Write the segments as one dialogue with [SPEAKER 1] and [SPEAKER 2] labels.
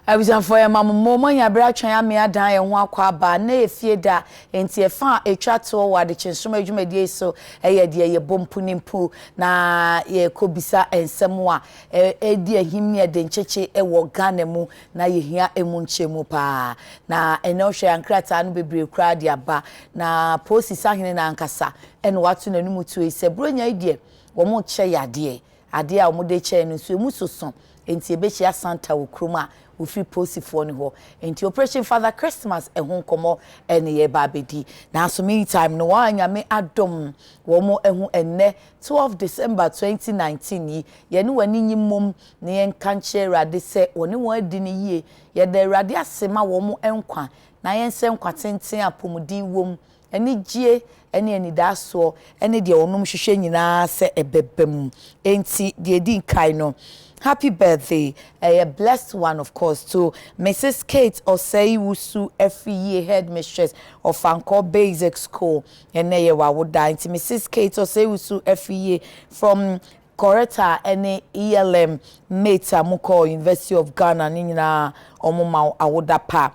[SPEAKER 1] Abusuafoɔ, yɛma mo mo moanya berɛ atwɛn ame adan yɛn ho akɔ aba na yɛ fie da. Enti ɛfa a ɛtwa toɔ wɔ adekyensom adwumadie yi so ɛyɛ deɛ yɛbɔ mpu ne mpu na yɛkɔ bisa nsɛm a ɛdi ahim ne ɛde nkyekye wɔ Ghana mu na yɛhia ɛmu nkyɛmu paa. Na ɛnɛ wohwɛ yɛn nkrataa no bebree koraa de aba na Polisi sahene no ankasa ɛna wato n'anum tuo yi sɛ Buronya yi deɛ wɔn kyɛ yadeɛ adeɛ a wɔde kyɛ no nso emu soso, nti ebehyia Santa wɔ kurom a wofiri polisifoɔ no hɔ. Nti Operation Father Christmas ɛho nkɔmɔ ɛne yɛba abɛdi. Nanso meantime no, wɔn a Nyame adom wɔn ɛho ɛnnɛ 12 December 2019 yi, yɛne wɔn ani nyi mmom na yɛnka nkyerɛ Awurade sɛ wɔne wɔn adi ne yie. Yɛda Awurade ase ma wɔn nkwa na yɛnsɛ nkwa tenten apɔmuden wom, anigye ne anidaasoɔ ne deɛ wɔnom hwehwɛ nyinaa sɛ ɛbɛba mu. Enti deɛ ɛdi nkae no, happy birthday, ɛyɛ blessed one of course, to Mrs Kate Osei Wusu Afriyie, headmistress of Ofankor Basic School. Ɛnɛ yɛ wawoda, nti Mrs Kate Osei Wusu Afriyie from Coretta ne ELM mate a mokɔ University of Ghana ne nyinaa, ɔmo ma awoda pa.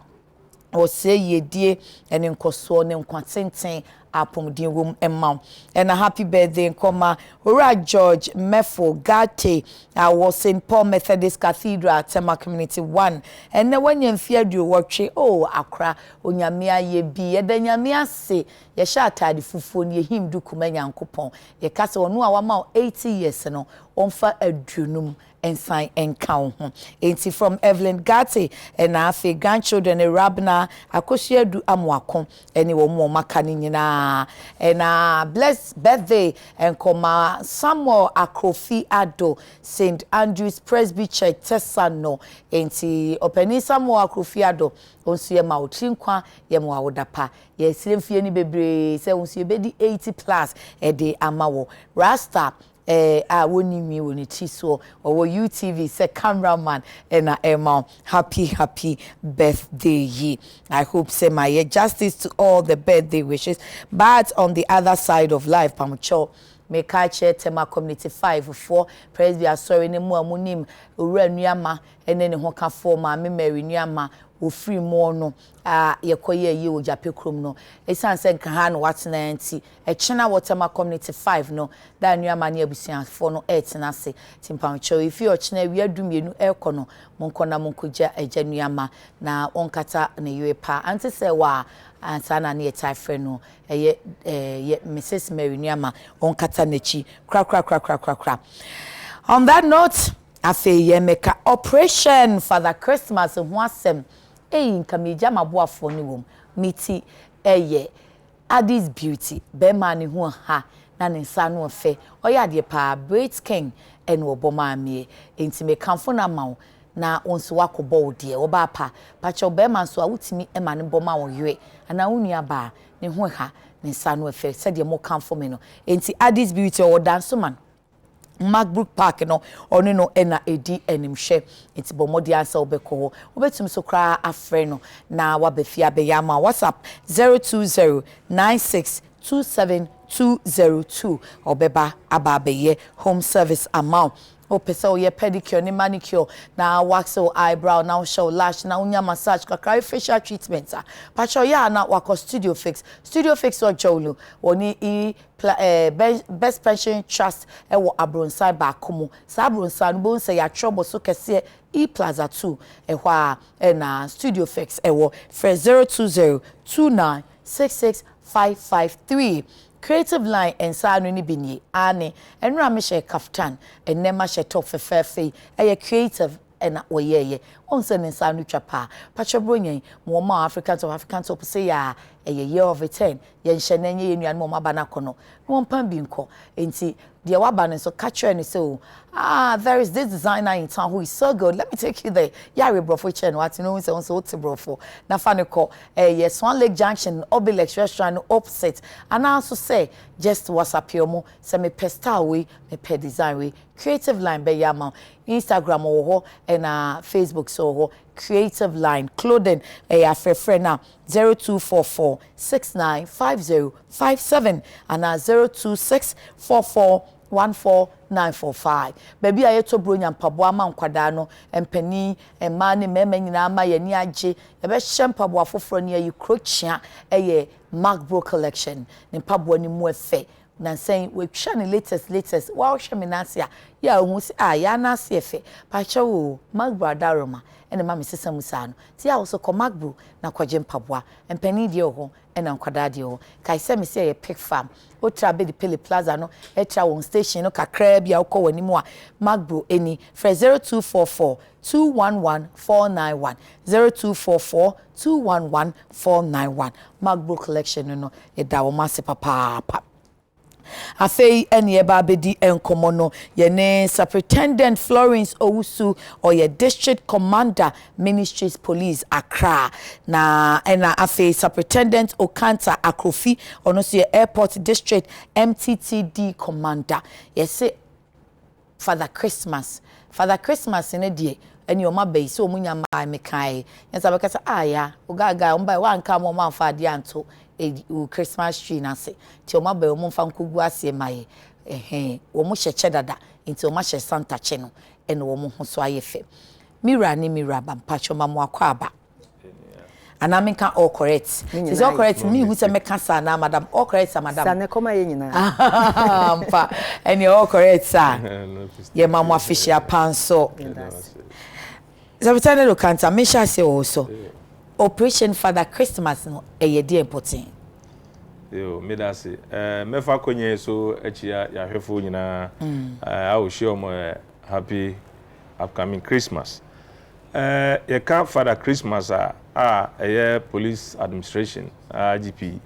[SPEAKER 1] Ɔsɛ yiedie ne nkɔsoɔ ne nkwa tenten apɔmuden wom ma wo. Ɛna happy birthday nkɔma Owura George Mefo Gate a wɔ St Paul Methodist Cathedral, Tema Community 1. Ɛnɛ wanya mfe 80. O akora, Onyame ayɛ bi, yɛda Nyame ase. Yɛhyɛ atade fufuo no, yɛhim duku ma Nyankopɔn. Yɛka sɛ ɔno a wama wo 80 years no, ɔmfa 50 nsan nka wo ho. Enti from Evelyn Gate ɛna afei grandchildren Rabna, Akosua Amoako ɛne wɔn mu wɔn aka no nyinaa. Ɛna blessed birthday nkɔma Samuel Akrofi Ado, St Andrews Presby Church, Tesano. Enti ɔpanin Samuel Akrofi Ado nso, yɛ ma wo tiri nkwa, yɛ ma wo da pa. Yɛsrɛ mfie no bebree sɛ wo nso yɛbɛdi 80 plus ɛde ama wɔ rasta a wɔnni nwi wɔ ne ti soɔ, ɔwɔ UTV sɛ cameraman, ɛna ɛma happy happy birthday yi. I hope sɛ mayɛ justice to all the birthday wishes, but on the other side of life, pamukyɛw, meka kyerɛ Tema Community 5 foɔ Presby asɔre ne mu a munim Owura Nuama ɛne ne ho kafoɔ Maame Mary Nuama ofiri mu no a yɛkɔyɛ yie wɔ Gyape kurom no, ɛsiane sɛ nka ha na watena nti, ɛkyena wɔ Tema Community 5 no da Nuama ne abusuafoɔ no ɛretena ase. Nti mpamokyɛw, efi ɔkyena awia 12 ɛrekɔ no, monkɔ na monkɔgya agya Nuama na ɔnkata ne yere pa ante sɛ wɔ a ansa na ne yɛtae frɛ no ɛyɛ ɛyɛ Mrs Mary Nuama, ɔnkata n'akyi korakorakorakorakora. On that note, afei yɛmɛka Operation Father Christmas ho asɛm. Eyi nka megya m'aboafoɔ no wɔ mu. Me ti ɛyɛ Addis Beauty, bɛrima ne ho ha na ne nsa ano ɔfɛ, ɔyɛ adeɛ paa. Braids King ɛna ɔbɔ maameɛ, nti mekamfo no ama wo na wo nso wakɔbɔ wo deɛ wɔba pa pakyɛw. Bɛrima nso a wotumi ma ne bɔ ma wo yere anaa wo nua baa ne ho ha, ne nsa ano ɛfɛ sɛdeɛ mo kamfo me no. Nti Addis Beauty ɔwɔ Dansoman Macbrook Park no, ɔne no ɛna ɛdi animhwɛ. Nti bɔ mmɔden ansa wobɛkɔ hɔ. Wobɛtumi so koraa afrɛ no na waba fie abɛyɛ ama. WhatsApp 020 96 27 202. Ɔbɛba aba abɛyɛ home service ama wo. Wopɛ sɛ woyɛ pedicure ne manicure na wax wo eyebrow na wohyɛ wo lash na wonya massage kakra, facial treatment a, pakyɛ ɔyɛ a na wakɔ Studio Fix. Studio Fix wɔ Dzorwulu, wɔne e Best Pension Trust ɛwɔ abrɔnsan baako mu. Saa abrɔnsan no, bohu sɛ yɛatwerɛ bɔ so kɛseɛ E Plaza 2. Ɛhɔ a ɛna Studio Fix ɛwɔ. Frɛ 020 29 66 553. Creative Line nsa ano no bi nie ane ɛnura mehyɛ kaftan, ɛnɛ mahyɛ top fɛfɛɛfɛ yi, ɛyɛ Creative ɛna wɔyɛɛyɛ. Wɔn sɛ ne nsa ano twa paa. Pakyɛ bro nyɛn mo wɔn a African top, African top sɛ yɛ a ɛyɛ year of return. Yɛnhyɛ na ɛnyɛ yɛn nuanom a wɔn aba n'akɔ no na wɔn pam bi nkɔ. Nti deɛ waba no nso, ka kyerɛ no sɛ, "O ah, there is this designer in town who is so good, let me take you there." Yare borɔfo kyerɛ no, wate no sɛ wɔn nso wote borɔfo na fa no kɔ. Ɛyɛ Swan Lake Junction, Obilex Restaurant no opposite, anaa nso sɛ just WhatsApp yɛ mo sɛ mepɛ style wei, mepɛ design wei. Creative Line bɛyɛ ama wo. Instagram wɔ hɔ ɛna Facebook so wɔ hɔ. Creative Line Clothing ɛyɛ afrɛfrɛ na 0244 695057 anaa 026 44. 14945. Baabi a yɛtɔ Buronya mpaboa ma nkwadaa no, mpanin, mmaa ne mmarima nyinaa ma yɛn ani agye. Yɛbɛhyɛ mpaboa foforɔ ne ayi kurokyea yɛ Macbro Collection. Ne mpaboa no mu ɛfɛ. Nansa yi watwa ne latest latest. Wo a wohwɛ me nan ase a, yɛ a wohu sɛ ah yaa nan ase yɛ fɛ. Pakyɛw oo, Macbro adaworoma na ɛma me sesa mu saa no. Nti yɛ a wo nso kɔ Macbro na kɔgye mpaboa. Mpanin deɛ wɔ hɔ ɛna nkwadaa deɛ wɔ hɔ. Kae sɛ mese ɛyɛ pig farm. Wotra Abedi Pele Plaza no tra wɔn station no kakraa bi a wokɔ w'anim a, Macbro ni. Frɛ 0244 211 491, 0244 211 491. Macbro Collection no no, yɛda wɔn ase papaapa. Afei ɛne yɛba abɛdi nkɔmmɔ no, yɛne Superintendent Florence Owusu, ɔyɛ District Commander, Ministries Police, Accra. Na ɛna afei Superintendent Okanta Akrofi, ɔno nso yɛ Airport District MTTD Commander. Yɛse Father Christmas, Father Christmas no deɛ ɛne wɔn aba yi sɛ wɔn nya mmaa mekae nyɛ sɛ bɛka sɛ ah ya ogaagaa wɔn bae wɔanka ama wɔn amfa adeɛ anto wo Christmas tree no ase nti wɔn aba yi wɔn mfa nkɔgu aseɛ ma yɛ ɛhɛn wɔn hyɛ kyɛ dada nti wɔn ahyɛ Santa kyɛ no ɛna wɔn ho so ayɛ fɛ. Me wura ne me wura ba mpakyɛw ma mo akɔ aba. Anaa menka all correct. Sɛ sɛ all correct mi hu sɛ mɛka saa anaa madam all correct sa madam.
[SPEAKER 2] Sa ne kɔma yɛ nyinaa.
[SPEAKER 1] Ampa ɛneɛ all correct sa yɛ ma mo afehyia pa nso. Sɛbita ne Lokanta menhyɛ aseɛ wɔ wo so. Operation Father Christmas no ɛyɛ deɛn pɔtee?
[SPEAKER 3] Yo, meda ase. Eh, mɛfa akwanya yi so akyia yɛahwɛfoɔ nyinaa. Eh, I wish wɔn a happy upcoming Christmas. Eh, yɛka Father Christmas a, a ɛyɛ Police Administration, IGP,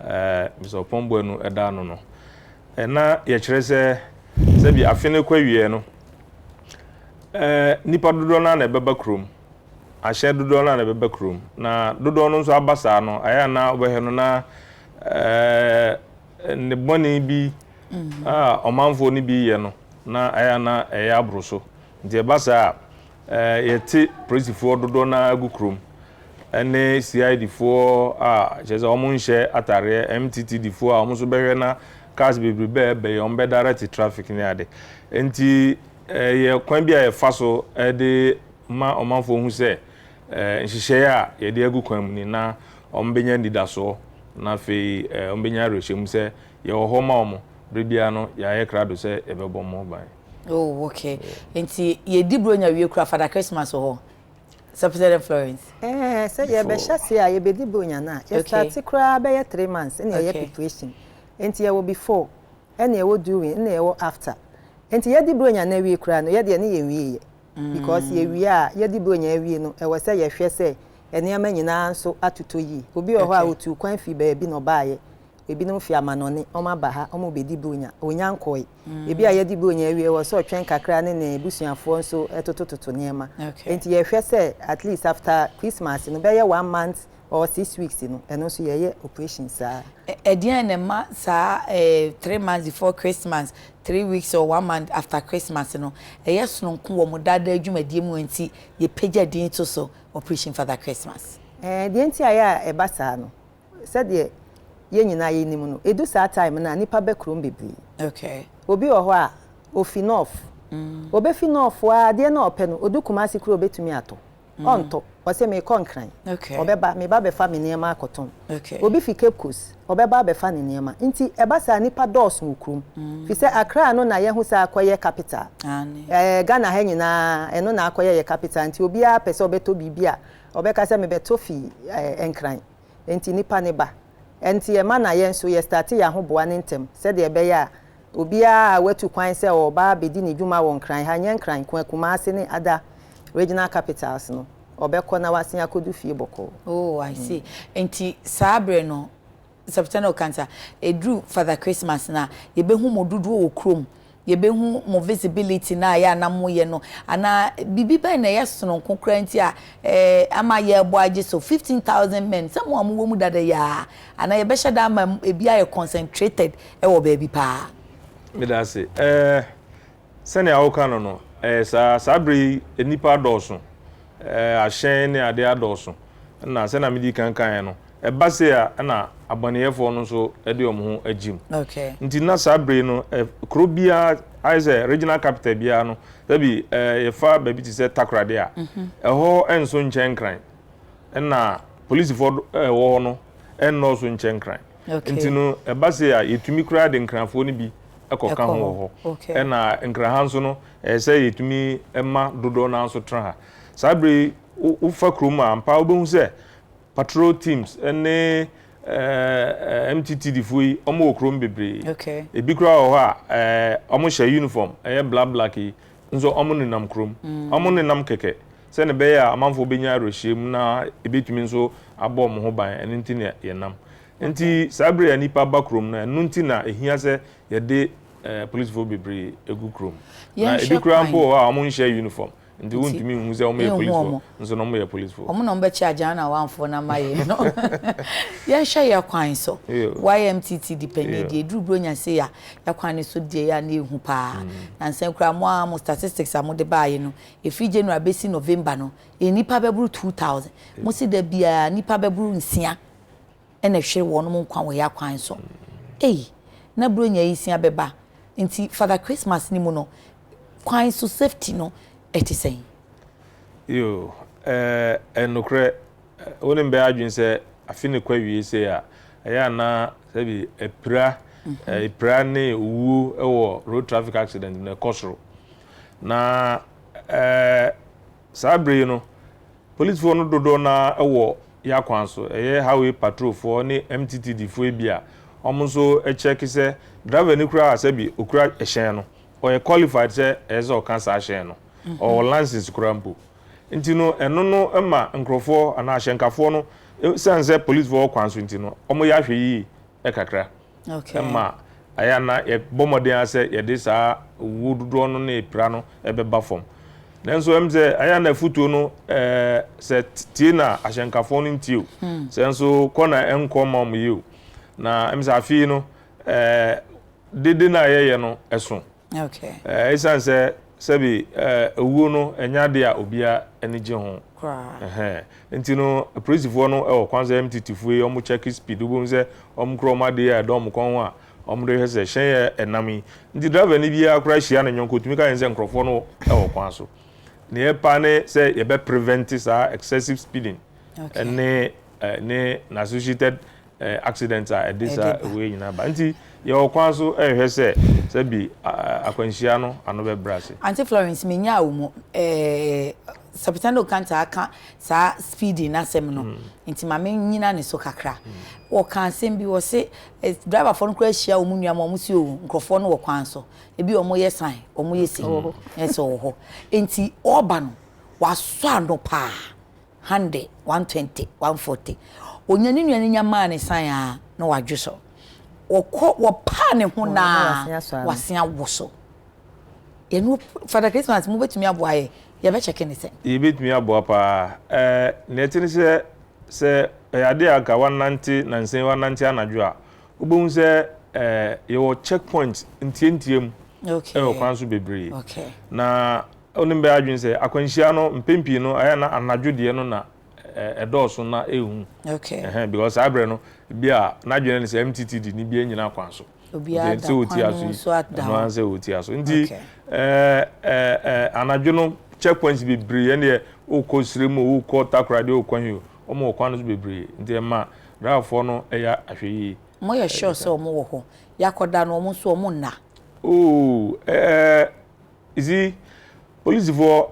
[SPEAKER 3] eh, Mr. Oppong Boanu ɛda ano no, eh, na yɛkyerɛ sɛ, sɛbi afe no kɔ awieɛ no, eh, nnipa dodoɔ no ara na ɛbɛba kurom, ahyɛn dodoɔ no ara na ɛbɛba kurom, na dodoɔ no nso aba saa no, ayɛ a na wobɛhwɛ no na eh, ne bɔne bi a ɔmanfoɔ no bi yɛ no, na ayɛ a na ɛyɛ aboro so. Nti ɛba saa a, yɛte polisifoɔ dodoɔ no ara gu kurom ne CID foɔ a kyerɛ sɛ wɔn nhyɛ atareɛ, MTTD foɔ a wɔn nso bɛhwɛ na cars bebrebe a ɛbɛ yi wɔn bɛ direct traffic ne ade. Nti ɛyɛ kwan bi a yɛfa so de ma ɔmanfoɔ hu sɛ nhyehyɛeɛ a yɛde agu kwan mu ni na wɔn bɛnya anidasoɔ na afei wɔn bɛnya awerɛhyɛmu sɛ yɛwɔ hɔ ma wɔn, berɛ biara no yɛayɛ krado sɛ yɛbɛbɔ wɔn ho ban.
[SPEAKER 1] Oh okay nti yɛdi bronya wie kura Father Christmas wɔ hɔ sɛ President Florence.
[SPEAKER 2] Ɛɛ sɛ yɛbɛhyɛ aseɛ a yɛbɛdi bronya no a yɛ starte koraa bɛyɛ 3 months ɛna yɛyɛ preparation. Nti yɛwɔ before, ɛna yɛwɔ during, ɛna yɛwɔ after. Nti yɛdi bronya no awie koraa no, yɛdeɛ ne yɛnwieɛ because yɛwie a, yɛdi bronya awie no, ɛwɔ sɛ yɛhwɛ sɛ nneɛma nyinaa nso atotɔ yie. Obi wɔ hɔ a otu kwan fi baabi na ɔbaayɛ, ebinom fi amanɔne wɔn aba ha, wɔn bɛdi bronya, onya nkɔe. Ebi a yɛdi bronya awie, ɛwɔ sɛ ɔtwɛn kakra ne ne busuafoɔ nso totototo nneɛma. Nti yɛhwɛ sɛ at least after Christmas no, bɛyɛ one month or 6 weeks no, ɛno nso yɛyɛ operation saa.
[SPEAKER 1] Ɛdeɛn na ɛma saa 3 months before Christmas, 3 weeks or one month after Christmas no ɛyɛ sononko wɔ mo daadaa dwumadie mu nti yɛpagya din to so Operation Father Christmas?
[SPEAKER 2] Deɛ nti a yɛ a ɛba saa no, sɛdeɛ yɛn nyinaa yɛnim no, edu saa time no a, nipa bɛ kurom bebree. Obi wɔ hɔ a ofi north, obefi north a, adeɛ na ɔpɛ no, odu Kumasi kuro obetumi atɔ, ɔntɔ, ɔsɛ mekɔ Nkran, ɔbɛba, meba bɛfa me nneɛma akɔtɔn. Obi fi Cape Coast, ɔbɛba abɛfa ne nneɛma. Nti ɛba saa, nipa dɔɔso wɔ kurom fi sɛ Accra no na yɛho sɛ akɔyɛ capital Ghana ha nyinaa, ɛno na akɔyɛ yɛ capital. Nti obiara pɛ sɛ ɔbɛtɔ biribi a, ɔbɛka sɛ mebɛtɔ fi Nkran. Nti nipa ne ba, nti ɛma na yɛn nso yɛ start yɛn ahoboa ne ntɛm sɛdeɛ ɛbɛyɛ a obiara a watu kwan sɛ ɔba abɛdi ne dwuma wɔ Nkran ha, nyɛ Nkran nko, Kumase ne other regional capitals no, ɔbɛkɔ na wasen akɔdu fie bɔkɔɔ.
[SPEAKER 1] Oh, I see. Nti saa berɛ no, September Okanta, ɛduru Father Christmas na yɛbɛhu mo dodoɔ wɔ kurom, yɛbɛhu mo visibility na yɛ anam moyɛ no anaa biribi bɛn na ɛyɛ sononko koraa nti a ama yɛrebɔ agye so 15,000 men sɛ mo a mowɔ mu dada yi a, anaa yɛbɛhyɛ da ama ebi ayɛ concentrated ɛwɔ baabi paa?
[SPEAKER 3] Meda ase. Sɛnea woka no, ɛyɛ saa bere yi nnipa dɔɔso, ahyɛn ne ade adɔɔso, na sɛnea medi kan kaeɛ no, ɛba sei a ɛna abɔneyɛfoɔ no nso de wɔn ho agye mu. Nti na saa bere no, kuro biara ayɛ sɛ regional capital biara no, sɛbi yɛfa baabi te sɛ Takoradi a, ɛhɔ nso nkyɛn Nkran, ɛna polisifoɔ ɛwɔ hɔ no ɛnnɔɔso nkyɛn Nkran. Nti no ɛba sei a, yɛtumi koraa de Nkranfoɔ no bi kɔka ho wɔ hɔ. Ɛna Nkran ha nso no, ɛyɛ sɛ yɛtumi ma dodoɔ no ara nso tra ha. Saa bere yi, wofa kurom a, ampa wobɛhu sɛ patrol teams ne MTTD foɔ yi, wɔn wɔ kurom bebree. Ebi koraa wɔ hɔ a, wɔn hyɛ uniform, ɛyɛ black black yi, nso wɔn nenam kurom. Wɔn nenam kɛkɛ sɛnea ɛbɛyɛ a amanfoɔ bɛnya awerɛhyɛmu na ebɛtumi nso abɔ wɔn ho ban, ɛno nti na yɛnam. Nti saa bere a nnipa ba kurom no, ɛno nti na ehia sɛ yɛde polisifoɔ bebree gu kurom. Na ebi koraa mpo wɔ hɔ a wɔnhyɛ uniform. Nti wontumi nhu sɛ wɔyɛ polisfoɔ, nso na wɔyɛ polisfoɔ.
[SPEAKER 1] Wɔn na wɔbɛkye Agyana-Awanfoɔ no ama yɛn no. Yɛnhwɛ yɛn kwan so. YMTT panyin deɛ, ɛduru Buronya sei a, yɛn kwan no so deɛ yɛ a na ɛhu paa. Nansa yi koraa mo ara mo statistics a mode baeɛ no, ɛfiri January bɛsi November no, nnipa bɛboro 2,000. Mose da biara nnipa bɛboro nsia na ɛhwere wɔn nkwa wɔ yɛn akwan so. Ei, na Buronya yi sia bɛba. Nti Father Christmas no mu no, kwan so safety no ɛte sɛn?
[SPEAKER 3] Yoo, ɛɛ nokorɛ, wo ne me bɛyɛ adwene sɛ afe no kɔ awiei sei a, ɛyɛ a na sɛbi apira, apira ne owuo wɔ road traffic accident no ɛkɔ soro. Na ɛɛ saa bere yi no, polisifoɔ no dodoɔ no ara wɔ yɛ akwan so, ɛyɛ highway patrol foɔ ne MTTD foɔ bi a wɔn nso kyɛke sɛ driver no koraa sɛbi okura hyɛn no, ɔyɛ qualified sɛ ɛyɛ sɛ ɔka saa hyɛn no, ɔwɔ license koraa mpo. Nti no ɛno no ma nkurɔfoɔ anaa ahyɛnkafoɔ no, ɛsiane sɛ polisifoɔ wɔ kwan so nti no, wɔyɛ ahwɛyie kakra. Ɛma ɛyɛ a na yɛbɔ mmɔden ara sɛ yɛde saa owuo dodoɔ no ne pira no bɛba fam. Nanso ɛm sɛ ɛyɛ a na afutuo no ɛɛ sɛ tie na ahyɛnkafoɔ no ntie o, sɛ nso kɔ na ɛnkɔ ma wɔn yie o. Na ɛm sɛ afei no ɛɛ dede no a yɛyɛ no ɛso.
[SPEAKER 1] Okay.
[SPEAKER 3] Ɛsiane sɛ sɛbi owuo no ɛnyɛ adeɛ a obiara ani gye ho.
[SPEAKER 1] Koraa.
[SPEAKER 3] Nti no apolisifoɔ no wɔ kwan sɛ MTT foɔ yi wɔn check speed wobɛhu sɛ wɔn kura wɔn adeɛ a ɛdɔ wɔn kɔn ho a wɔn de hwɛ sɛ hyɛn yɛ ɛnam yi. Nti driver ni biara koraa hyia ne yɔnko otumi ka yɛn sɛ nkurɔfoɔ no wɔ kwan so. Nea ɛpa ne sɛ yɛbɛ prevent saa excessive speeding ɛne ne na associated accident a ɛde saa wei nyinaa ba. Nti yɛwɔ kwan so rehwɛ sɛ sɛbi akwanhyia no ano bɛbrɛ ase.
[SPEAKER 1] Auntie Florence, menyaa wo mu eh, Sapitando Kanta aka saa speeding no asɛm no, nti ma mennyina ne so kakra. Wɔka asɛm bi, wɔse driverfoɔ no koraa hyia wɔn nua ma wɔn se o, nkurɔfoɔ no wɔ kwan so, ebi wɔn yɛ sign, wɔn yɛ sei, ɛsɛ wɔ hɔ. Nti ɔreba no, wasɔ ano paa. Hundred, 120, 140. Onya ne nua no nya maa ne san a na wadwo so. Wɔkɔ wɔpaa ne ho naa wase awo so. Yɛno Father Christmas mo bɛtumi aboa yɛ yɛbɛkyɛke ne sɛn?
[SPEAKER 3] Yɛbɛtumi aboa paa. Ɛɛ nea ɛte ne sɛ sɛ ɛyɛ adeɛ a anka wanante nansa yi wanante anadwo a wobɛhu sɛ ɛɛ yɛwɔ check point ntiantia mu ɛwɔ kwan so bebree. Na Wonim bɛyɛ adwene sɛ akwanhyia no mpɛn pii no ɛyɛ na anadwo deɛ no na ɛdɔɔso na ɛhu.
[SPEAKER 1] Okay.
[SPEAKER 3] Ɛhɛn because saa berɛ no bi a n'adwene ne sɛ MTTD ne bi anyina kwan so.
[SPEAKER 1] Obiara da kwan mu nso ada
[SPEAKER 3] hɔ. Ɛno ara sɛ ɔti aso. Nti ɛɛ ɛɛ anadwo no checkpoints bebree ɛneɛ wokɔ Siremu wokɔ Takoradi wokɔ he o wɔn wɔ kwan no so bebree nti ɛma driverfoɔ no ɛyɛ ahwɛyie.
[SPEAKER 1] Moyɛ sure sɛ wɔn wɔ hɔ? Yɛakɔda no wɔn nso wɔn nna.
[SPEAKER 3] Oo ɛɛ. You see, polisifoɔ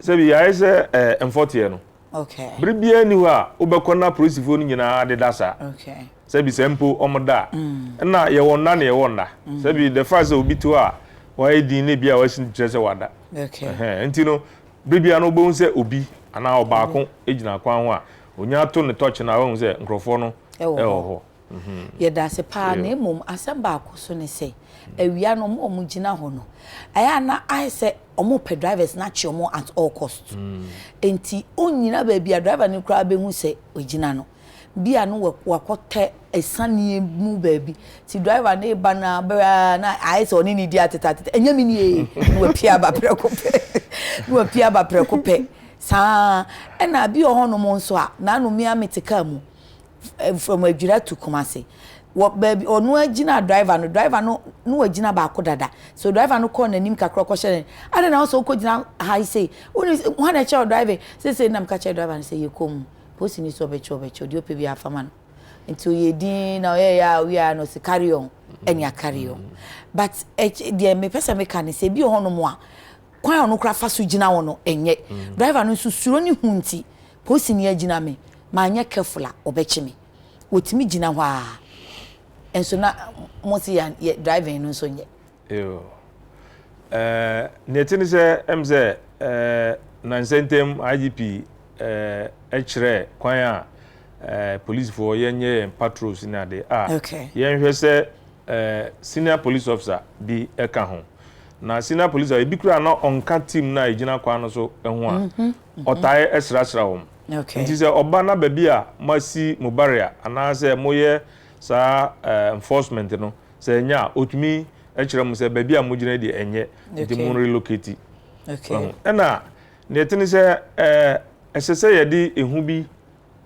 [SPEAKER 3] sɛbi yɛayɛ sɛ ɛɛ eh, mfɔteɛ no.
[SPEAKER 1] Okay.
[SPEAKER 3] Bere biara ni hɔ a wobɛkɔ na polisifoɔ no nyinaa deda saa.
[SPEAKER 1] Okay.
[SPEAKER 3] Sɛbi sɛ mpo wɔn da a. Ɛna yɛwɔ nna na yɛwɔ nna. Sɛbi the fact sɛ obi te hɔ a wayɛ din na ebi a wasi kyerɛ sɛ wada.
[SPEAKER 1] Okay.
[SPEAKER 3] Ɛhɛn nti no bere biara no wobɛhu sɛ obi anaa ɔbaako gyina kwan ho a onya to ne tɔkye no a wahu sɛ nkurɔfoɔ no
[SPEAKER 1] ɛwɔ
[SPEAKER 3] hɔ.
[SPEAKER 1] Yɛda ase paa na mmom asɛm baako so ne sɛ awia no wɔn a wɔgyina hɔ no ɛyɛ a na ayɛ sɛ wɔpɛ drivers no akye wɔn at all cost. Nti ɔnnyina baabi a driver no koraa bɛhu sɛ ɔgyina no. Bi a no wakɔtɛ asiane mu baabi. Nti driver no reba no a bɛrɛ a na ayɛ sɛ ɔne ne di atete atete ɛnyɛ me nie na wapue aba prɛko pɛ na wapue aba prɛko pɛ saa ɛna bi wɔ hɔnom nso a n'ano me ara mete kaa mu. From Adwira to Kumasi. Wɔ baabi ɔno agyina driver no, driver no na wagyina baako dada. So driver no kɔɔ n'anim kakra ɔkɔhyɛ ne, adɛn na wo sɛ wokɔgyina ha yi sei? Wonim sɛ hwan na ɛkyerɛ wo driving? Seesei na meka kyerɛ driver no sɛ yɛkɔ mu. Polisini sɛ ɔbɛkyɛ ɔbɛkyɛ deɛ ɔpɛ biara fa ma no. Nti ɔyɛ din na ɔyɛeɛ a ɔwieɛ a na ɔse carry on ɛnea carry on. But deɛ mepɛ sɛ meka ne sɛ ebi wɔ hɔnom a kwan a ɔno koraa fa so gyina hɔ no ɛnyɛ. Driver no nso suro ne hu nti polisini agyina me manyɛ careful a ɔbɛkye me. Wɔtumi gyina hɔ ara nso na mo se yɛ driving no nso nyɛ.
[SPEAKER 3] Yoo. Ɛɛ nea ɛte ne sɛ ɛm sɛ ɛɛ nansa ntam IGP ɛɛ kyerɛɛ kwan a ɛɛ polisifoɔ yɛnyɛ yɛn patrols ne ade a yɛnhwɛ sɛ ɛɛ senior police officer bi ɛka ho. Na senior police officer ebi koraa na ɔnka team no a egyina kwan no so ho a ɔtae srasra wɔn. Nti sɛ ɔba na baabi a moasi mo barrier anaasɛ moyɛ saa enforcement no sɛ ɛnyɛ a ɔtumi kyerɛ mo sɛ baabi a mogyina yi deɛ ɛnyɛ nti mo relocate. Wahu? Ɛna nea ɛte ne sɛ ɛsɛ sɛ yɛde ehu bi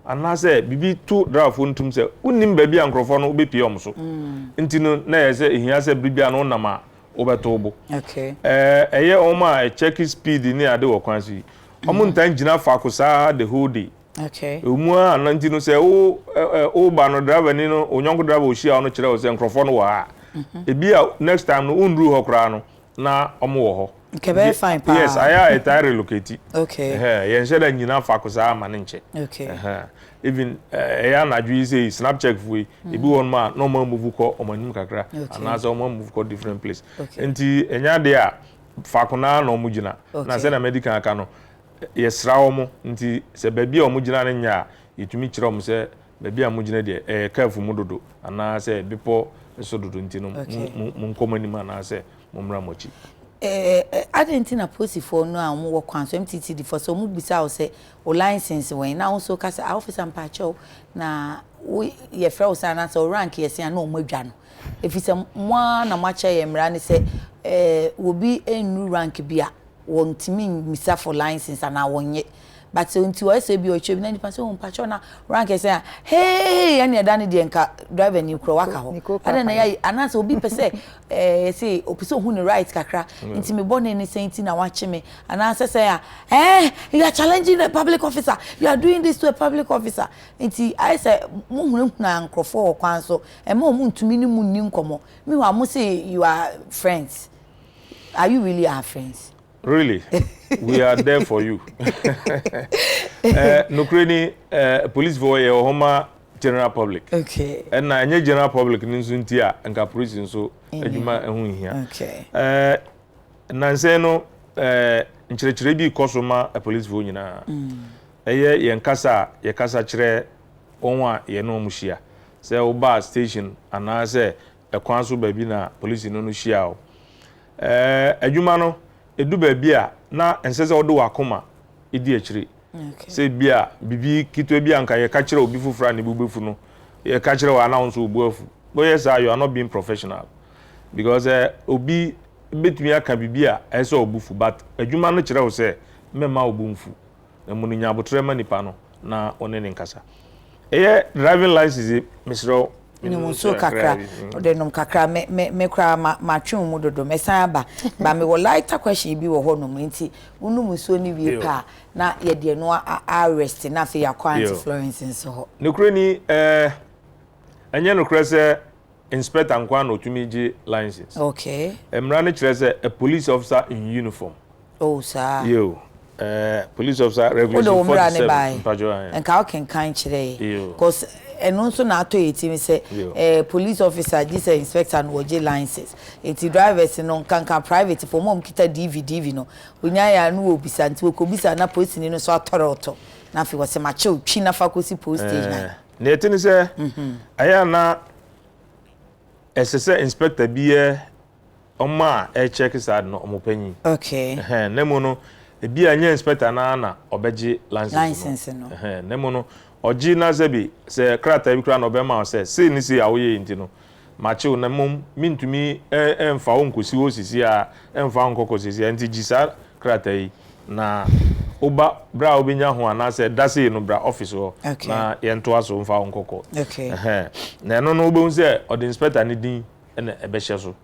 [SPEAKER 3] anaasɛ biribi to driverfoɔ no tirim sɛ wonnim baabi a nkurɔfoɔ no wobɛpie wɔn so. Nti no na ɛyɛ sɛ ɛhia sɛ bere biara no wonam a wobɛto wo bo. Ɛyɛ wɔn a ɛkyɛke speed ne ade wɔ kwan so yi, wɔn ntaa ngyina faako saa the whole day. Ɛwɔ mu ara na nti no sɛ wo woba no driver ni no wo nyɔnko driver ohyia wo no kyerɛ wo sɛ nkurɔfoɔ no wɔ ha a, ebi a next time no wonnuru hɔ koraa no na wɔn wɔ hɔ.
[SPEAKER 1] Nka ɛbɛyɛ fine paa.
[SPEAKER 3] Yes, ayɛ a ɛtaa relocate. Ɛhɛn, yɛnhyɛ da nnyina faako saa ma no nkyɛ. Ɛhɛn, even ɛyɛ anadwo yi sei snapcheck foɔ yi, ebi wɔ hɔnom a na wɔn amove kɔ wɔn anim kakra anaasɛ wɔn amove kɔ different place. Nti ɛnyɛ adeɛ a faako no ara na wɔn gyina. Na sɛdeɛ madi kan aka no, yɛsra wɔn nti sɛ baabi a wɔgyina no nyɛ a, yɛtumi kyerɛ wɔn sɛ baabi a mogyina deɛ ɛyɛ curve mu dodo anaasɛ bepɔ so dodo nti no monkɔ mo anim anaasɛ mommra mo akyi.
[SPEAKER 1] Adɛn nti na polisifoɔ no a wɔwɔ kwan so, MTTD foɔ, sɛ wɔbisa wo sɛ wo license wɛn na wo nso woka sɛ ah officer mpakyɛw na wo yɛfrɛ wo sɛn anaasɛ wo rank yɛ sɛn a na wɔadwa no ɛfiri sɛ mo ara na moakyerɛ yɛn mmara no sɛ obi nnuru rank bi a wɔntumi mmisa for license anaa wɔnyɛ but sɛ nti ɔyɛ sɛ bi ɔkyerɛ bi na nipa sɛ oh mpakyɛw na rank sɛ a hey ɛne ɛda ne deɛ nka driver ni kura waka hɔ ɛna na yɛ anaasɛ obi pɛ sɛ ɛɛ sɛ opi sɛ ohun ne right kakra nti me bɔ ne ne sɛn ti na wakye me anaasɛ sɛ a ɛɛ you are challenging a public officer you are doing this to a public officer nti ayɛ sɛ mo hunahuna nkorɔfoɔ wɔ kwan so ɛma wɔn ntumi ne mu nni nkɔmɔ meanwhile mo se you are friends. Are you really our friends?
[SPEAKER 3] Really, we are there for you. Eh, nokorɛ ni, eh, polisifoɔ yɛ wɔ hɔ ma general public.
[SPEAKER 1] Okay.
[SPEAKER 3] Ɛna ɛnyɛ general public no nso nti a nka polisi nso adwuma ɛho nhia.
[SPEAKER 1] Okay.
[SPEAKER 3] Eh, nansɛn no, eh, nkyerɛkyerɛ bi kɔ so ma apolisifoɔ nyinaa. Ɛyɛ yɛn kasa a yɛkasa kyerɛ wɔn a yɛne wɔn hyia. Sɛ wobaa station anaasɛ Ɛkwan so baabi na polisini no hyiaa wo. Ɛɛ, adwuma no, edu baabi a, na ɛnsɛ sɛ wode w'akoma di akyiri. Sɛ ebia biribi ketewa bi a anka yɛka kyerɛ obi foforo a ne bo befu no, yɛka kyerɛ wo a na wo nso wo bo afu. Woyɛ saa a, you are not being professional. Because eh, obi betumi aka biribi a ɛsɛ sɛ ɔbo fu, but adwuma no kyerɛ wo sɛ mɛmma wo bo mfu. Na mmom no, nya aboterɛ ma nipa no na wo ne no nkasa. Ɛyɛ driving license yi, mesrɛ wo.
[SPEAKER 1] Nom nsuo kakra, wode nom kakra, me me me koraa ma matwe wo mu dodo, mɛsan aba. Ba mewɔ lighter question bi wɔ hɔ nom, nti wonom nsuo no wie pɛ a, na yɛde ɛno a a rest na afei yɛakɔ Auntie Florence nso hɔ.
[SPEAKER 3] Nokorɛ ni, ɛɛ, ɛnyɛ nokorɛ sɛ inspector nko ara na ɔtumi gye license.
[SPEAKER 1] Okay.
[SPEAKER 3] Mmara no kyerɛ sɛ a police officer in uniform.
[SPEAKER 1] Oh saa.
[SPEAKER 3] Yo, eh, police officer regulation
[SPEAKER 1] 47. Wode wo mmara no bae.
[SPEAKER 3] Mpacho, eh.
[SPEAKER 1] Nka wokenkan kyerɛ yɛ.
[SPEAKER 3] Yo.
[SPEAKER 1] Cause ɛno nso na atɔ yɛ tirim sɛ eh, police officer gye sɛ inspector no wɔgye license. Nti drivers no nkanka private fo wɔn a wɔkita DV DV no, wonya yɛ a no wɔbisa nti wɔkɔbisa na polisini no nso atɔre ɔtɔ. Na afei wɔsɛ makye wo twi na fa kɔsi police station.
[SPEAKER 3] Eh, nea ɛte ne sɛ, ɛyɛ a na ɛsɛ sɛ inspector bi yɛ wɔn a ɛrekyɛke saa ade no wɔn panyin.
[SPEAKER 1] Okay.
[SPEAKER 3] Ɛhɛn, na mmom no, ebi a ɛnyɛ inspector no ara na ɔbɛgye license no.
[SPEAKER 1] License no.
[SPEAKER 3] Ɛhɛn, na mmom no, ɔgye na sɛbi sɛ krataa bi koraa na ɔbɛma wo sɛ sei ne sei a woyɛe nti no, makye wo na mmom mentumi mfa wo nkɔsi hɔ seesei ara, mfa wo nkɔ kɔ seesei ara, nti gye saa krataa yi na. Woba berɛ a wobɛnya ho anaasɛ da sei no bra office hɔ na yɛntoa so mfa wo nkɔ court. Ɛhɛn. Na ɛno no wobɛhu sɛ ɔde inspector no din na ɛbɛhyɛ so.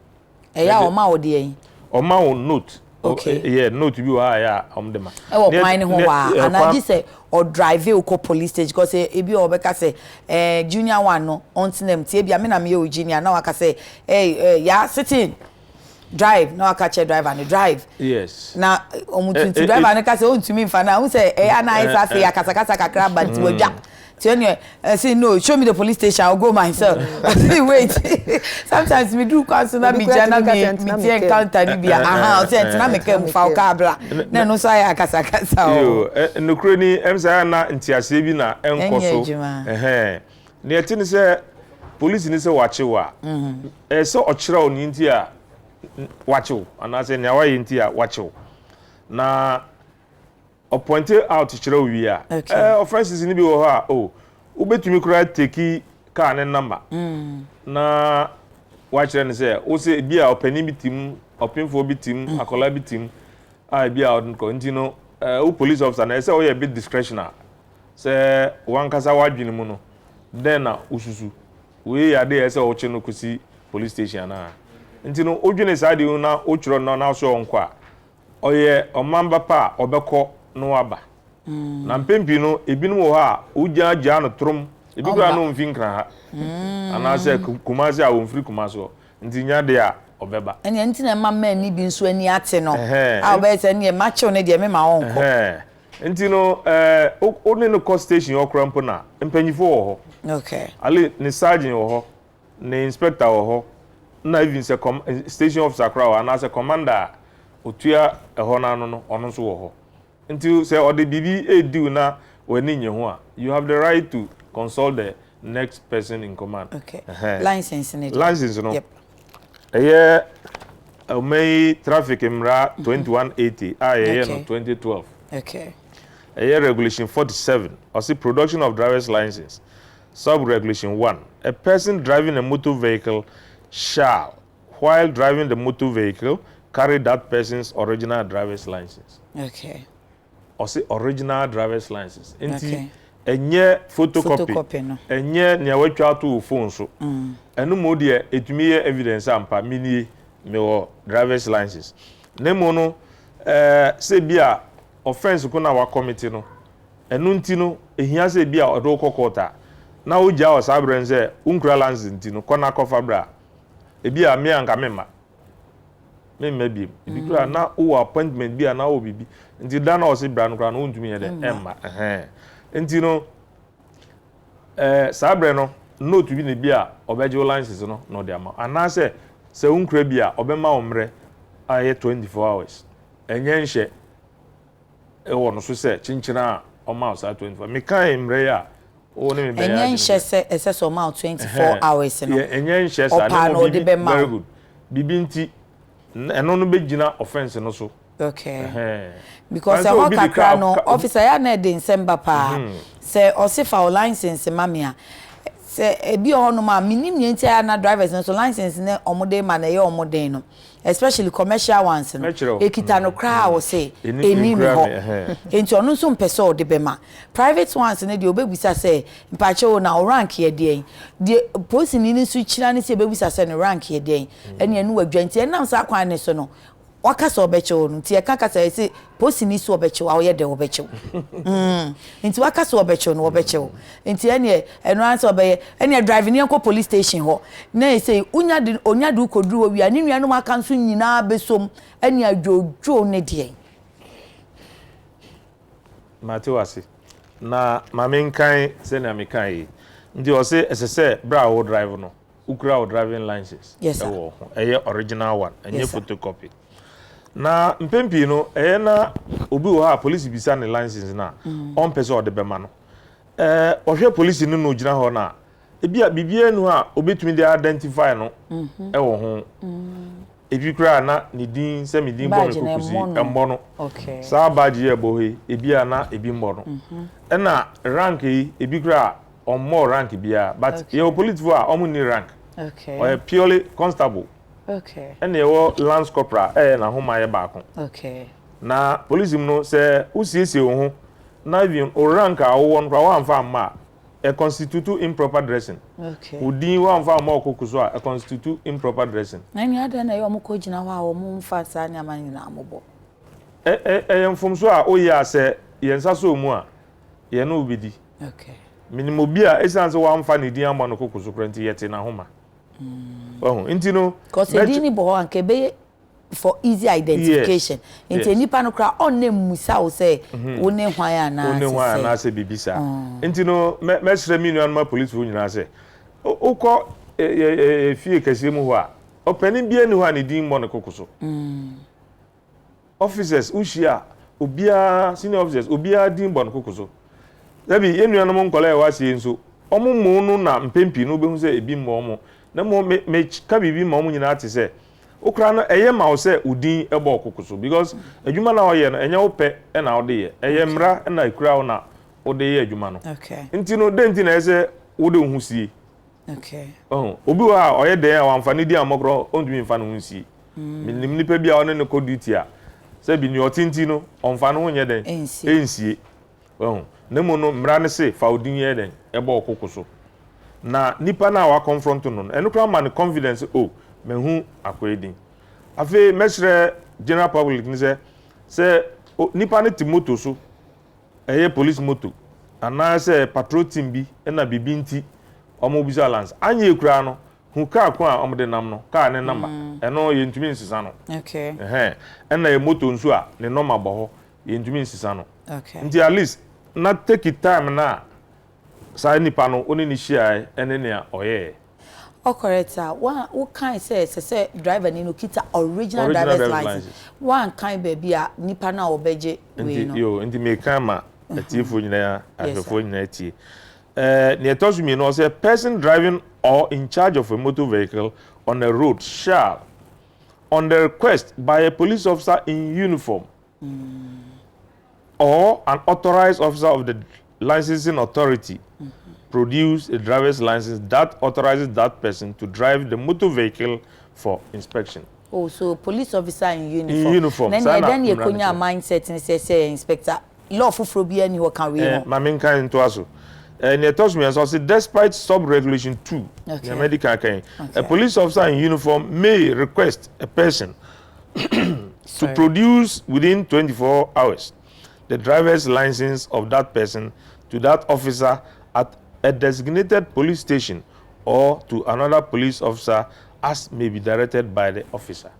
[SPEAKER 1] Ɛyɛ a ɔma wo deɛn?
[SPEAKER 3] Ɔma wo note. Okay. Yeah, note bi wɔ hɔ a ɛyɛ a wɔde ma.
[SPEAKER 1] Ɛwɔ kwan no ho hɔ a anaa gye sɛ ɔdrive wo kɔ police station because ebi wɔ hɔ ɔbɛka sɛ eh, junior one no ɔntena mu nti ebia me na meyɛ wo junior na waka sɛ eh, eh, ya sit in. Drive na waka kyerɛ driver no drive.
[SPEAKER 3] Yes.
[SPEAKER 1] Na wɔn tu nti driver no ka sɛ ɔntumi nfa na ahun sɛ ɛyɛ ana ayɛ sɛ afei akasakasa kakra ba nti wadwa. Nti ɛnna ɛsi no show me the police station I will go myself. Ɔsi wait sometimes mi duru kwan so na mi gya na mi mi ti encounter ni bi a aha ɔsi ɛntena mi kaa mu fa ɔkaa bra na ɛno nso ayɛ akasakasa
[SPEAKER 3] o. Yoo nokure ni ɛm sɛ ayɛ na nteaseɛ bi na ɛnkɔ so. Ɛnyɛ adwuma. Nea ɛte ne sɛ, polisini sɛ wakye wo a, ɛyɛ sɛ ɔkyerɛ wo nea nti a wakye wo anaasɛ nea wayɛ nti a wakye wo. Na ɔpɔinte out kyerɛ wo wie a, ɛɛ offences no bi wɔ hɔ a, oh, wobɛtumi koraa teki kaa ne number na wakyerɛ no sɛ wo sɛ ebi a ɔpanin bi te mu, ɔpemfoɔ bi te mu, akwadaa bi te mu a ebi a ɔde no kɔ. Nti no, wo police officer no, ɛyɛ sɛ woyɛ a bit discretional. Sɛ w'ankasa w'adwene mu no, dɛn na wususu? Wei yɛ ade a ɛsɛ sɛ wokye no kosi police station anaa? Nti no, wodwene saa ade yi ho na wotwerɛ no na wosɛ ɔnkɔ a, ɔyɛ ɔmamba pa a ɔbɛkɔ na waba. Na mpɛn pii no, ebinom wɔ hɔ a wogyaa gyaa no torom. Ebi koraa na ɔmfi Nkran ha anaasɛ Kumasi a ɔmfiri Kumasi hɔ. Nti nya de a ɔbɛba.
[SPEAKER 1] Ɛnneɛ nti na ɛma mmaa ni bi nso ani ate no a wɔbɛyɛ sɛ ɛnneɛ makyew no deɛ mema ɔnkɔ.
[SPEAKER 3] Nti no eh, wo ne no kɔ station hɔ koraa mpo no a, mpanyinfoɔ wɔ hɔ.
[SPEAKER 1] Okay.
[SPEAKER 3] At least ne sergeant wɔ hɔ, ne inspector wɔ hɔ, na even sɛ com station officer koraa wɔ hɔ anaasɛ commander a otua ɛhɔ no ano no, ɔno nso wɔ hɔ. Nti sɛ ɔde biribi redi wo na w'ani nnye ho a, you have the right to consult the next person in command.
[SPEAKER 1] Okay. Ɛhɛn. License no deɛ.
[SPEAKER 3] License no. Yep. Ɛyɛ ɔman yi traffic mmara 2180 a yɛyɛ no 2012.
[SPEAKER 1] Okay.
[SPEAKER 3] Ɛyɛ regulation 47. Ɔse production of driver's license. Sub regulation 1. A person driving a motor vehicle shall, while driving the motor vehicle, carry that person's original driver's license.
[SPEAKER 1] Okay.
[SPEAKER 3] Ɔse original drivers license nti ɛnyɛ photocopy, ɛnyɛ nea watwa ato wo phone so. Ɛno mmom deɛ ɛtumi yɛ evidence ampa menie mewɔ drivers license. Na mmom no ɛɛ sɛ bi a offence ko na wakɔmete no ɛno nti no ɛhia sɛ bi a ɔde wo kɔ court a na wogyaa wɔ saa berɛ no sɛ wonkura license nti no kɔ na kɔfa bra. Ebi a me a nka memma. Memma biom. Ebi koraa na wowɔ appointment bi anaa wowɔ biribi. Nti da na ɔse bra no koraa no wontumi nyɛ dɛ ɛmma. Ɛhɛn. Nti no ɛɛ saa berɛ no note bi na ebi a ɔbɛgye wo license no na ɔde ama wo. Anaasɛ sɛ wonkura bi a ɔbɛma wo mmerɛ a ɛyɛ 24 hours. Ɛnyɛ nhyɛ wɔ no so sɛ kyenkyena a ɔma wo saa 24. Mekae mmerɛ yi a wo ne me bɛyɛ
[SPEAKER 1] Ɛnyɛ
[SPEAKER 3] adwene
[SPEAKER 1] nhyɛ
[SPEAKER 3] sɛ.
[SPEAKER 1] sɛ ɛsɛ sɛ ɔma wo 24
[SPEAKER 3] Ɛhɛn,
[SPEAKER 1] hours no.
[SPEAKER 3] yɛ ɛnyɛ nhyɛ saa na
[SPEAKER 1] Ɔpaa na
[SPEAKER 3] mmom
[SPEAKER 1] ɔde
[SPEAKER 3] biribi,
[SPEAKER 1] bɛma
[SPEAKER 3] very
[SPEAKER 1] wo.
[SPEAKER 3] good, biribi nti, ɛno no bɛgyina offence no so.
[SPEAKER 1] Okay.
[SPEAKER 3] Ɛhɛn.
[SPEAKER 1] Because
[SPEAKER 3] Kwan sɛ
[SPEAKER 1] ɛhɔ
[SPEAKER 3] obi de
[SPEAKER 1] kakra
[SPEAKER 3] kaa,
[SPEAKER 1] no,
[SPEAKER 3] ka, obi,
[SPEAKER 1] officer yɛ a na ɛde nsɛm ba paa. Sɛ ɔse fa wo license ma me a, sɛ ebi wɔ hɔnom a, mennim nea nti a ɛyɛ a na drivers no nso license no a wɔde rema no ɛyɛ wɔn den no. Especially commercial ones no, ekita no koraa a ɔse ɛnni me hɔ. Enti ɔno nso mpɛ sɛ ɔde bɛma. Private ones no deɛ ɔbɛbisa sɛ, mpakyɛw o, na wo rank yɛ deɛn? Deɛ polisini no nso kyira ne sɛ ɛbɛbisa sɛ ne rank yɛ deɛn? Ɛnneɛ ɛno wadwa. Nti ɛnam saa kwan no so no, waka sɛ ɔbɛkye wo no, nti yɛka kasa yɛse polisini se ɔbɛkye wo a, ɔyɛ dɛn ɔbɛkye wo. Mm, nti waka sɛ ɔbɛkye wo no, ɔbɛkye wo. Nti ɛneɛ ɛno ara sɛ ɔbɛyɛ, ɛneɛ drive no yɛnkɔ police station hɔ. Na ɛsei wonya de, onya de wo kɔduru hɔ wie a, ne nuanom aka nso nyinaa bɛsom, ɛne adwoodwoo ne deɛn.
[SPEAKER 3] Mate wo ase. Na ma menkan sɛnea mekae yi. Nti ɔse ɛsɛ sɛ berɛ a wo drive no, wokura wo driving license
[SPEAKER 1] Yes sir.
[SPEAKER 3] wɔ wo ho. Ɛyɛ original one, ɛnyɛ
[SPEAKER 1] Yes sir.
[SPEAKER 3] photocopy. Na mpɛn pii no, ɛyɛ na obi wɔ hɔ a polisi bisa ne license no a, ɔmpɛ sɛ ɔde bɛma no. Ɛɛ, ɔhwɛ polisi no na ogyina hɔ no a, ebi a biribiara nni hɔ a obetumi de identify no wɔ ho. Ebi koraa na ne din sɛ me din bɔ me
[SPEAKER 1] Badge no
[SPEAKER 3] koko si
[SPEAKER 1] ɛmmɔ no.
[SPEAKER 3] ɛmmɔ no.
[SPEAKER 1] Okay.
[SPEAKER 3] Saa badge yi a ɛbɔ hɔ yi, ebi a na ebi mmɔ no. Ɛna rank yi, ebi koraa ɔmmɔɔ rank biara. But
[SPEAKER 1] Okay.
[SPEAKER 3] yɛwɔ polisifoɔ a wɔn nni rank.
[SPEAKER 1] Okay.
[SPEAKER 3] Ɔyɛ purely constable.
[SPEAKER 1] Okay.
[SPEAKER 3] Ɛna yɛwɔ lance corporal a ɛyɛ n'ahoma yɛ baako.
[SPEAKER 1] Okay.
[SPEAKER 3] Na polisi mu no, sɛ wosiesie wo ho na even wo rank a wowɔ no koraa woamfa amma a, ɛ constitute improper dressing. Wo din woamfa amma wo koko so a, ɛ constitute improper dressing.
[SPEAKER 1] Na ɛnneɛ adɛn na ɛyɛ wɔkɔgyina hɔ a wɔmfa saa nneɛma no nyinaa mmobɔ?
[SPEAKER 3] Ɛ ɛ ɛyɛ mfomso a woyɛ a sɛ yɛn nsa sɔ mu a, yɛne wo bɛdi. Menim obi a ɛsiane sɛ wamfa ne din ammɔ ne koko so koraa nti yɛtee n'ahoma. Wahu? Nti no,
[SPEAKER 1] Because edin no bɔ hɔ a, anka ɛbɛyɛ for easy identification. Nti nipa no koraa ɔnna mmusa wo sɛ wo ne hwan anaasɛ
[SPEAKER 3] Wo ne hwan
[SPEAKER 1] sɛ.
[SPEAKER 3] anaasɛ biribi saa. Nti no, mɛ mɛsrɛ me nuanom apolisifoɔ nyinaa sɛ, wokɔ yɛ yɛ fie kɛseɛ mu hɔ a, ɔpanin biara nni hɔ a ne din mmɔ ne koko so. Officers wohyia a, obiara, senior officers, obiara din bɔ ne koko so. Dabi, yɛn nuanom nkwadaa a ɛwɔ ase yi nso, wɔn mmo no na mpɛn pii no wobɛhu sɛ ebi mmɔ wɔn. Na mmom me meka biribi ma wɔn nyinaa te sɛ, wo koraa no ɛyɛ ma wo sɛ wo din bɔ wo koko so because adwuma no a wɔyɛ no ɛnyɛ wo pɛ na wode yɛ, ɛyɛ mmara na ekura wo na wode yɛ adwuma no. Nti no, dɛn nti na ɛyɛ sɛ wode wo ho sie? Wahu? Obi wɔ hɔ a ɔyɛ dɛn a wamfa ne din ammɔ koraa ɔntumi mfa ne ho nsie. Menim nipa bi a ɔne no kɔ duty a, sɛbi nea ɔte nti no, ɔmfa ne ho nyɛ dɛn? Nsie. Wahu? Na mmom no, mmara no se fa wo din yɛ dɛn? Ɛbɔ wo koko so. Na nipa no a wakɔnfrɔnto no no, ɛno koraa ma no confidence sɛ, oh, mahu akoa yi din. Afei mɛsrɛ general public no sɛ, sɛ nipa no te moto so, ɛyɛ police moto anaasɛ patrol team bi na biribi nti wɔrebisa lance, anyɛ koraa no, hu car ko a wɔde nam no, car ne number, ɛno yɛntumi nsesa no. Ɛhɛn, ɛna yɛ moto nso a, ne number bɔ hɔ, yɛntumi nsesa no. Nti at least na take time no a saa nipa no wo ne no hyiaeɛ ne nea ɔyɛeɛ.
[SPEAKER 1] Ɔ correct a, wo wo kae sɛ ɛsɛ sɛ driver ni no kita original driver's license. Woankan baabi a nipa no a ɔbɛgye wei no.
[SPEAKER 3] Nti yoo, nti meka ma atiefoɔ nyinaa, ahwɛfoɔ nyinaa atie. Ɛɛ, nea ɛtɔ so mmienu, ɔsɛ a person driving or in charge of a motor vehicle on a road shall, on the request by a police officer in uniform, or an authorized officer of the licensing authority produce a driver's license that authorizes that person to drive the motor vehicle for inspection.
[SPEAKER 1] Oh, so police officer in uniform.
[SPEAKER 3] In uniform.
[SPEAKER 1] Na nea ɛdɛn na yɛkɔnya mindset ne sɛ sɛ inspector law foforɔ biara ni hɔ ka wei ho.
[SPEAKER 3] Ma menka ntoa so. Nea ɛtɔ so mmiɛnsa ɔse despite sub regulation 2, nea madi kan aka yi, a police officer in uniform may request a person to produce within 24 hours the driver's license of that person to that officer at a designated police station or to another police officer as may be directed by the officer.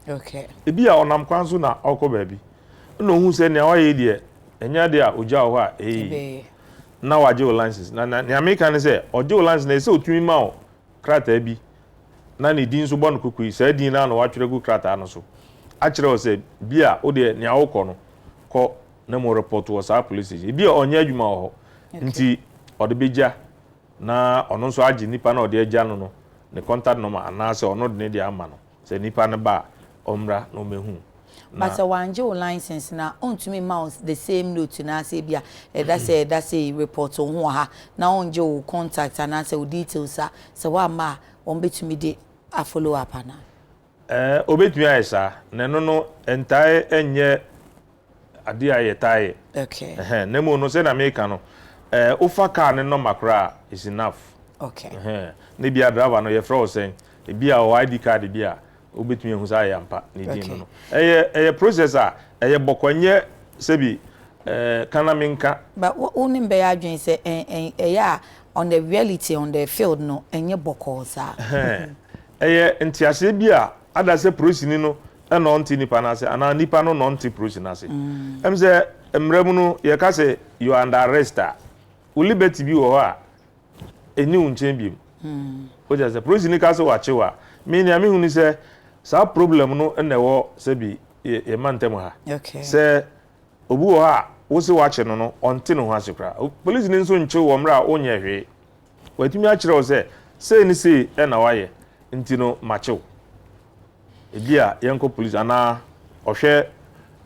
[SPEAKER 1] Okay.
[SPEAKER 3] Ebi a ɔnam kwan so na ɔkɔ baabi na ohun sɛ nea wayɛ deɛ ɛnyɛ adeɛ a ogya wɔ hɔ a ɛyɛ yie na wagye wo license na na nea meka ne sɛ ɔgye wo license na ɛsɛ otumi ma wo krataa bi na ne din nso bɔ no koko yi, saa din no ara na wɔatwerɛ agu krataa no so akyerɛ wo sɛ bi a wo deɛ nea wokɔ no, kɔ na mmom report wɔ saa police station. Ebi a ɔnyɛ adwuma wɔ hɔ nti ɔde bɛgya na ɔno nso agye nipa no a ɔde agya no no ne contact number anaasɛ ɔno de ne deɛ ama no sɛ nipa no ba a ɔmmra na ɔmmɛhu.
[SPEAKER 1] But sɛ wangye wo license no a, ɔntumi mma wo the same note no ara sɛ ebia ɛda sɛ ɛda sei report wo ho wɔ ha na ɔngye wo contact anaasɛ wo details a, sɛ woamma a wɔbɛtumi de a follow up anaa?
[SPEAKER 3] Ɛɛ, obetumi ayɛ saa, na ɛno no ɛntae nyɛ adeɛ a yɛtaa yɛ.
[SPEAKER 1] Okay.
[SPEAKER 3] Ɛhɛn, na mmom no sɛnea meka no, ɛɛ wofa car ne nɔma koraa a, is enough.
[SPEAKER 1] Okay.
[SPEAKER 3] Ɛhɛn, na ebia driver no yɛfrɛ wo sɛn, ebia ɔwɔ ID card bi a, wobɛtumi ahu sɛ ayɛ ampa ne din no no. Ɛyɛ ɛyɛ process a ɛyɛ bɔkɔ ɛnyɛ sɛbi ɛɛ ka na menka.
[SPEAKER 1] But wo wo ne me bɛyɛ adwene sɛ ɛ ɛ ɛyɛ a on the reality on the field no ɛnyɛ bɔkɔɔ saa.
[SPEAKER 3] Ɛhɛn, ɛyɛ nteaseɛ bi a ada sɛ polisini no na ɔnte nipa no ase anaa nipa no na ɔnte polisi no ase. Ɛm sɛ mmara mu no yɛka sɛ you are under arrest a, wo liberty bi wɔ hɔ a ɛnni wo nkyɛn biom. Wote aseɛ? Polisini ka sɛ wakye wo a, me nea mehu ne sɛ saa problem no na ɛwɔ sɛbi yɛ mantam ha. Sɛ obi wɔ hɔ a wo se wakye no no, ɔnte ne ho ase koraa. Polisini nso nkye wo wɔ mmerɛ a wonyɛɛ hwee. Watumi akyerɛ wo sɛ sei ne sei na wayɛ nti no makye wo. Ebia yɛnkɔ polisi anaa ɔhwɛ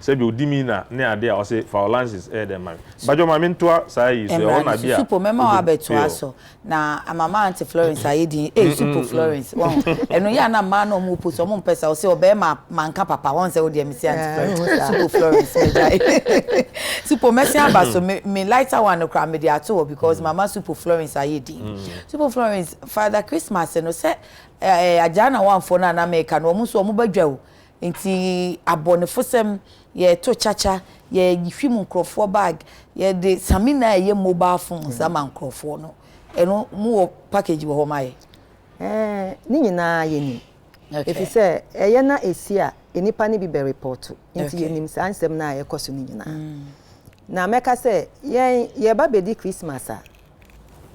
[SPEAKER 3] Sɛbi odi mi na ne ade a ɔse fa wo license ɛyɛ dɛn ma me. Mpakyɛw ma me ntoa saa yi so ɛhɔ na
[SPEAKER 1] Mmra
[SPEAKER 3] bi a
[SPEAKER 1] Supo mɛma
[SPEAKER 3] wobɛ
[SPEAKER 1] wabɛtoa
[SPEAKER 3] yo.
[SPEAKER 1] so na ama ma Aunty Florence ayɛ din ei Supo Florence wahu ɛno yɛ a na mmaa na ɔmo post ɔmo mpɛ saa ɔse ɔbɛɛma manka papa wahu sɛ wodeɛ mese Aunty
[SPEAKER 2] Ɛɛ,
[SPEAKER 1] Florence
[SPEAKER 2] wohu saa.
[SPEAKER 1] Supo Florence magyae Supo mɛsen aba so me me lighter one no koraa mede ato hɔ because mama Supo Florence ayɛ din Supo Florence Father Christmas no sɛ ɛɛ agyaa na wanfoɔ no a na meka no ɔmo nso ɔmo ba dwa o Nti abɔnefosɛm, yɛto kyakya, yɛhwim nkorɔfoɔ bag, yɛde samina a ɛyɛ mobile phones ama nkorɔfoɔ no, ɛno mowɔ package wɔ hɔ ma yɛ?
[SPEAKER 2] Ɛɛ, ne nyinaa yɛnim.
[SPEAKER 1] Okay.
[SPEAKER 2] Ɛfiri sɛ ɛyɛ na ɛsi a, nnipa no bi bɛrepɔɔto. Nti
[SPEAKER 1] Okay.
[SPEAKER 2] yɛnim saa nsɛm no a ɛkɔ so no nyinaa. Na mɛka sɛ, yɛn yɛba bɛdi Christmas a,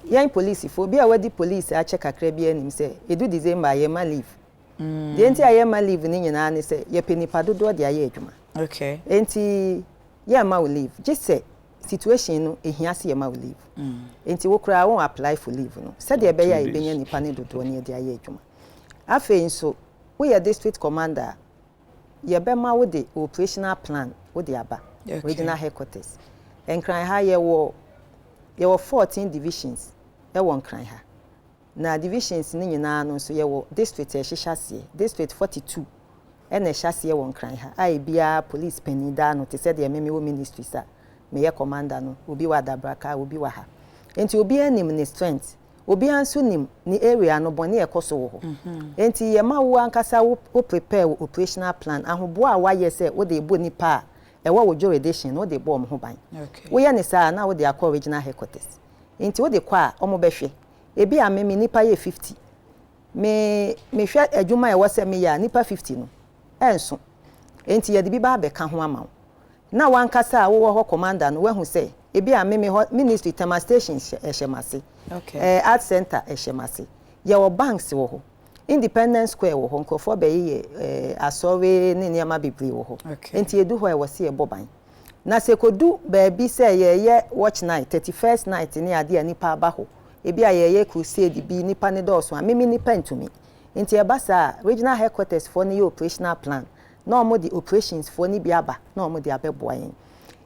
[SPEAKER 2] yɛn polisifoɔ, obi a wadi polisi akyɛ kakra biara nim sɛ, ɛdu December a, yɛma leave. Deɛ nti a yɛmma leave no nyinaa ne sɛ yɛpɛ nipa dodoɔ de ayɛ adwuma.
[SPEAKER 1] Okay.
[SPEAKER 2] Enti yɛmma wo leave gye sɛ situation no ɛhia sɛ yɛma wo leave. Enti wo koraa wo apply for leave no sɛdeɛ ɛbɛyɛ a yɛbɛnya nipa no dodoɔ na yɛde ayɛ adwuma. Afei nso woyɛ district commander a, yɛbɛma wo de operational plan wode aba regional headquarters. Nkran ha yɛwɔ yɛwɔ 14 divisions ɛwɔ Nkran ha. Na divisions no nyinaa no nso yɛwɔ district a ɛhyehyɛ aseɛ, district 42 na ɛhyɛ aseɛ wɔ Nkran ha a ebiara police panin da ano te sɛ deɛ me mewɔ ministries a meyɛ commander no, obi wɔ Adabraka, obi wɔ ha. Enti obiara nim ne strength, obiara nso nim ne area no bɔne a ɛkɔ so wɔ hɔ. Enti yɛma wo ankasa wo wo prepare wo operational plan, ahoboa a woayɛ sɛ wode rebɔ nnipa a ɛwɔ wo jurisdiction no wode rebɔ wɔn ho ban. Woyɛ no saa a na wode akɔ regional headquarters. Enti wode kɔ a wɔbɛhwɛ. Ebia me me nnipa yɛ 50. Me mehwɛ adwuma a ɛwɔ sɛ meyɛ a, nnipa 50 no, ɛnso. Enti yɛde bi ba abɛka ho ama wo. Na w'ankasa a wowɔ hɔ commander no, woahu sɛ ebia me me hɔ ministry, Tema station hyɛ ɛhyɛ m'ase.
[SPEAKER 1] Okay.
[SPEAKER 2] Ɛɛ Art Centre ɛhyɛ m'ase. Yɛwɔ banks wɔ hɔ. Independence Square wɔ hɔ, nkurɔfoɔ bɛyeyɛ ɛɛ asɔre ne nneɛma bebree wɔ hɔ.
[SPEAKER 1] Okay.
[SPEAKER 2] Enti ɛdu hɔ a ɛwɔ sɛ yɛbɔ ban. Na sɛ ɛkɔdu baabi sɛ yɛreyɛ watch night, 31st night ne adeɛ a nnipa aba hɔ, ebi a yɛreyɛ crusade bi, nnipa no dɔɔso a, me me nnipa ntumi. Nti ɛba saa a, regional headquarters foɔ no yɛ operational plan na wɔde operations foɔ no bi aba na wɔde abɛboa yɛn.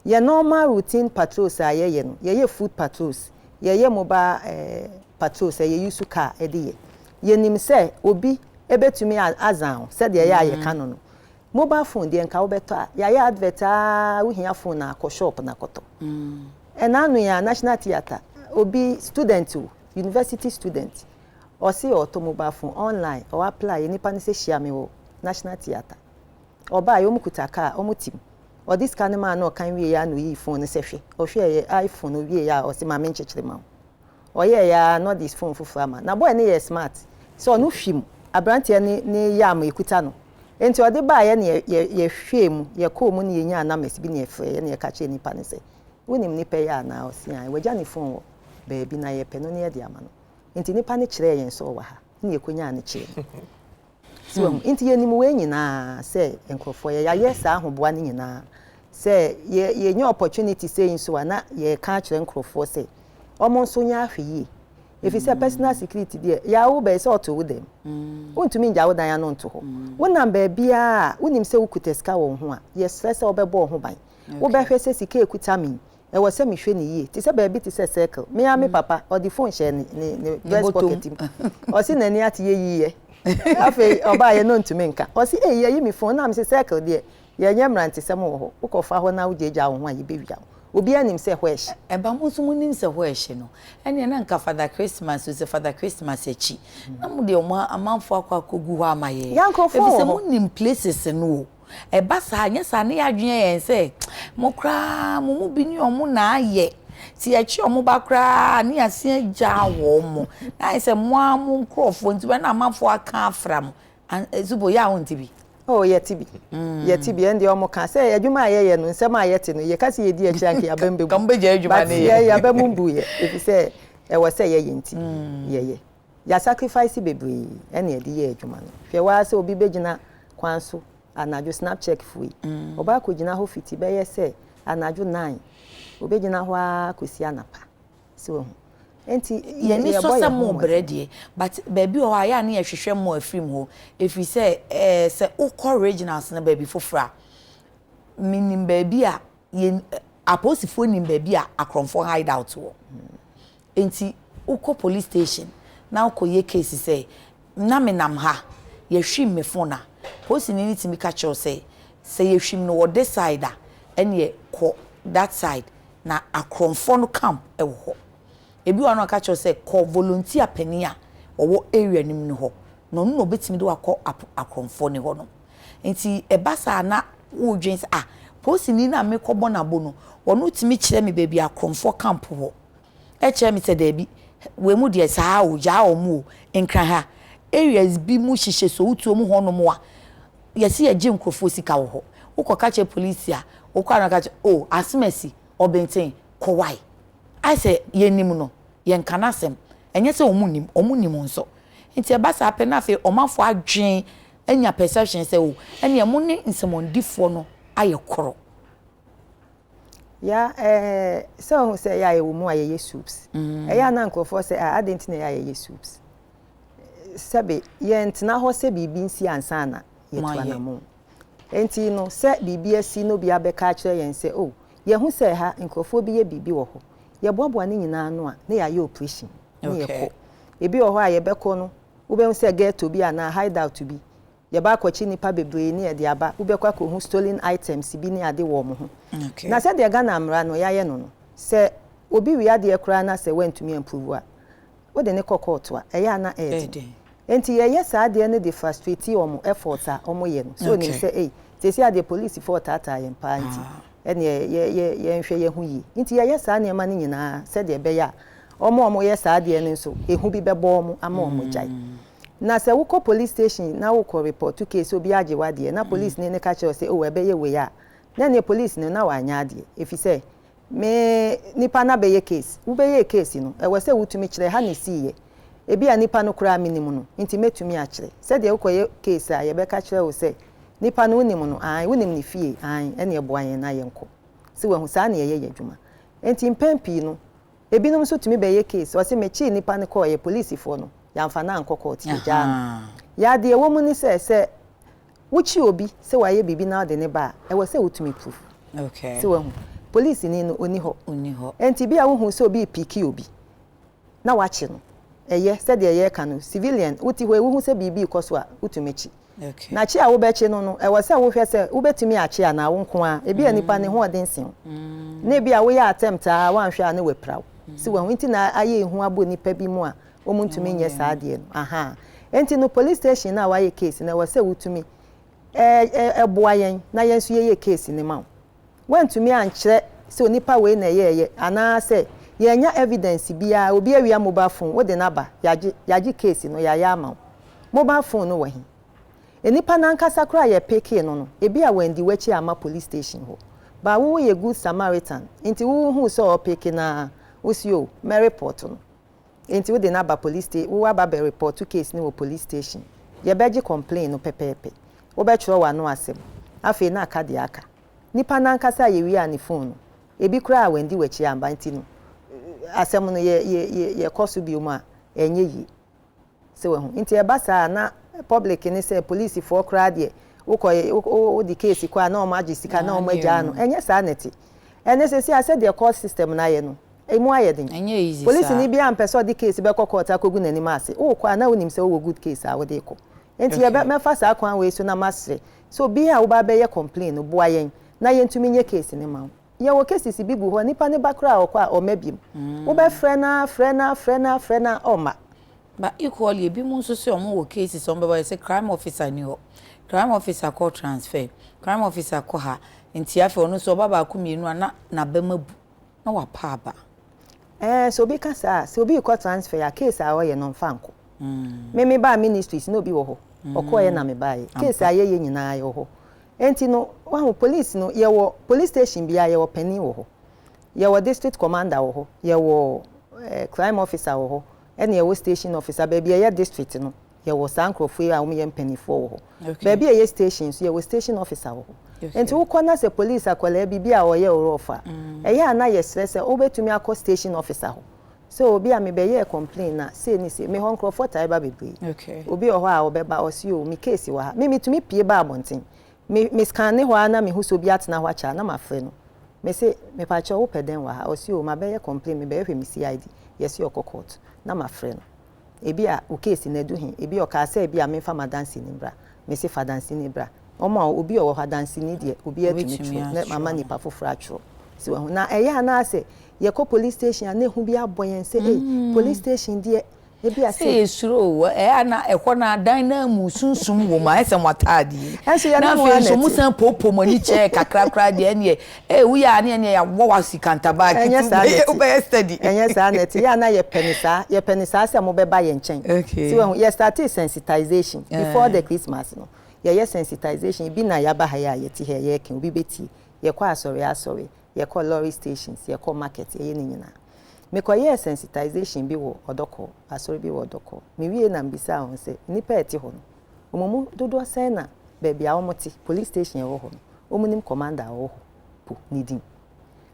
[SPEAKER 2] Yɛn normal routine patrols a yɛyɛ no, yɛyɛ foot patrols, yɛyɛ mobile eh, patrols a yɛ use car de yɛ. Yɛnim sɛ obi bɛtumi azan wo sɛdeɛ ɛyɛ a yɛka no no. Mobile phone deɛ nka wobɛtɔ a, yɛayɛ advert aa wohia phone a kɔ shop na kɔtɔ. Ɛna ano yi a National Theatre obi student o, university student, ɔse ɔɔtɔ mobile phone online, ɔ apply nipa no sɛ hyia me wɔ National Theatre. Ɔbaeɛ ɔmo kuta car, ɔmo te mu. Ɔde sika no maa no ɔkan wieɛ a na oyii phone no sɛ hwɛ, ɔhwɛɛyɛ iPhone owieɛ a ɔse ma menkyekyere ma wo. Ɔyɛeɛ ara na ɔde phone foforɔ ama. Na boy no yɛ smart sɛ ɔno hwim abranteɛ no ne yam ɛkuta no. Nti ɔde baeɛ na yɛ yɛhwɛɛ mu, yɛkɔɔ mu na yɛnyaa numbers bi na yɛfrɛeɛ na yɛka kyerɛɛ nipa no sɛ, wonim nipa yi anaa? Ɔse aane. Wagya ne phone wɔ baabi na yɛpɛ no na yɛde ama no. Nti nipa no kyerɛɛ yɛn sɛ ɔwɔ ha na yɛkɔnyaa no kyerɛɛ no. So wahu? Nti yɛnim wei nyinaa sɛ nkurɔfoɔ yɛ yɛayɛ saa ahoboa no nyinaa sɛ yɛ yɛnya opportunity sei nso a na yɛreka akyerɛ nkurɔfoɔ sɛ wɔn nso nyɛ ahwɛyie. Ɛfiri sɛ personal security deɛ yɛ a wobɛyɛ sɛ ɔto wo dɛm. Wontumi ngya wo dan ano nto hɔ. Wonam baabiara a wonim sɛ wokuta sika wɔ wo ho a, yɛsrɛ sɛ wobɛbɔ wo ho ban. Wobɛhwɛ sɛ sika a ɛkuta me yi, Ɛwɔ sɛ mehwɛ no yie. Te sɛ baabi te sɛ circle. Me ara me papa, ɔde phone hyɛɛ ne ne ne breast pocket mu. Ɔse n'ani ate yɛ yiyɛ. Afei ɔbaeɛ na ɔntumi nka. Ɔse ei yɛyi me phone. Na mese circle deɛ yɛnyɛ mmerantesɛm wɔ hɔ. Wokɔfa hɔ na wogyaagyaa wo ho a yɛbɛwia wo. Obiara nim sɛ ɛhɔ ɛhye.
[SPEAKER 1] Ɛba mo nso monim sɛ hɔ ɛhye no, ɛnneɛ na nka Father Christmas o, sɛ Father Christmas akyi na mode ɔmo amanfoɔ akɔ akɔgu hɔ ama yɛn.
[SPEAKER 2] Yɛn nkurɔfoɔ wɔ
[SPEAKER 1] Efisɛ
[SPEAKER 2] hɔ.
[SPEAKER 1] monim places no o. Ɛba saa a, anyɛ saa a na yɛn adwene yɛ yɛn sɛ mo koraa mo mu bi ne wɔn na ayɛ. Nti yɛkye wɔn ba koraa a, na yɛasan agyaa wɔn. Na ayɛ sɛ mo ara mo nkurɔfoɔ nti na amanfoɔ aka afra mo. Zubo, yɛ a wonte bi?
[SPEAKER 2] Oh, yɛte bi. Yɛte bi. Ɛndeɛ wɔn ka sɛ adwuma a yɛyɛ no, nsɛm a yɛte no, yɛka sɛ yɛdi akyire a anka yɛn abam bɛbu.
[SPEAKER 1] Ka mobɛgyae adwuma
[SPEAKER 2] But
[SPEAKER 1] no yɛ.
[SPEAKER 2] yɛn abam mbuiɛ, ɛfiri sɛ ɛwɔ sɛ yɛyɛ nti yɛyɛ. Yɛ sacrifice bebree ɛna yɛde yɛ adwuma no. Hwɛ waa sɛ obi bɛgyina kwan so anadwo snap check foɔ yi. Ɔba akɔgyina hɔ fiti bɛyɛ sɛ anadwo 9. Ɔbɛgyina hɔ ara kɔsi anapa. So wahu. Enti
[SPEAKER 1] Yɛn ani sɔ
[SPEAKER 2] yɛbɔ
[SPEAKER 1] sɛ
[SPEAKER 2] yɛn ho
[SPEAKER 1] mo brɛ
[SPEAKER 2] mmɔden.
[SPEAKER 1] deɛ but baabi wɔ hɔ a yɛ a ne yɛhwehwɛ mo afiri mu hɔ ɛfiri sɛ ɛɛ sɛ wokɔ regionals no baabi foforɔ a. Menim baabi a yɛn apolisifoɔ nim baabi a akorɔmfoɔ hide out wɔ. Nti wokɔ police station na wokɔyɛ case sɛ na menam ha, yɛhwim me phone a, polisini no tumi ka kyerɛ wo sɛ, sɛ yɛhwim no wɔ this side a, ɛneɛ kɔ that side na akorɔmfoɔ no camp wɔ hɔ. Ebi wɔ hɔ a na ɔka kyerɛ wo sɛ kɔ volunteer panin a ɔwɔ area no mu no hɔ na ɔno na ɔbɛtumi de wo akɔ akorɔmfoɔ no hɔ nom. Nti ɛba saa a na wodwen sɛ ah, polisini no a mekɔbɔ no abo no, ɔno tumi kyerɛ me baabi a akorɔmfoɔ camp wɔ. Ɛkyerɛ me sɛ daabi, wei mu deɛ saa o, gyaa wɔn o. Nkran ha, areas bi mu hyehyɛ Sowutuo mu hɔnom a, yɛse yɛgye nkurɔfoɔ sika wɔ hɔ. Wokɔka kyerɛ polisi a, wokɔ a na ɔka kyerɛ oh, Asem asi, Ɔbenten, kɔ wae. Ayɛ sɛ yɛnim no, yɛnka n'asɛm. Ɛnyɛ sɛ wɔn nnim, wɔn nim nso. Nti ɛba saa pɛ na afei ɔmanfoɔ adwene anya perception sɛ oh, ɛneɛ mo ne nsɛmɔnedifoɔ no ayɛ koro.
[SPEAKER 2] Ya eh, sɛ wohu sɛ ɛyɛ a yɛwɔ mu a yɛyɛ soups. Ɛyɛ a na nkurɔfoɔ sɛ ah, adɛn nti na ɛyɛ a yɛyɛ soups? Sɛbe yɛntena hɔ sɛ biribi nsi ansa na yɛtu anammɔn. Enti no, sɛ biribi asi na obi abɛka akyerɛ yɛn sɛ oh, yɛahu sɛ ɛha nkurɔfoɔ bi yɛ biribi wɔ hɔ, yɛboaboa ne nyinaa ano a, na yɛayɛ operation na yɛkɔ. Ebi wɔ hɔ a yɛbɛkɔ no, wobɛhu sɛ ghetto bi anaa hideout bi, yɛba akɔkye nnipa bebree ne yɛde aba, wobɛkɔ akɔhu stolen items bi ne ade wɔ wɔn ho. Na sɛdeɛ Ghana mmara no yɛayɛ no no, sɛ obi wia adeɛ koraa na sɛ woantumi amprove a, wode no kɔ kɔɔto a, ɛyɛ a na ɛyɛ den. Enti yɛyɛ saa adeɛ no de frustrate wɔn efforts a wɔyɛ no. Sɛ onim sɛ ei, seesei adeɛ polisifoɔ retaataa yɛn paa nti, ɛneɛ yɛ, yɛ, yɛnhwɛ yɛn ho yie. Nti yɛyɛ saa nneɛma no nyinaa sɛdeɛ ɛbɛyɛ a wɔn a wɔyɛ saa adeɛ no nso, ehu bi bɛbɔ wɔn ama wɔagyae. Na sɛ wokɔ police station na wokɔ report case sɛ obi agye w'adeɛ na polisini no ka kyerɛ wo sɛ oh ɛbɛyɛ wei a, na ɛneɛ police no na wanyɛ adeɛ efisɛ me nipa no abɛyɛ case. Wobɛyɛɛ case no, ɛwɔ sɛ wotumi kyerɛ ha na ɛsiiɛ. Ebia nipa no koraa menim no nti mɛtumi akyerɛ. Sɛdeɛ wokɔyɛ case a yɛbɛka kyerɛ wo sɛ nipa no wonim no, aane, wonim ne fie, aane, ɛneɛ boa yɛn na yɛnkɔ. So wahu? Saa na yɛyɛ yɛn adwuma. Enti mpɛn pii no, Ebinom nso tumi bɛyɛ case, ɔse mekyee nipa no kɔɔeɛ, polisifoɔ no, yɛamfa no ankɔ court, yɛgyaa no. Yaa deɛ ɛwɔ mu ne sɛ, sɛ wokye obi sɛ wayɛ biribi na wode no ba a, ɛwɔ sɛ wotumi prove. So wahu? Polisini no, ɔnni hɔ. Enti bi a wohu sɛ obi repiiki obi na wakye no, ɛyɛ, sɛdeɛ yɛreka no, civilian, wote hɔ yi, wohu sɛ biribi rekɔ so a, wotumi kye. Na kye a wobɛkye no no, ɛwɔ sɛ wohwɛ sɛ wobɛtumi akye anaa wo nko ara. Ebia nipa no ne ho ɔden sen wo. Na ebia woyɛ attempt ara woanhwɛ a na wapira wo. So wahu? Nti na ayɛ ehu abɔ nnipa bi mu a wɔntumi nyɛ saa adeɛ no. Ahaa. Enti no police station no a woayɛ case no, ɛwɔ sɛ wotumi boa yɛn na yɛn nso yɛyɛ case no ma wo. Woantumi ankyerɛ sɛ onipa wei na ɛyɛɛyɛ anaasɛ yɛannya evidence biara, obi awia mobile phone, wode no aba, yɛagye, yɛagye case no, yɛayɛ ama wo. Mobile phone no wɔ he? Nnipa no ankasa koraa a yɛpekee no no, ebia wandi w'akyi amma police station hɔ. But wo woyɛ good Samaritan, nti wo wohuu sɛ ɔrepeke no ara, wose oh, mɛreport no. Enti wode no aba police sta, wo aba bɛ report case no wɔ police station. Yɛbɛgye complain no pɛpɛɛpɛ. Wobɛtwerɛ w'ano asɛm. Afei na aka deɛ aka. Nipa no ankasa a yɛwiaa ne phone no, ebi koraa a wandi w'akyi amba nti no, asɛm no yɛ, yɛ, yɛ, yɛkɔ so biom a, ɛnyɛ yie. Sɛ wahu? Nti ɛba saa a, na public ne sɛ polisifoɔ koraa deɛ, wokɔ, wo, wode case kɔ a na wɔn agye sika na wɔn agyaa no. Ɛnyɛ saa na ɛte. Ɛnnɛ seesei a sɛdeɛ court system no ayɛ no, emu ayɛ den.
[SPEAKER 1] Ɛnyɛ easy
[SPEAKER 2] saa. Polisini biara mpɛ sɛ ɔde case bɛkɔ court akɔgu n'anim ase. Wokɔ a na wonim sɛ wowɔ good case a wode rekɔ. Nti yɛbɛ, mɛfa saa kwan wei so na masrɛ sɛ obiara a woba abɛyɛ complain no, boa yɛn na yɛntumi nyɛ case no ma wo. Yɛwɔ cases bi gu hɔ, nipa no ba koraa a ɔkɔ a ɔmma biom. Wobɛfrɛ no ara, frɛ no ara, frɛ no ara, frɛ no ara, ɔmma.
[SPEAKER 1] But equally ebinom nso sɛ wɔn wɔ cases a wɔn bɛba yɛsɛ crime officer nni hɔ, crime officer kɔ transfer, crime officer kɔ ha, nti afei ɔno nso ɔba baako mmienu a na n'abam abu na wapa aba.
[SPEAKER 2] Ɛɛ sɛ obi ka saa a, sɛ obi rekɔ transfer a, case a ɔyɛ no ɔmfa nkɔ. Me me baa ministries na obi wɔ hɔ, ɔkɔeɛ na me baeɛ. Case a yɛyɛ nyinaa yɛwɔ hɔ. Enti no, wahu, police no, yɛwɔ police station biara yɛwɔ panin wɔ hɔ. Yɛwɔ district commander wɔ hɔ, yɛwɔ eh, crime officer wɔ hɔ, ɛna yɛwɔ station officer. Baabi a ɛyɛ district no, yɛwɔ saa nkurɔfoɔ yi a wɔyɛ mpanimfoɔ wɔ hɔ. Baabi a ɛyɛ station nso, yɛwɔ station officer wɔ hɔ. Enti wokɔ na sɛ police akwadaa bi bi a ɔyɛ wo rough a, ɛyɛ a na yɛsrɛ sɛ wobɛtumi akɔ station officer hɔ. Sɛ obi a mebɛyɛɛ complain na sei ne sei, me hɔ nkurɔfoɔ taa ba bebree. Obi wɔ hɔ a ɔbɛba, ɔse oh, me case wɔ ha. Me metumi pue ba abɔnten. Me me scanne hɔ ara na mehu sɛ obi atena hɔ akyɛ a, na mafrɛ no. Mese, mepakyɛw wopɛ dɛn wɔ ha? Ɔse oh, mabɛyɛ complain, mebɛhwehwɛ me CID. Yɛse ɔkɔ court. Na mafrɛ no. Ebia wo case no adu he? Ebia ɔkaa sɛ ebia memfa m'adanseni mbra. Mese fa danseni bra. Wɔn a obi a ɔwɔ hɔ adanseni deɛ obiara tumi
[SPEAKER 1] Obetumi
[SPEAKER 2] twerɛ na mama
[SPEAKER 1] atwerɛ.
[SPEAKER 2] nipa foforɔ atwerɛ. So wahu? Na ɛyɛ a na asɛ yɛkɔ police station a na ehu bi abɔ yɛn sɛ ei, police station deɛ ebia
[SPEAKER 1] Sɛ
[SPEAKER 2] sei.
[SPEAKER 1] yɛsuro o, ɛyɛ a na ɛhɔ no adan no amu sunsum wɔ mu ayɛ sɛ mo ataade yi.
[SPEAKER 2] Ɛnso yɛne
[SPEAKER 1] Na
[SPEAKER 2] mo
[SPEAKER 1] afei
[SPEAKER 2] ara na
[SPEAKER 1] nso mo
[SPEAKER 2] ɛte.
[SPEAKER 1] san poopoo mo ani kyɛɛ kakra koraa deɛ ɛneɛ ee woyɛ a ne ɛneɛ yɛawɔ wo asi kantabaa
[SPEAKER 2] Ɛnyɛ
[SPEAKER 1] ketewa
[SPEAKER 2] saa na
[SPEAKER 1] wobɛyɛ
[SPEAKER 2] ɛte.
[SPEAKER 1] wobɛyɛ steady.
[SPEAKER 2] Ɛnyɛ saa na ɛte. Yɛ a na yɛpɛ no saa. Yɛpɛ no saa sɛ mobɛba yɛn nkyɛn. So
[SPEAKER 1] Okay.
[SPEAKER 2] wahu? Yɛ startee sensitization before
[SPEAKER 1] Eh.
[SPEAKER 2] the Christmas no. Yɛyɛ sensitization, bi na yɛaba ha yi a yɛte ha yi a yɛreka, obi bɛtie. Yɛkɔ asɔre asɔre, yɛkɔ lorry stations, yɛkɔ market, yɛyɛ ne nyinaa. Mekɔyɛɛ sensitization bi wɔ Ɔdɔkɔɔ, asɔre bi wɔ Ɔdɔkɔɔ. Mewiee na mebisaa wɔn sɛ, nnipa a ɛte hɔ no, wɔn mu dodoɔ sɛn na baabi a wɔte, police station a ɛwɔ hɔ no, wɔnim commander a ɔwɔ hɔ po ne din,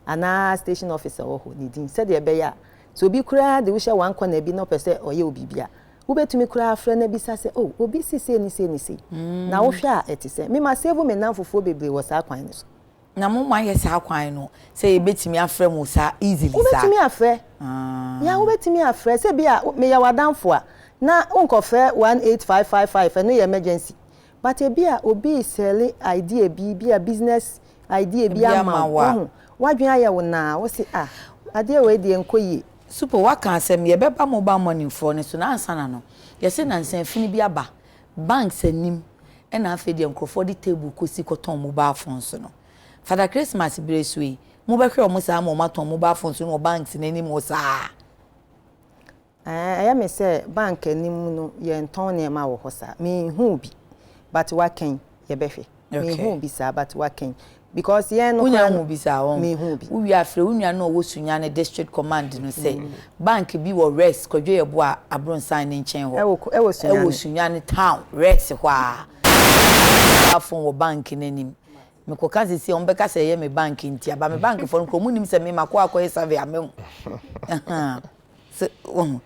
[SPEAKER 2] anaa station officer a ɔwɔ hɔ ne din, sɛdeɛ ɛbɛyɛ a sɛ obi koraa de wo hyɛ one corner bi na ɔpɛ sɛ ɔyɛ wo biribi a, wobɛtumi koraa afrɛ no abisa sɛ, oh, obi se sei ne sei ne sei, na wohwɛ a ɛte sɛn? Me masave me nnamfofoɔ bebree wɔ saa kwan no so.
[SPEAKER 1] Na mo ma yɛ saa kwan no sɛ yɛbɛtumi afrɛ mo saa easily saa?
[SPEAKER 2] Wobɛtumi afrɛ. Yeah, wobɛtumi afrɛ. Sɛ bi a meyɛ w'adamfo a, na wonkɔfrɛ 18555, ɛno yɛ emergency. But ebi a obi resɛle idea bi, bi a business idea bi ama wo, wahu, w'adwene ayɛ wo naa, wo se ah, adeɛ wei deɛ nkɔ yie.
[SPEAKER 1] Supo, woaka asɛm, yɛbɛba mobile money foɔ no so na ansa na no, yɛse nansa afini bi aba banks anim ɛna afei deɛ nkorɔfoɔ de table kɔsi kɔtɔn mobile phones no. Father Christmas berɛ so yi, mobɛhwɛ wɔn saa ma wɔn atɔn mobile phones no wɔ banks no anim hɔ saa?
[SPEAKER 2] Ɛɛ ɛyɛ me sɛ bank anim no yɛntɔn nneɛma wɔ hɔ saa. Menhuu bi but wakɛn yɛbɛhwɛ. Menhuu bi saa but wakɛn because yɛn no
[SPEAKER 1] Wonya
[SPEAKER 2] koraa no
[SPEAKER 1] hu bi saa wɔn?
[SPEAKER 2] Menhuu bi.
[SPEAKER 1] Wowie a frɛ wo nua no a ɔwɔ Sunyani district command no sɛ bank bi wɔ Rex Kwadwo Yeboah Abronsan no nkyɛn hɔ.
[SPEAKER 2] Ɛwɔ ɛwɔ Sunyani.
[SPEAKER 1] Ɛwɔ Sunyani town Rex hɔ ara. Phone wɔ bank no anim. Mekɔka sisi a wɔbɛka sɛ ɛyɛ me bank nti aba me bank foɔ no koraa wɔn nim sɛ me makɔ akɔyɛ survey a mahu. Sɛ wohu.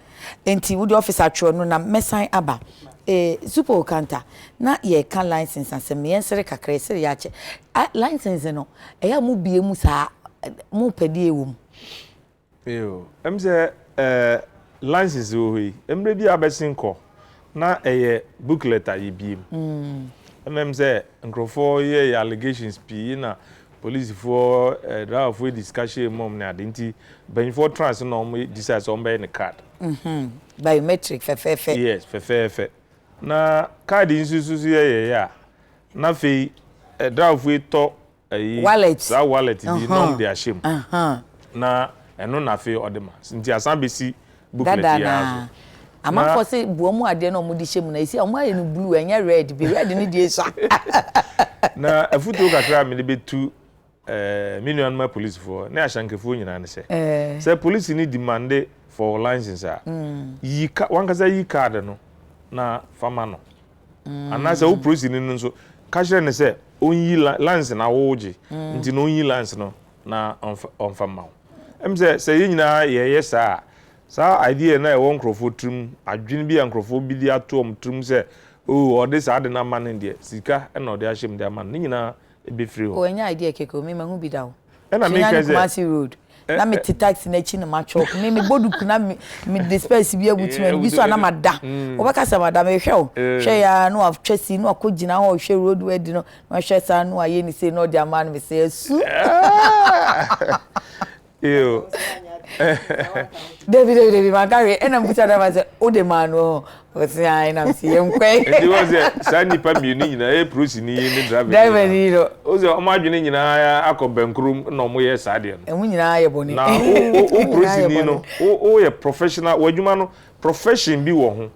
[SPEAKER 1] Enti wode office atwerɛ no na mɛsan aba. Eh, Super Okanta, na yɛreka license asɛm no, yɛnsere kakra, yɛsere yɛ akyɛ. Ah, license no, ɛyɛ a mobie mu saa, mopɛ deɛ ɛwɔ mu?
[SPEAKER 3] Yo, ɛm sɛ eh, license wɔ hɔ yi, mmerɛ bi a abɛsen kɔ, na ɛyɛ booklet a yɛbie mu. Ɛna ɛm sɛ nkurɔfoɔ yɛɛ allegations pii na Polisifoɔ, eh, driverfoɔ de sika hyɛɛ mu ne ade nti mpanyinfoɔ tena ase na wɔn decide sɛ wɔn bɛyɛ ne card.
[SPEAKER 1] Mm-hmm. Biometric fɛfɛɛfɛ.
[SPEAKER 3] Yes, fɛfɛɛfɛ. Na card yi nso so yɛ yɛyɛ a, na afei eh, driverfoɔ yi tɔ ɛyi
[SPEAKER 1] wallet.
[SPEAKER 3] Saa wallet bi na wɔn de ahyɛ mu.
[SPEAKER 1] Uh-huh.
[SPEAKER 3] Na ɛno na afei ɔde ma. Nti asan bɛsi booklet
[SPEAKER 1] Dada
[SPEAKER 3] yi ara
[SPEAKER 1] naa.
[SPEAKER 3] so.
[SPEAKER 1] Amanfoɔ se boa mu adeɛ na wɔde hyɛ mu na esi a wɔn ayɛ no blue ɛnyɛ red bi red no deɛ esua.
[SPEAKER 3] Na afutuo kakra a mede bɛtu eh, me nuanom apolisifoɔ ne ahyɛnkafoɔ nyinaa ne sɛ, sɛ polisini demande for license a, yi ka wankasa yi card no na fa ma no. Anaasɛ wo polisini no nso, ka kyerɛ no sɛ ɔnyi license na wogye, nti na ɔnyi license no na ɔmfa ɔmfa mma wo. Ɛm sɛ sɛ yɛn nyinaa yɛyɛ saa a, saa idea no a ɛwɔ nkurɔfoɔ tirim, adwene bi a nkurɔfoɔ bi de ato wɔn tirim sɛ oh ɔde saa ade no ama no deɛ, sika na ɔde ahyɛ mu de ama no, ne nyinaa ɛbɛfiri
[SPEAKER 1] Oh
[SPEAKER 3] hɔ.
[SPEAKER 1] ɛnyɛ idea kɛkɛ o, me mahu bi da o.
[SPEAKER 3] Ɛna
[SPEAKER 1] Sunyani
[SPEAKER 3] meka sɛ
[SPEAKER 1] Kumasi road, na me te taxi no akyi na ma chalk, me me bɔ duku na me me de spɛs bi abutu m'ani, bi so a na ma da, wobɛka sɛ ma da, mehwɛ o, hwɛ yɛ ara na watwa si na wakɔ gyina hɔ ɔhwɛ road wadi no, na wahwɛ saa na wayɛ ne sei na ɔde ama no, me sɛ asu.
[SPEAKER 3] Ew.
[SPEAKER 1] Dabi dabi dabi manka hwee ɛna mbusa driver sɛ wode maa no ɔse ae na mese yɛnkɔe.
[SPEAKER 3] Nti wɔn sɛ saa nnipa mmienu nyinaa ɛyɛ polisini yi ne driver
[SPEAKER 1] driver ni no
[SPEAKER 3] o sɛ wɔn adwene nyinaa akɔ bɛnkorom na wɔn yɛ saa deɛ no.
[SPEAKER 1] Ɛmu nyinaa yɛ bɔne.
[SPEAKER 3] Na wo wo polisini no wo wo yɛ professional w'adwuma no profession bi wɔ ho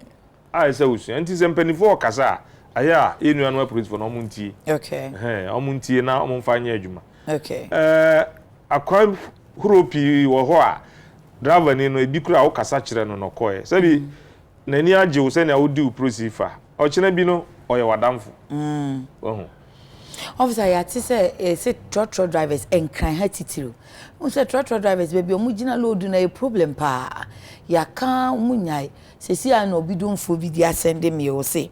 [SPEAKER 3] a ɛsɛ sɛ wosua nti sɛ mpanimfoɔ ɔkasa a ayɛ a yɛn nuanom apolisifoɔ no wɔn ntie.
[SPEAKER 1] Okay.
[SPEAKER 3] Ɛhɛn wɔn ntie na wɔn mfa nyɛ adwuma.
[SPEAKER 1] Okay.
[SPEAKER 3] Ɛɛ akwan horow pii wɔ hɔ a driver ni no ebi koraa wokasa kyerɛ no na ɔkɔɛ sɛbi mm. n'ani agye wo sɛnea wodi wo polisi fa ɔkyena bi no ɔyɛ w'adamfo.
[SPEAKER 1] Mm.
[SPEAKER 3] Wahu.
[SPEAKER 1] Officer yɛate sɛ yɛsɛ trɔtrɔ drivers nkran ha titiriw. Wohu sɛ trɔtrɔ drivers baabi a wɔgyina load no ɛyɛ problem paa. Yɛaka wɔn nyae. Seesei ara na obi domfoɔ bi de asɛnde me ɔse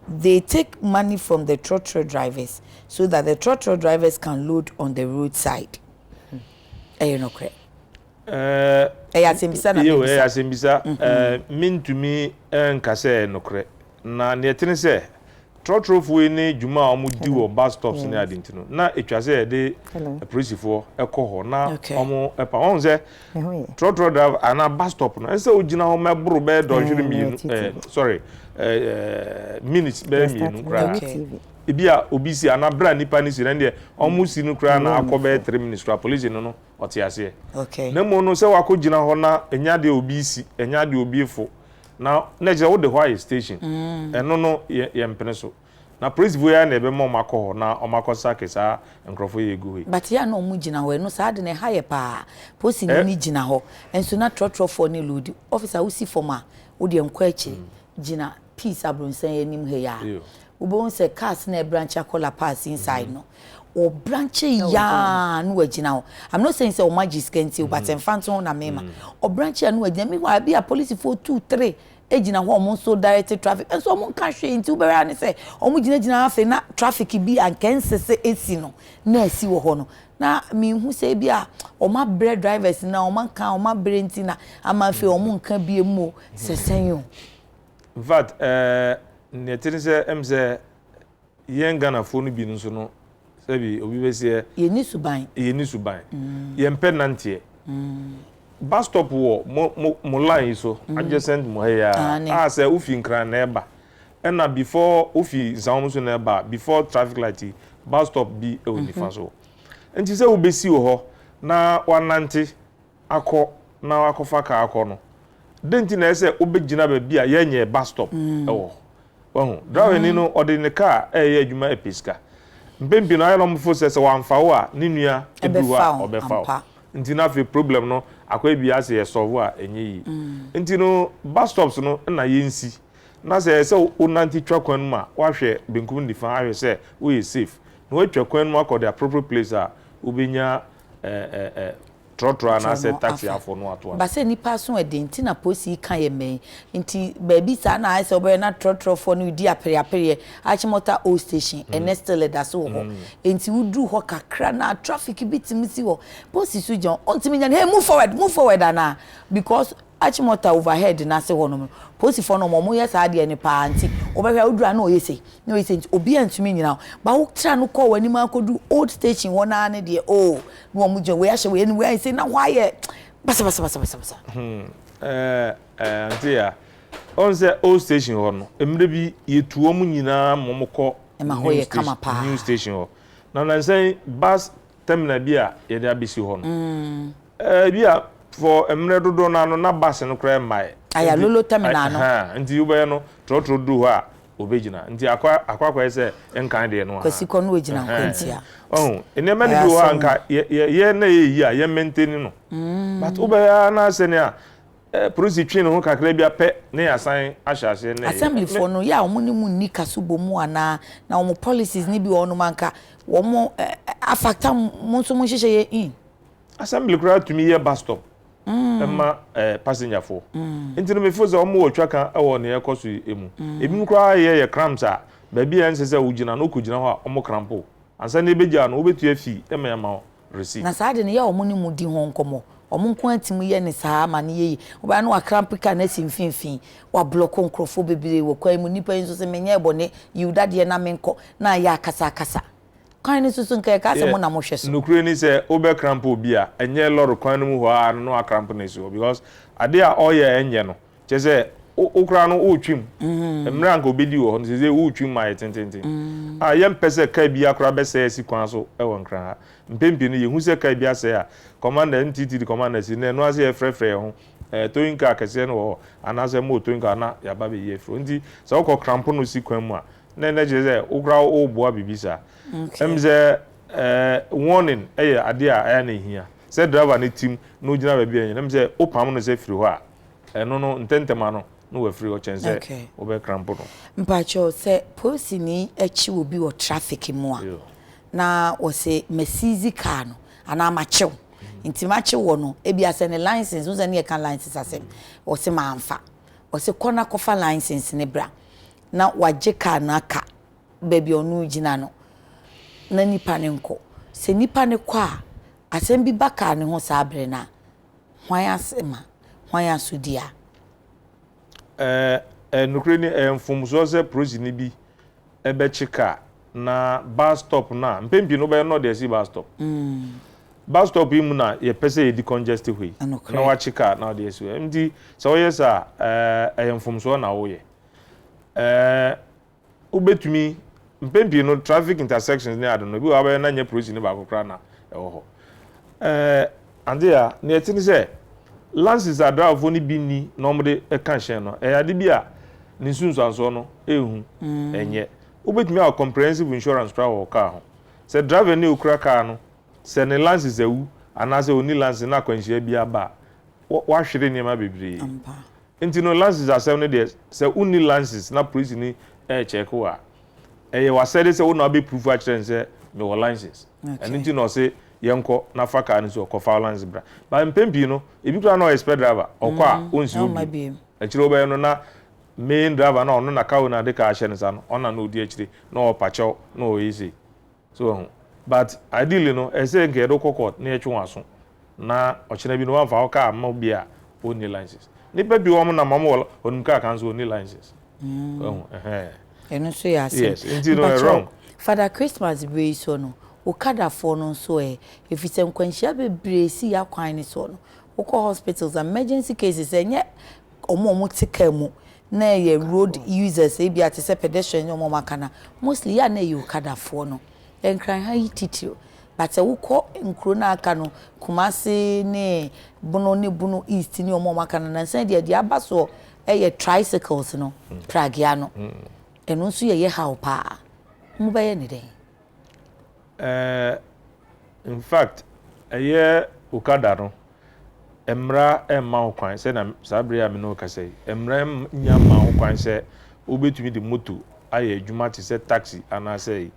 [SPEAKER 1] they take money from the trɔtrɔ drivers. so that the trɔtrɔ drivers can load on the road side. Ɛyɛ nokorɛ? Ɛyɛ asɛmbisa na
[SPEAKER 3] mebisa.
[SPEAKER 1] Ɛyɛ
[SPEAKER 3] asɛmbisa. Mentumi nka sɛ ɛyɛ nokorɛ. Na neɛ ɛte ne sɛ, trɔtrɔfoɔ yi ne dwuma a wɔdi wɔ bus stops ne ade nti no, na ɛtwa sɛ yɛde apolisifoɔ kɔ hɔ na wɔpa. Wɔn sɛ trɔtrɔ driver anaa bus stop no, ɛsɛ sɛ wogyina hɔ ma ɛboro bɛyɛ dɔnhwere mmienu, sorry, minutes bɛyɛ mmienu koraa. Ebi a obi si anaa berɛ a nipa no si no, ɛndeɛ wɔn si no koraa na akɔ bɛyɛ 3 minutes koraa, polisi no no ɔte aseɛ. Na mmom no sɛ wakɔ gyina hɔ na ɛnyɛ adeɛ obi si, ɛnyɛ adeɛ obi fo, na na kyerɛ wode hɔ ayɛ station, ɛno no yɛ mpene so. Na polisifoɔ yi ara na ɛbɛma wɔn akɔ hɔ na wɔn akɔ sake saa nkurɔfoɔ yi egu hɔ yi.
[SPEAKER 1] But yɛ a na wɔn gyina hɔ, ɛno saa de na ɛha yɛ paa. Polisini ni gyina hɔ nso na trɔtrɔfoɔ ne load. Officer, wosi fam a, wodeɛ nkɔ akyiri, gyina Peace Abrɔnsan anim ha yi a, wobɛhu sɛ cars na ɛbranch akɔ Lapaz inside no, ɔbranch yaa na wagyina hɔ. I'm not saying sɛ ɔmo agye sika nti o, but mfa nto ho na mema ɔbranch a na wagyina. Meanwhile, bi a polisifoɔ two, three egyina hɔ, ɔmo nso direct traffic nso ɔmo nka hwee. Nti wobɛrɛ ne sɛ ɔmo gyinagyina, afei na traffic bi a nkɛnsese esi no na esi wɔ hɔ no, na mihu sɛ ebi a ɔmo abrɛ drivers na ɔmo nka ɔmo abrɛ nti na ama afei ɔmo nka bie mu o, sɛ sɛn o.
[SPEAKER 3] In fact, nea ɛte ne sɛ sɛ yɛn Ghanafoɔ no bi nso no, sɛbi obi bɛ seɛ.
[SPEAKER 1] Yɛni suban.
[SPEAKER 3] Yɛni suban, yɛmpɛ nanteɛ. Bus stop wɔ mo mo mo line yi so, adjacent mo ha yi a, a sɛ wofi Nkran na ɛba, ɛna before wofi Nsawam so na ɛba, before traffic light yi, bus stop bi ɛwɔ nifa so. Nti sɛ wobɛsi wɔ hɔ na wanante akɔ na wakɔfa kaa akɔ no den, nti na ɛsɛ wobɛgyina baabi a yɛnyɛ bus stop ɛwɔ hɔ. Wahu driver ni no, ɔde ne kaa ɛyɛ adwuma, ɛpɛ sika. Mpempem no ayɛ na ɔmofo sɛ wamfa wo a, ne nua ɛduru hɔ a ɔbɛfa wo. Nti na afei problem no akɔyɛ bi ase yɛ solve a ɛnyɛ yie. Nti no bus stops no na yɛnsi na sɛ sɛ wonante twa kwan mu a, wahwɛ benkum nifa ahwɛ sɛ woyɛ safe na watwa kwan mu akɔ the appropriate place a wobɛnya ɛɛ ɛɛ trɔtrɔ anaasɛ taxi afɔ no ato ase.
[SPEAKER 1] Basɛ nipa so ɛde nti na polisi ka yɛ mmɛn nti baabi saa na ayɛ sɛ ɔbɛyɛ na trɔtrɔfoɔ no di apereapereɛ. Achimota Old Station, ɛnɛ still ɛda so wɔ hɔ. Nti woduru hɔ kakra na traffic bi tumi si hɔ, polisi so gyina, ɔntumi nya no, "Hey, move forward, move forward" ana, because Achimota overhead n'ase hɔ nom, polisifoɔ no wɔn yɛ saa adeɛ no paa. Nti wɔbɛhwɛ a woduru a na ɔyɛ sei na ɔyɛ sei, nti obiara ntumi nyina hɔ ba. Wotra no kɔɔ w'anim akɔdu Old Station hɔ naa ne deɛ oo, na wɔn gyina wei ahyɛ wei anim, wei ayɛ sei na hɔ ayɛ basabasabasabasa.
[SPEAKER 3] ɛɛ nti ya ɔn sɛ Old Station hɔ no, mmerɛ bi yɛtu wɔn nyinaa ma wɔn kɔ
[SPEAKER 1] Ɛma hɔ yɛ kama paa.
[SPEAKER 3] New Station hɔ na nansɛn bus terminal bi a yɛde abɛsi hɔ no, bi a for mmerɛ dodoɔ no ano na bus no koraa mmaeɛ.
[SPEAKER 1] Ayalolo terminal no.
[SPEAKER 3] Nti wobɛyɛ no trɔtrɔ duru hɔ a obɛgyina, nti akɔ akɔyɛ sɛ nkan deɛ no.
[SPEAKER 1] Kwasi kɔ no ogyina nkwantia.
[SPEAKER 3] Ɔho nneɛma no bi wɔ hɔ a nka yɛ na yɛ yi a yɛ maintain no, but wobɛyɛ na sɛnea polisi twe ne ho kakra bi apɛ ne yɛasan ahyɛ aseɛ ne.
[SPEAKER 1] Assemblyfoɔ no yɛ a wɔn ne mu nni kaso bɔ mu anaa na wɔn policies ne bi wɔ hɔnom anka wɔn afata mo nso mo nhyehyɛ yɛ in.
[SPEAKER 3] Assembly koraa tumi yɛ bus stop ɛma passengerfoɔ, nti no mefo sɛ wɔn wɔ twa ka ɛwɔ nea ɛkɔ so yi mu. Ebinom koraa yɛ cramps a baabi a ɛnsɛ sɛ wogyina no, wokɔgyina hɔ a wɔn crampo ansa na ebɛgya no, wobɛtua fee ɛma ɛma wo receipt.
[SPEAKER 1] Na saa de no yɛ a wɔn ne mu di ho nkɔmmɔ, wɔn nko atumi yɛ ne saa ama ne yie. Wɔbɛn no wakramp kaa na si mfimfini, wablock nkurɔfoɔ bebree wɔ kwan mu. Nipa yi nso sɛ menyɛ bɔne yiw dadeɛ na menkɔ na ayɛ akasa akasa kwan no soso nka yɛka sɛ mo na mohwɛ so.
[SPEAKER 3] Nokure ni sɛ wobɛ cramp obi a, ɛnyɛ lɔre kwan no mu hɔ a no acramp no asi hɔ, because adeɛ a ɔyɛ ɛnyɛ no kyerɛ sɛ wo koraa no wotwim mmerɛ a nka obɛdi wɔ hɔ no, sɛ wotwim ma ayɛ tententen a yɛmpɛ sɛ kaa bi akora bɛsɛe asi kwan so wɔ Nkran ha. Mpempem no yɛhu sɛ kaa bi asɛe a, commander NTTD commander si na ɛno ase yɛfrɛfrɛ yɛn ho towing car kɛseɛ no wɔ hɔ anaasɛ mo towing car na yɛaba bɛyi afiri hɔ. Nti sɛ wokɔ cramp no si kwan mu a, na ɛnɛ kyerɛ sɛ wokora woboa biribi saa. Sɛ warning ɛyɛ adeɛ a ɛyɛ na ehia sɛ driver ne tim na ogyina baabi a ɛnyɛ nam sɛ wopam no sɛ firi hɔ a, ɛno no ntɛntɛm ano na wafiri hɔ kyɛn sɛ wobɛ cramp no.
[SPEAKER 1] Mpakyɛw, sɛ polisini akyi wɔ bi wɔ traffic mu a, na wɔsɛ maseize car no anaa makyew, nti makyew wɔ no, ebi asɛ ne license wo sɛ ne yɛka license asɛm, wɔsɛ mamfa, wɔsɛ kɔ na kɔfa license ne bra, na wagye car no aka baabi a ɔno gyina no. na nipa no nkɔ. Sɛ nipa no kɔ a, asɛm bi ba kaa no ho saa bere no a, hwan asɛm a? Hwan asodi a?
[SPEAKER 3] Ɛɛ, nokorɛ ni, ɛyɛ mfomsoɔ sɛ polisini bi bɛkye kaa na bus stop no a, mpɛn pii no wobɛyɛ no na ɔde asi bus stop. Bus stop yi mu na yɛpɛ sɛ yɛdi congest hɔ yi, na wakye kaa na ɔde asi hɔ. Nti sɛ woyɛ saa a, ɛyɛ mfomsoɔ na woyɛ. Ɛɛ, wobɛtumi, mpɛn pii no traffic intersections ne ade no, ebi wɔ hɔ a wobɛyɛ na nyɛ polisini baako koraa na ɛwɔ hɔ. Ɛɛ, ade a, nea ɛte ne sɛ, lances a driverfoɔ no bi nni na wɔde ka hyɛn no, ɛyɛ ade bi a ne nsunsuansoɔ no ɛnhu, ɛnyɛ. Wobɛtumi awɔ comprehensive insurance koraa wɔ wo car ho. Sɛ driver ni a ɔkura car no, sɛ ne lances awu anaasɛ ɔnni lances na akwanhyia bi aba a, wahwere nneɛma bebree. Nti no lances asɛm no deɛ, sɛ wonni lances na polisini ɛrekyɛke wo a, ɛyɛ w'asɛde sɛ wo na wobɛ proof akyerɛ no sɛ mewɔ license. Ɛno nti na ɔse yɛnkɔ na fa car no si hɔ kɔfa wo license bra. But mpɛn pii no, ebi koraa na ɔyɛ spare driver, ɔkɔ a ɔnsi hɔ bio. Akyire wobɛyɛ no na main driver no a ɔno na car owner de car ahyɛ ne nsa no, ɔno na na ɔdi akyire na ɔrepa kyɛw na ɔreyɛ sei. So wahu? But ideally no, ɛsɛ sɛ nka yɛde wo kɔ court na yɛtwe w'aso na ɔkyena bi no woamfa wo car amma obi a ɔnni license. Nnipa pii wɔ hɔ wɔn nam wɔn wɔ wɔnim car ka nso wɔnni license. Wahu? Ɛhɛn.
[SPEAKER 1] Ɛno nso yɛ asɛm.
[SPEAKER 3] Yes, nti no ɛyɛ wrong.
[SPEAKER 1] Father Christmas berɛ yi soɔ no, Okadafoɔ no nso ɛ? Ɛfiri sɛ nkwanhyia bebree si yɛn akwan no soɔ no, wokɔ hospitals a, emergency cases ɛnyɛ wɔn a wɔte car mu na ɛyɛ road users ebia te sɛ pedestrians ne wɔn a wɔaka no a, mostly yɛ a na ɛyɛ Okadafoɔ no. Nkran ha yi titiriw. But sɛ wokɔ nkuro no a aka no, Kumasi ne Bono ne Bono East ne wɔn a wɔaka no, nansa yi deɛ deɛ aba soɔ yɛ tricycles no, pragea no. Ɛno nso yɛ yɛ haw paa. Mobɛyɛ ne dɛn?
[SPEAKER 3] Eh, in fact, ɛyɛ Okada no, mmara mma ho kwan sɛ na saa bere a me ne wo kasa yi, mmara nnya mma ho kwan sɛ wobɛtumi de moto ayɛ adwuma te sɛ taxi anaasɛ yi.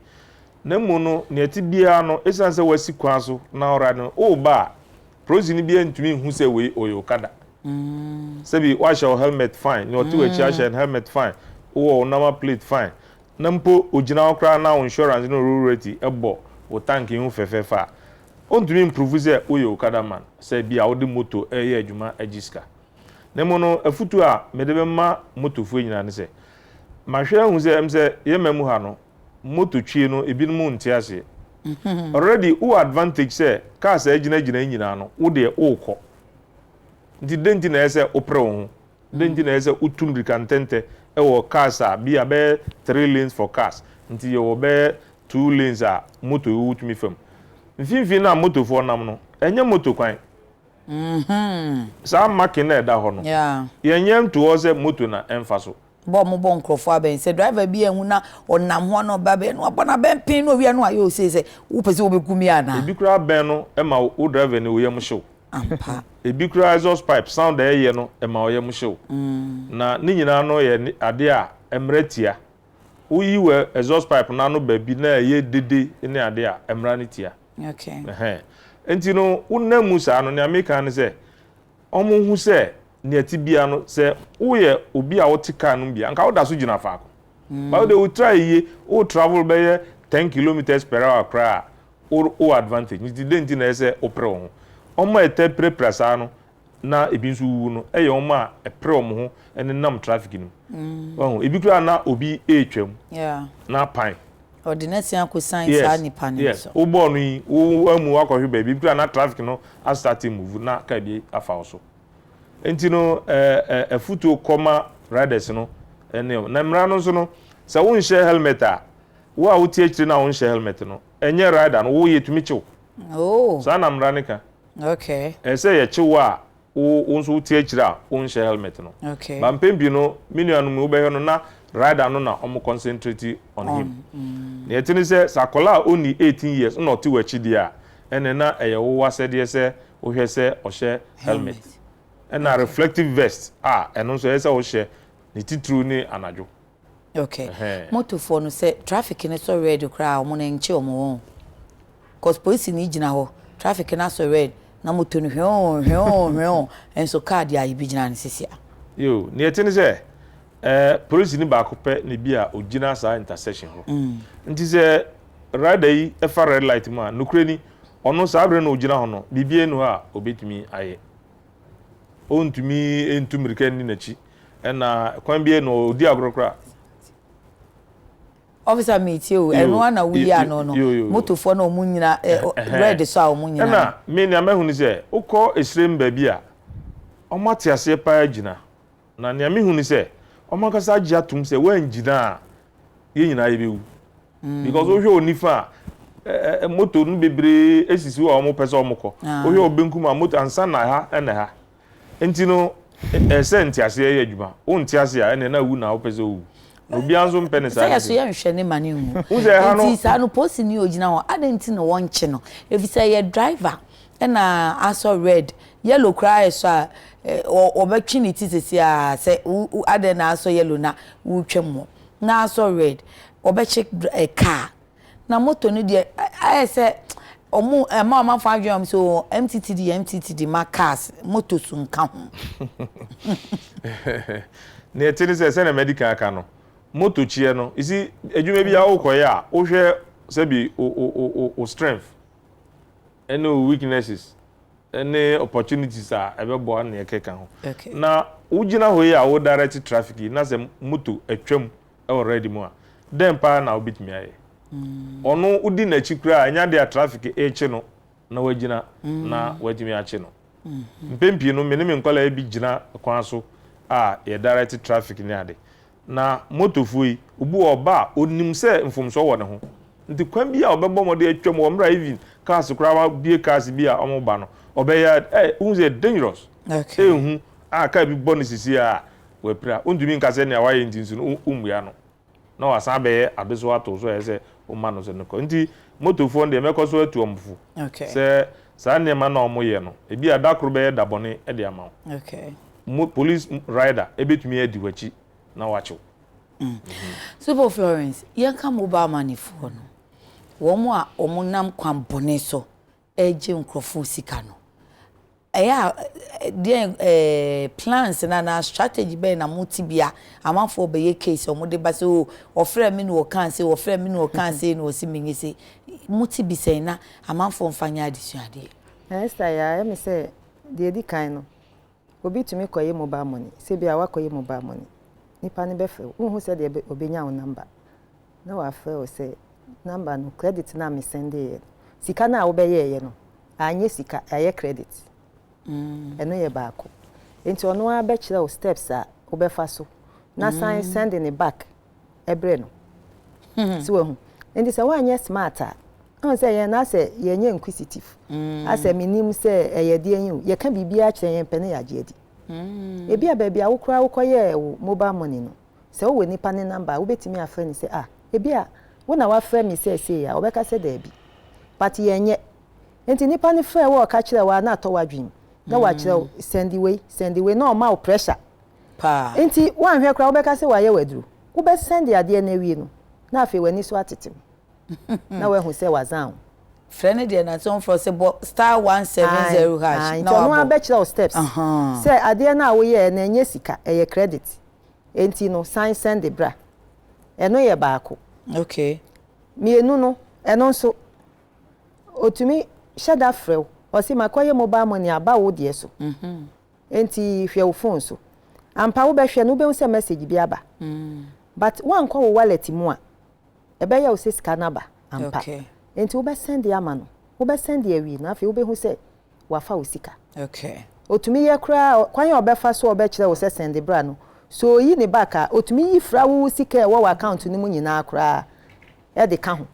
[SPEAKER 3] Na mmom no, nea ɛte biara no, esiane sɛ woasi kwan so na ɔra no, woreba a, polisini biara ntumi nhu sɛ wei ɔyɛ Okada. Sɛbi woahyɛ wo helmet fine, nea ɔte w'akyi ahyɛ ne helmet fine, wowɔ wo number plate fine, na mpo ogyina hɔ koraa na wo insurance ne wo royalty bɔ wo tank yi ho fɛfɛɛfɛ a, ontumi mprovu sɛ woyɛ Okada man, sɛ bi a wode moto reyɛ adwuma agye sika. Na mmom no, afotu a mede bɛma motofoɔ nyinaa ne sɛ, mahwɛ ahu sɛ ɛm sɛ yɛn man mu ha no, moto twie no ebinom nte aseɛ. Already wowɔ advantage sɛ cars a agyinagyina yi nyinaa no, wo deɛ worekɔ. Nti dɛn nti na ɛyɛ sɛ wopere wo ho? Dɛn nti na ɛyɛ sɛ wotu mmirika ntɛntɛ wɔ cars a bi a bɛyɛ three lanes for cars nti yɛwɔ bɛyɛ two lanes a moto wotumi fa mu? Mfimfini no a motofoɔ nam no, ɛnyɛ moto kwan. Saa marking no a ɛda hɔ no, yɛnyɛ nto hɔ sɛ moto na ɛmfa so.
[SPEAKER 1] Bɔ a wɔbɔ nkurɔfoɔ abɛn. Sɛ driver bi anhu na ɔnam ho a na ɔba abɛn no, wabɔ no abɛn pee na ɔwie a na wayɛ osei sɛ, wopɛ sɛ wobɛku me anaa?
[SPEAKER 3] Ebi koraa abɛn no ma wo driver no wo yam hye wo.
[SPEAKER 1] Ampa.
[SPEAKER 3] Ebi koraa exhaust pipe sound a ɛyɛ no ma wo yam hye wo. Na ne nyinaa no yɛ adeɛ a mmara tia. Woyi wo exhaust pipe no ano baabi na ɛyɛ dede ne adeɛ a, mmara no tia.
[SPEAKER 1] Okay.
[SPEAKER 3] Ɛhɛn. Nti no, wonam mu saa no, nea meka ne sɛ, wɔhu sɛ nea ɛte biara no, sɛ woyɛ obi a wote car no mu bi a, anka woda so gyina faako. But wode wo try yie, wo travel bɛyɛ ten kilometres per hour koraa a, wo wɔ advantage. Nti dɛn nti na ɛyɛ sɛ wopere wo ho? Wɔn a ɛtaa pirapira saa no na ebi nso wuwu no yɛ wɔn a ɛpere wɔn ho nenam traffic no mu. Wahu? Ebi koraa na obi retwam na apan.
[SPEAKER 1] Ɔde n'asi akɔsiane saa nipa no
[SPEAKER 3] Yes,
[SPEAKER 1] so.
[SPEAKER 3] wobɔɔ no yi, wo amu wakɔhwe baabi, ebi koraa na traffic no astarte move na car bi afa wo so. Nti no, eh, afutuo kɔma riders no ne wɔn. Na mmara no nso no, sɛ wonhyɛ helmet a, wo a wote akyire no a wonhyɛ helmet no, ɛnyɛ rider no, wo yɛtumi kye wo.
[SPEAKER 1] Oh.
[SPEAKER 3] Saa na mmara no ka.
[SPEAKER 1] Okay.
[SPEAKER 3] Ɛsɛ sɛ yɛkye wo a wo wo nso wote akyire a wonhyɛ helmet no.
[SPEAKER 1] Okay.
[SPEAKER 3] Ba mpɛn pii no, me nuanom yi wobɛhwɛ no na rider no na wɔn concentrate on him. Nea ɛte ne sɛ, sɛ akwadaa a ɔnni 18 years na ɔte w'akyi deɛ a, ɛnneɛ na ɛyɛ wo asɛdeɛ sɛ wohwɛ sɛ ɔhyɛ helmet. Ɛna reflective vest a ɛno nso ɛyɛ sɛ wohyɛ, ne titiriw ne anadwo.
[SPEAKER 1] Okay. Motofoɔ no sɛ traffic no sɔ red koraa a wɔn no ɛnkye wɔn wɔn. Cause polisi ni gyina hɔ traffic no asɔ red na moto no hweoo hweoo hweoo nso car deɛ ayɛ bi gyina no sisi a.
[SPEAKER 3] Yoo, nea ɛte ne sɛ ɛɛ polisini baako pɛ na ebi a ogyina saa intersection hɔ. Nti sɛ. rider yi fa red light mu a, nokorɛ ni, ɔno saa berɛ no a ɔgyina hɔ no, biribiara nni hɔ a ɔbɛtumi ayɛ. Ɔntumi ntu mmirika nni n'akyi, ɛna kwan biara nni hɔ, ɔdi agorɔ koraa.
[SPEAKER 1] Officer metie o, ɛno ara na woyi ano no, motofoɔ no a wɔn nyina red so a wɔn nyina no.
[SPEAKER 3] Ɛna me nea mahu ne sɛ, wokɔ esrem baabi a, wɔn ate aseɛ paa gyina. Na nea mehu ne sɛ, wɔn ankasa agye atom sɛ wɔangyina a, yɛn nyinaa yɛbɛwu. Because wohwɛ wɔ nifa a, moto no bebree esisi hɔ a wɔpɛ sɛ wɔkɔ. Wohwɛ wɔ benkum a, moto ansa na ha ɛna ha. Nti no, ɛsɛ nteaseɛ yɛ adwuma. Wonte ase a, ɛnneɛ na wu na wopɛ sɛ wowu. Na obiara nso mpɛ ne saa
[SPEAKER 1] Sɛ yɛ so yɛnhwɛ ne ma no nwu. Wohu sɛ ɛha no. Nti saa no polisini a ogyina hɔ, adɛn nti na wɔnkye no? Efisɛ ɛyɛ driver ɛna asɔ red, yellow koraa ɛsɔ a, ɔbɛtwe ne ti sɛsi ara sɛ adɛn na asɔ yellow na woretwam hɔ. Na asɔ red, ɔbɛkye car. Na moto no deɛ ayɛ sɛ ɔmo ɛma ɔmanfo adwene ɔmo sɛ oh MTTD yɛ MTTD ma cars, moto so nka ho.
[SPEAKER 3] Nea ɛte ne sɛ sɛnea madi kan aka no, moto kyeɛ no, you see, adwuma bi a wokɔyɛ a, wohwɛ sɛbi wo wo wo wo strength ɛne wo weaknesses ɛne opportunities a ɛbɛboa ne ɛkeka ho. Na wogyina hɔ yi a wo direct traffic yi na sɛ moto atwam wɔ red mu a, dɛn paa na wobɛtumi ayɛ? Ɔno wodi n'akyi koraa a, ɛnyɛ adeɛ a traffic rekye no na wagyina na watumi akye no. Mpɛn pii no, me ne me nkwadaa bi gyina kwan so a yɛ direct traffic ne ade. Na motofoɔ yi, obi wɔ hɔ ɔba a, ɔnim sɛ mfomsoɔ wɔ ne ho. Nti kwan bi a ɔbɛbɔ mmɔden atwam wɔ mmerɛ a even cars koraa wabue cars bi a wɔreba no, ɔbɛyɛ a, ɛ, wohu sɛ dangerous. Ɛnhu a car bi bɔ no sisi a, wapira. Wontumi nka sɛ nea wayɛ nti nso no wommua no na wasan abɛyɛ adesoa ato wo so a ɛyɛ sɛ woma no so no kɔ. Nti motofoɔ no deɛ mɛkɔ so atu wɔn fo sɛ saa nneɛma no a wɔyɛ no, ebia da koro bɛyɛ da bɔne de ama wo. Mo, police rider bɛtumi adi w'akyi na wakye wo.
[SPEAKER 1] Supo Florence, yɛnka mobile money foɔ no, wɔn a wɔnam kwan bɔne so regye nkurɔfoɔ sika no, Ɛyɛ a deɛn eh, plans no anaa strategy bɛn na mo te bi a amanfoɔ bɛyɛ case a wɔde ba sɛ oh ɔfrɛɛ me na ɔkaa sei, ɔfrɛɛ me na ɔkaa sei na ɔse menyɛ sei. Mo te bi sɛn na amanfoɔ mfa nyɛ adesuadeɛ?
[SPEAKER 2] Esther, yɛ ayɛ me sɛ deɛ ɛdi kan no, obi tumi kɔyɛ mobile money, sɛ ebia woakɔyɛ mobile money, nipa no bɛfrɛ wo, wonhu sɛdeɛ ɔbɛnya wo number, na wafrɛ wo sɛ number no, credit no a me sɛndeeɛ no, sika no a wobɛyɛeɛ no, anyɛ sika, ɛyɛ credit. Ɛno yɛ baako. Nti ɔno ara bɛkyerɛ wo steps a wobɛfa so na san send ne back ɛbrɛ no. So wahu? Nti sɛ woanyɛ smart a, wohu sɛ yɛn no asɛ yɛnyɛ inquisitive. Asɛ menim sɛ ɛyɛ deɛn o, yɛka biribiara kyerɛ yɛn pɛ na yɛagye adi. Ebia baabi a wo koraa wokɔyɛɛ wo mobile money no, sɛ wowɔ nipa ne number a, wobɛtumi afrɛ no sɛ ah, ebia wo na wafrɛ me sɛ sei a, ɔbɛka sɛ daabi. But yɛnyɛ. Nti nipa no frɛ wo a ɔka kyerɛ wo a na atɔ w'adwene mu na wakyerɛ wo sɛnde wei sɛnde wei na ɔma wo pressure
[SPEAKER 1] Paa.
[SPEAKER 2] Nti woanhwɛ koraa wobɛka sɛ wayɛ wo aduro. Wobɛ sɛnde adeɛ no awie no na afei w'ani so atete wo na wahu sɛ wazan wo.
[SPEAKER 1] Frɛ no deɛ na sɛ ɔmfrɛ wo sɛ bɔ star 170 hash
[SPEAKER 2] Ae,
[SPEAKER 1] na
[SPEAKER 2] nti ɔno ara
[SPEAKER 1] wabɔ.
[SPEAKER 2] bɛkyerɛ wo steps
[SPEAKER 1] Ahaa.
[SPEAKER 2] sɛ adeɛ no a woyɛɛ no ɛnyɛ sika ɛyɛ credit nti no san sɛnde bra. Ɛno yɛ baako.
[SPEAKER 1] Okay.
[SPEAKER 2] Mmienu no ɛno nso Otumi hyɛ da frɛ wo, ɔse makɔyɛ mobile money aba wo deɛ so, enti hwɛ wo phone so. Ampa wobɛhwɛ no wobɛhu sɛ message bi aba, but woankɔ wo wallet mu a, ɛbɛyɛ wo sɛ sika no aba ampa. Enti wobɛ send ama no, wobɛ send awie no afei wobɛhu sɛ wafa wo sika. Otumi yɛ koraa, kwan a ɔbɛfa so a ɔbɛkyerɛ wo sɛ send bra no, sɛ oyi ne back a, otumi yi fra wo sika a ɛwɔ w'account no mu nyinaa koraa de ka ho.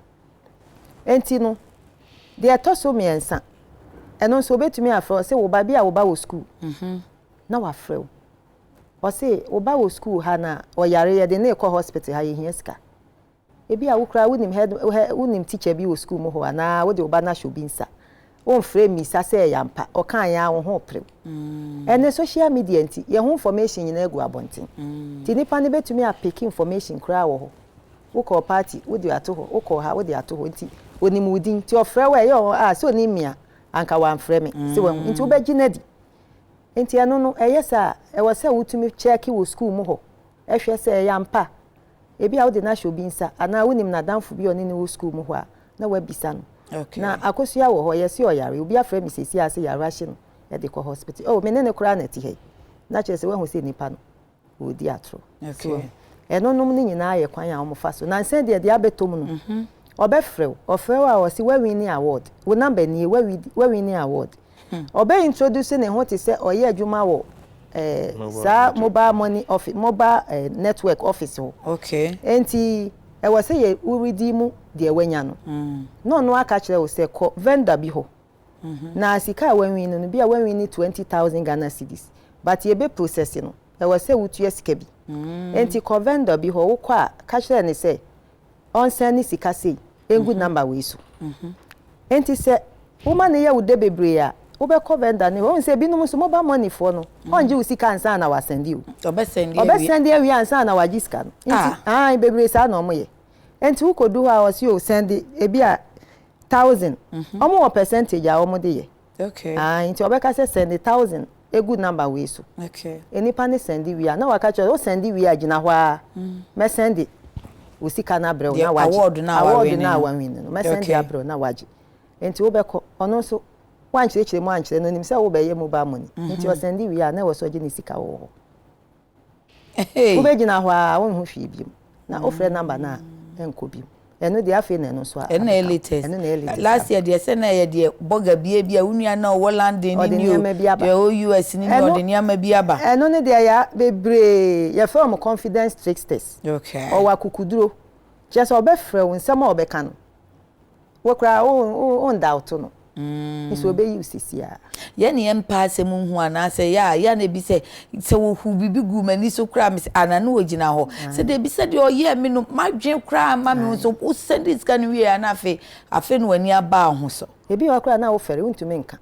[SPEAKER 2] Enti no, deɛ ɛtɔ so mmiɛnsa, ɛno nso obetumi afrɛ wo, ɔse wo ba, bi a wo ba wɔ sukuu, na wafrɛ wo. Ɔse wo ba wɔ sukuu ha na ɔyare, yɛde no rekɔ hospital ha, yɛhia sika. Ebi a wo koraa wonim head, wonim teacher bi wɔ sukuu mu hɔ anaa wode wo ba no ahyɛ obi nsa. Womfrɛ mmisa sɛ ɛyɛ ampa, ɔkaeɛ ara wo ho repere wo. Ɛnnɛ social media nti, yɛn ho information nyinaa gu abɔnten. Nti nipa no bɛtumi apeke information koraa wɔ hɔ. Wokɔɔ party, wode ato hɔ, wokɔɔ ha, wode ato hɔ. Nti onim wo din. Nti ɔfrɛ wo a, ɛyɛ ɔho a, sɛ onim me a, anka wamfrɛ me. Sɛ wahu. Nti wobɛgye no adi. Nti ɛno no, ɛyɛ saa a, ɛwɔ sɛ wotumi kyɛɛke wɔ sukuu mu hɔ hwɛ sɛ ɛyɛ ampa. Ebia wode no ahyɛ obi nsa anaa wonim n'adamfo bi a ɔne no wɔ sukuu mu hɔ a. na wabisa no. Na Akosua wɔ hɔ, yɛse ɔyare, obi afrɛ me seesei ara sɛ yare ahye no de kɔ hospital. Oh, me ne no koraa na ɛte ha yi. Na kyerɛ sɛ woahu sɛ nipa no, ɔredi atorɔ. So wahu? Ɛnonom no nyinaa yɛ kwan a wɔfa so. Nansa deɛ, deɛ abɛtɔ mu no, ɔbɛfrɛ wo. Ɔfrɛ wo a, ɔse woawini award. Wo number nie, woawini award. Ɔbɛ introduce ne ho te sɛ ɔyɛ adwuma wɔ eh, saa mobile money office, mobile eh, network office hɔ.
[SPEAKER 1] Okay.
[SPEAKER 2] Enti ɛwɔ sɛ yɛ wo redeem deɛ wanya no. Na ɔno aka kyerɛ wo sɛ kɔ vendor bi hɔ. Na sika a wawin no no, bi a wawin ne 20,000 Ghana cedis. But yɛbɛ process no, ɛwɔ sɛ wotua sika bi. Enti kɔ vendor bi hɔ, wokɔ a, ka kyerɛ no sɛ ɔnsɛn ne sika sei ngu number wei so. Enti sɛ woma no yɛ wo dɛ bebree a, wobɛkɔ vendor no hɔ. Wohu sɛ ebinom nso mobile money foɔ no, ɔngye wo sika ansa na wasɛnde o.
[SPEAKER 1] Ɔbɛsɛnde awie.
[SPEAKER 2] Ɔbɛsɛnde awie ansa na wagye sika no. Nti, aane, bebree saa na wɔyɛ. Enti wokɔdu hɔ a, ɔse o, sɛnde ebi a thousand. Wɔn wɔ percentage a wɔde yɛ.
[SPEAKER 1] Okay.
[SPEAKER 2] Aane, nti ɔbɛka sɛ sɛnde thousand egu number wei so.
[SPEAKER 1] Okay.
[SPEAKER 2] Nipa no sɛnde wie a, na waka kyerɛ wo sɛnde wie a gyina hɔ ara, mɛsɛnde wo sika no abrɛ wo na wagye.
[SPEAKER 1] Award no a
[SPEAKER 2] Award no a wawin no, mɛsɛnde abrɛ wo na wagye. Nti wobɛkɔ, ɔno nso woankyerɛkyerɛ mu ankyerɛ no, onim sɛ wobɛyɛ mobile money. Nti ɔsɛnde wie a, na ɛwɔ sɛ ɔgye ne sika wɔ wo hɔ. Wobɛgyina hɔ ara wonhu hwee biom. Na wofrɛ number no a ɛnkɔ biom. Ɛno deɛ afei na ɛno nso
[SPEAKER 1] a. Ɛno na ɛyɛ latest.
[SPEAKER 2] Ɛno na ɛyɛ latest.
[SPEAKER 1] Last year deɛ sɛ na ɛyɛ deɛ bɔga bie bi a wo nua na ɔwɔ London ne ni o deɛ ɔwɔ US ne ni ɔde nneɛma bi aba.
[SPEAKER 2] Ɛno ne deɛ ya bebree yɛfrɛ wɔn confidence tricksters.
[SPEAKER 1] Okay.
[SPEAKER 2] Ɔwɔ akukuduro. Kyerɛ sɛ ɔbɛfrɛ wo nsɛm a ɔbɛka no. Wo koraa wo wo ndawto no. Nso obeyi wo sesiaa.
[SPEAKER 1] Yɛn ne yɛn mpɛ asɛm nhu anaasɛ yɛ a yɛ a na ebi sɛ sɛ wɔhu biribi gu m'ani so koraa me sɛ ana na ɔgyina hɔ sɛ deɛ ebi sɛ deɛ ɔyɛɛ me no m'adwene koraa mma me ho so wosɛnde sika no wie a na afei afei na w'ani aba wo ho so.
[SPEAKER 2] Ebi wɔ hɔ koraa na wofɛre wontumi nka.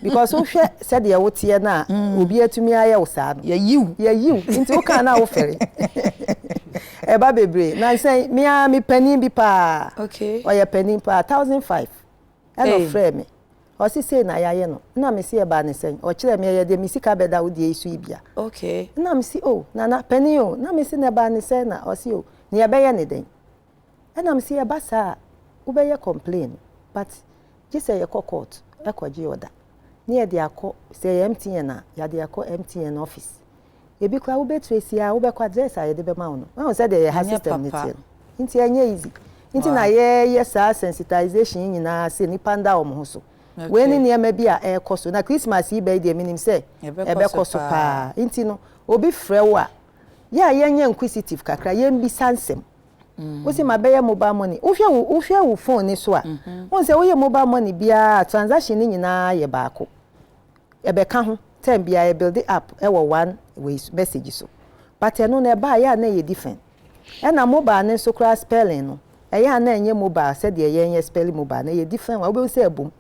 [SPEAKER 2] Because wohwɛ sɛdeɛ woteɛ no a obi atumi ayɛ wo saa no.
[SPEAKER 1] Yɛyi wo.
[SPEAKER 2] Yɛyi wo nti wokaa no a wofɛre. Ɛba bebree. Nansa yi me ara me panin bi paa.
[SPEAKER 1] Okay.
[SPEAKER 2] Ɔyɛ panin paa 1005 ɛna ɔfrɛɛ me. Ɔse sei na yɛayɛ no. Ɛna mese ɛbaa ne sɛn? Ɔkyerɛɛ me ɛyɛ deɛ me sika bɛda wo deɛ yi so yi bia.
[SPEAKER 1] Okay.
[SPEAKER 2] Ɛna mese oh nana panin o. Na mese na ɛbaa ne sɛn na ɔse oh nea ɛbɛyɛ ne dɛn? Ɛna mese ɛba saa a wobɛyɛ complain but gye sɛ yɛkɔ court kɔgye order ne yɛde akɔ sɛ ɛyɛ MTN a yɛade akɔ MTN office. Ebi koraa wobɛ trace a wobɛkɔ address a yɛde bɛma wo no wahu sɛdeɛ yɛ ha system no teɛ no nti ɛnyɛ easy nti na yɛyɛ saa sensitization yi nyinaa sɛ nnipa nda wɔn ho so. Wei ne nneɛma bi a ɛrekɔ so na Christmas yi ba yi deɛ menim sɛ ɛbɛkɔ so paa nti no obi frɛ wo a yɛ a yɛnyɛ inquisitive kakra yɛmbisa nsɛm. Wose mabɛyɛ mobile money. Wohwɛ wo wohwɛ wo phone no so a, wohu sɛ woyɛ mobile money biara a transaction no nyinaa yɛ baako. Ɛbɛka ho term biara yɛ build up wɔ one wei so message so. But ɛno no ɛba a ɛyɛ a na ɛyɛ different. Ɛna mobile no nso koraa spelling no, ɛyɛ a na ɛnyɛ mobile sɛdeɛ yɛn yɛ spell mobile no, ɛyɛ different one. Wobɛhu sɛ ɛbom.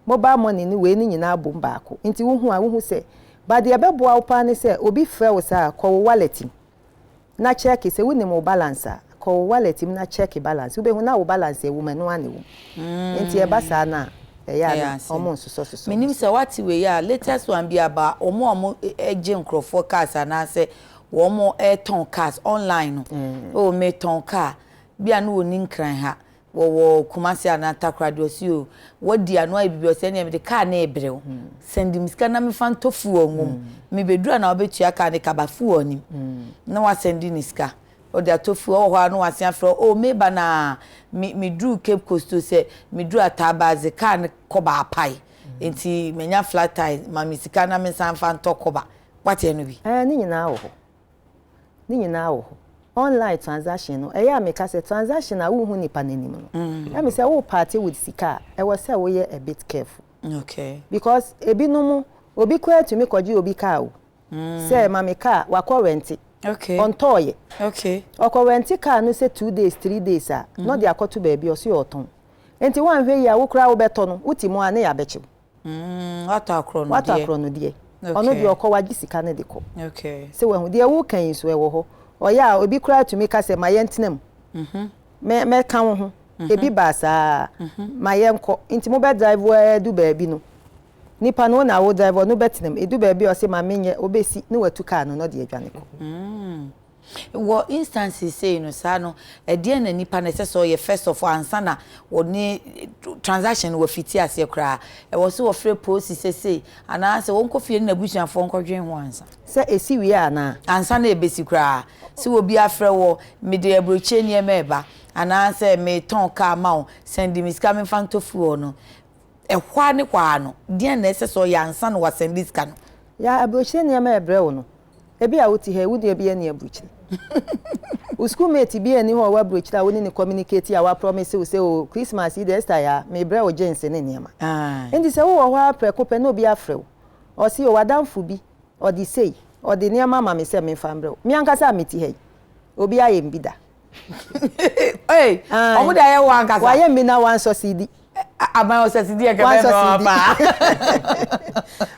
[SPEAKER 2] Mobile money ne wei no nyinaa bom baako. Nti wohu a wohu sɛ but deɛ ɛbɛboa wo paa ne sɛ obi frɛ wo saa a, kɔ wo wallet mu. na kyɛɛke, sɛ wonim wo balance a, kɔ wo wallet mu na kyɛɛke balance, wobɛhu na wo balance a ɛwɔ mu ɛno ara na ɛwɔ mu. Nti ɛba saa no a, ɛyɛ a na wɔn nsosɔsosɔ
[SPEAKER 1] Menim sɛ woate wei a, latest one bi aba, wɔn a wɔgye nkurɔfoɔ cars anaasɛ wɔn retɔn cars online no, oh metɔn car, bi a na wɔnni Nkran ha, Wɔwɔ Kumasi anaa Takoradi ɔse o wadi ano ayɛ biribi ɔse ɛneɛ mede car no rebrɛ wo sɛnde me sika na mefa ntɔ fuel ngu mu mebɛduru a na wobɛtua car no ka but fuel nim na wasɛnde ne sika ɔde atɔ fuel ɔwɔ hɔ a na wasen afrɛ wo oh meba na me meduru Cape Coast o sɛ meduru Ataabadze car no kɔba apae nti manya flat tire ma me sika na mensan mfa ntɔ kɔba wate ɛno bi.
[SPEAKER 2] Ɛɛ ne nyinaa wɔ hɔ. Ne nyinaa wɔ hɔ. Online transaction no, ɛyɛ a meka sɛ transaction a wonhu nipa no anim no, ɛmi sɛ wo parte with sika a, ɛwɔ sɛ woyɛ a bit careful.
[SPEAKER 1] Okay.
[SPEAKER 2] Because ebinom, obi koraa tumi kɔgye obi car o. Sɛ ma me car, wakɔ rente.
[SPEAKER 1] Okay.
[SPEAKER 2] Ɔntɔɔyɛ.
[SPEAKER 1] Okay.
[SPEAKER 2] Ɔkɔ rente car no sɛ 2 days, 3 days a, na ɔde akɔto baabi ɔso yɛ ɔtɔn. Nti woanhwɛ yie a, wo koraa wobɛtɔ no, wote mu a na yɛabɛkye wo.
[SPEAKER 1] Watɔ akorɔ no
[SPEAKER 2] Watɔ
[SPEAKER 1] deɛ.
[SPEAKER 2] akorɔ no deɛ. Ɔno deɛ ɔkɔ wagye sika no de kɔ.
[SPEAKER 1] Okay.
[SPEAKER 2] Sɛ wahu deɛ woka yi nso ɛwɔ hɔ. Ɔyɛ a obi koraa tumi ka sɛ ma yɛntena mu. Mɛ mɛka wo ho. Ebi baa saa. Ma yɛnkɔ. Nti mobɛ drive ara du baabi no. Nipa no wo na wo drive ɔno bɛtena mu. Edu baabi a ɔse ma menyɛ obesi na watu car no na ɔde adwane kɔ.
[SPEAKER 1] Wɔ instances sei no saa no, ɛdeɛn na nipa no ɛsɛ sɛ ɔyɛ first of all ansa na wɔne transaction no wafiti aseɛ koraa? Ɛwɔ sɛ wɔfrɛ polisi sɛ sei anaa sɛ wɔnkɔ fie ne n'abusuafoɔ nkɔdwen ho ansa?
[SPEAKER 2] Sɛ ɛsi wie anaa?
[SPEAKER 1] Ansa na ɛbɛsi koraa. Sɛ obi afrɛ wɔ, mede aburokyire nneɛma reba anaa sɛ meretɔn car ma wo, sɛnde me sika memfa ntɔ fuel no, ɛhɔ ara ne hɔ ara no, deɛn na ɛsɛ sɛ ɔyɛ ansa na wasɛnde sika no?
[SPEAKER 2] Ya aburokyire nneɛma rebrɛ wo no, Ebia wote ha yi, wo nua bi nni aburokyire. Wo school mate bi nni hɔ a ɔwɔ aburokyire a wo ne no communicate a wapromise wo sɛ oh, Christmas yi deɛ Esther yaa, mebrɛ wo jeans ne nneɛma. Enti sɛ wowɔ hɔ ara prɛko pɛ na obi afrɛ wo, ɔse oh, w'adamfo bi, ɔde sei, ɔde nneɛma ama me sɛ memfa mbrɛ wo. Me ankasa a mete ha yi, obi ayɛ me bi da.
[SPEAKER 1] Hey, ɔmo de ayɛ wo ankasa.
[SPEAKER 2] Wayɛ me na wansɔ sidi.
[SPEAKER 1] Aban ɔsɛ sidi ɛkɛ bɛn bɛn paa.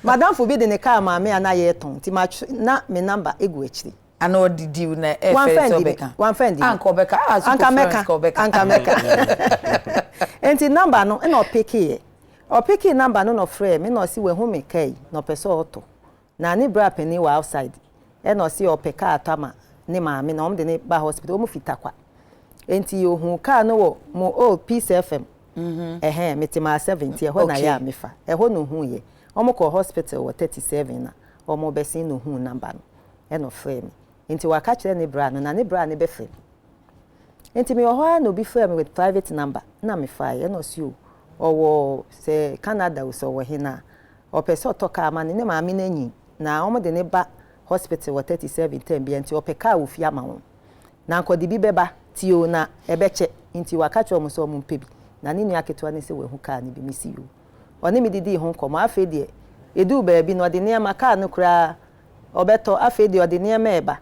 [SPEAKER 2] Madamfo bi de ne kaa maa me a na yɛretɔn nti ma na me namba egu akyiri.
[SPEAKER 1] Ana ɔde di na ɛfɛ sɛ ɔbɛka.
[SPEAKER 2] Wamfa ndi
[SPEAKER 1] me. Anka ɔbɛka. Ah,
[SPEAKER 2] Anka mɛka. Anka mɛka. Nti namba no ɛna ɔpekeeɛ. Ɔpekee namba no na ɔfrɛɛ me na ɔse wahu me kaa yi na ɔpɛ sɛ ɔtɔ. Na ne bra panin wɔ outside ɛna ɔse ɔpɛ car atɔ ama ne maame na wɔn de no ba hospital wɔn fi Tarkwa nti ohuu car no wɔ mo old Peace FM ɛhɛn mete maa 7 nti ɛhɔ na yɛ a mefa ɛhɔ na ohuu yɛ wɔn kɔɔ hospital wɔ 37 na wɔn bɛsen na ohuu number no ɛna ɔfrɛɛ me nti waka kyerɛ ne bra no na ne bra no bɛfrɛ me nti mewɔ hɔ ara na obi frɛɛ me with private number na mefaeɛ ɛna ɔse o ɔwɔ sɛ Canada o sɛ ɔwɔ he na Ɔpɛ sɛ ɔtɔ car ma ne ne maame no anyin na wɔde no ba hospital wɔ 37 term bia nti ɔpɛ car wɔ fie ama wɔn. Na anka ɔde bi bɛba ti oo na ɛbɛkyɛ nti waka kyerɛ wɔn sɛ wɔn mpɛ bi na ne nua ketewa no sɛ wahu car no bi mesi yoo. Ɔne me didii ho nkɔmmɔ afei deɛ ɛduu baabi no ɔde nneɛma car no koraa ɔbɛtɔ afei deɛ ɔde nneɛma ɛreba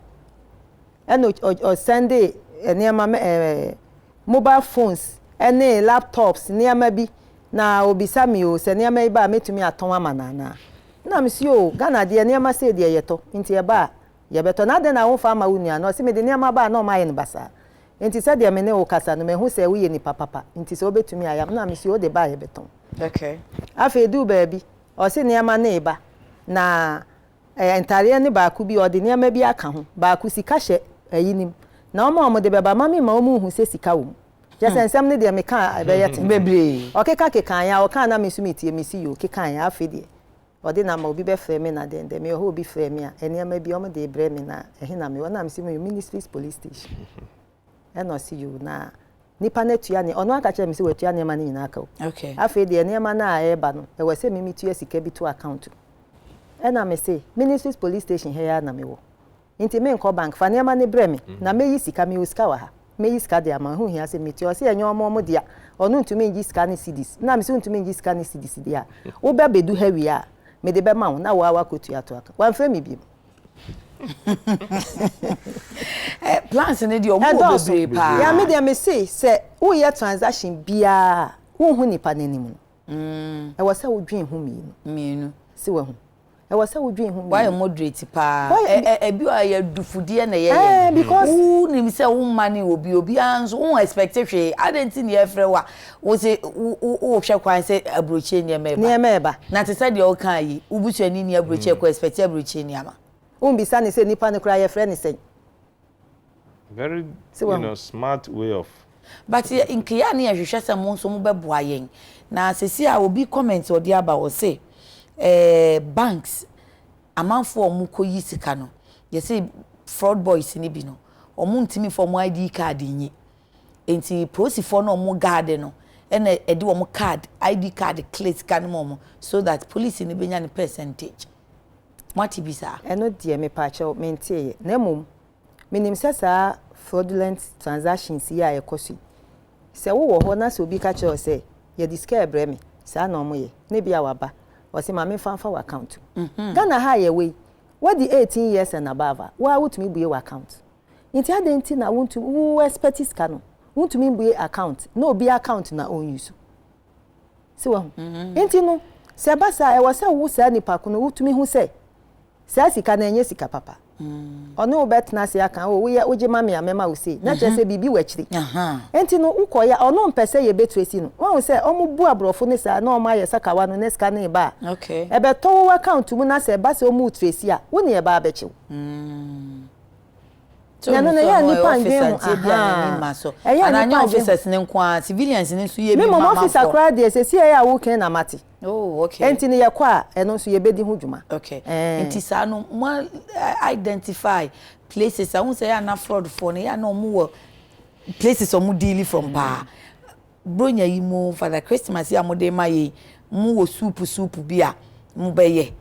[SPEAKER 2] ɛna ɔsɛndee nneɛma ɛɛ mobile phones ne laptops nneɛma bi na obisa me o sɛ nneɛma yi ba a mɛtumi atɔn ama no anaa? Na mese o Ghana deɛ nneɛma sei deɛ yɛtɔ nti ɛba a yɛbɛtɔ na adɛn na womfa mma wo nua no? Ɔse mede nneɛma ba a na ɔma ayɛ no basaa nti sɛdeɛ me ne wo kasa no mahu sɛ woyɛ nipa papa nti sɛ wobɛtumi ayɛ ama na mese o wode ba a yɛbɛtɔn. Afei ɛduu baabi ɔse nneɛma no reba na Ɛyɛ ntareɛ no baako bi, ɔde nneɛma bi aka ho. Baako, sika hyɛ ayi no mu. Na wɔn a wɔde bɛba, mma memma wɔn nhu sɛ sika wɔ mu. Kyerɛ sɛ, nsɛm no deɛ meka a, ɛbɛyɛ tenten.
[SPEAKER 1] Bebree.
[SPEAKER 2] Ɔkeka kekaeɛ a, ɔkaa na me nso metie, mese yoo, kekaeɛ a, afei deɛ, ɔde no ama, obi bɛfrɛ me na dɛn dɛn. Mewɔ hɔ obi frɛ me a, nneɛma bi wɔde rebrɛ me na ɛhe na mewɔ? Ɛna mese mewɔ Ministries Police Station. Ɛna ɔse yoo, na Nipa no atua ne, ɔno aka kyerɛ me sɛ watua nneɛma no nyinaa ka o.
[SPEAKER 1] Okay.
[SPEAKER 2] Afei deɛ nneɛma no a ɛreba no, ɛwɔ sɛ me metua sika bi to account mu. Ɛna me se, Ministries Police Station ha yi ara na mewɔ. Nti menkɔ bank, fa nneɛma no brɛ me na mɛyi sika, mewɔ sika wɔ ha. Mɛyi sika de ama wo, ɛho nhia sɛ metua. Ɔse ɛnyɛ wɔn wɔn dea, ɔno ntumi ngye sika ne cedis. Ɛna me se wontumi ngye sika ne cedis deɛ a, wobɛ bɛdu ha wie a, mede bɛma wo na wo ara woakɔtua ato account. Wamfrɛ me biom.
[SPEAKER 1] Eh, plans no deɛ ɔmo wɔ bebree paa.
[SPEAKER 2] Ya me deɛ me se sɛ woyɛ transaction biara wonhu nipa n'anim no. Mm. Ɛwɔ sɛ wodwen ho mmienu.
[SPEAKER 1] Mmienu.
[SPEAKER 2] Si wahu. Ɛwɔ sɛ wodwen ho mmienu.
[SPEAKER 1] Wayɛ moderate paa. Ebi a yɛ dufudeɛ na ɛyɛ yɛn.
[SPEAKER 2] Because
[SPEAKER 1] wonim sɛ womma ne obi obiara nso wo expect hwee. Adɛn nti na yɛfrɛ wo a wo se wohwɛ kwan sɛ aburokyire nneɛma ɛba.
[SPEAKER 2] Nneɛma ɛba.
[SPEAKER 1] Na te sɛ deɛ wokaa yi, wo busuani nni aburokyire kɔ expect aburokyire nneɛma.
[SPEAKER 2] Wombisa no sɛ nipa no koraa yɛfrɛ no sɛn.
[SPEAKER 3] Very you know, smart way of.
[SPEAKER 1] But nkeya ne yɛhwehwɛ sɛ mo nso mobɛboa yɛn. Na sɛsi a obi comment ɔde aba ɔse eh, banks amanfoɔ a wɔn kɔ yi sika no yɛse fraud boys no bi no wɔn ntumi nfa wɔn ID card nyi. Enti polisifoɔ no a wɔn guard no na ɛde wɔn card, ID card clear sika no ma wɔn so that polisi no bɛnya ne percentage. Moate bi saa?
[SPEAKER 2] Ɛno deɛ mepaakyɛw menteeɛ. Na mmom menim sɛ saa fraudulent transactions yi a ɛkɔ so yi, sɛ wowɔ hɔ na sɛ obi ka kyerɛ wo sɛ yɛde sika rebrɛ me, saa na wɔyɛ, na ebia waba, ɔse ma memfa mfa w'account mu. Ghana ha a yɛwɔ yi, woadi 18 years and above a, wo ara wotumi bue w'account. Nti adɛn nti na wontumi wo expect sika no wontumi mbue account na obi account na ɔn use si wahu mm-hmm. nti no sɛ ɛba saa ɛwɔ sɛ wo saa nipa ko no wotumi hu sɛ saa sika no ɛnyɛ sika papa mm. ɔne wo bɛtena ase aka o woyɛ wogye ma me a mɛma wo sei na kyerɛ sɛ mm-hmm. biribi wɔ akyiri nti no wokɔyɛ ɔno mpɛ sɛ yɛbɛtu no wɔn sɛ ɔmo bu aborɔfo ne saa na ɔmo ayɛ sakawa no ne sika no ba a ɛbɛtɔ wo account mu na sɛ ɛba sɛ ɔmo tracy a wo ne ɛba abɛkyew.
[SPEAKER 1] Mm.
[SPEAKER 2] Na ɛno no ɛyɛ a nnipa ndwen ho ahaa
[SPEAKER 1] ɛyɛ a nnipa ndwen ho. Officers ne nko ara civilians ne nso yɛ bi ma
[SPEAKER 2] amanfoɔ. Officer koraa deɛ sɛsi ɛyɛ a wokan na mate. Oh okay. Ɛnti no yɛkɔ a ɛno nso yɛbɛdi ho dwuma.
[SPEAKER 1] Okay nti saa no mo identify places a wohu sɛ ɛyɛ a na fraud foɔ no ɛyɛ a na wɔn wɔ places a wɔn deal from paa. Bronya yi mu Father Christmas yi a mode ma yɛ yi mo wɔ soup soup bi a mo bɛyɛ.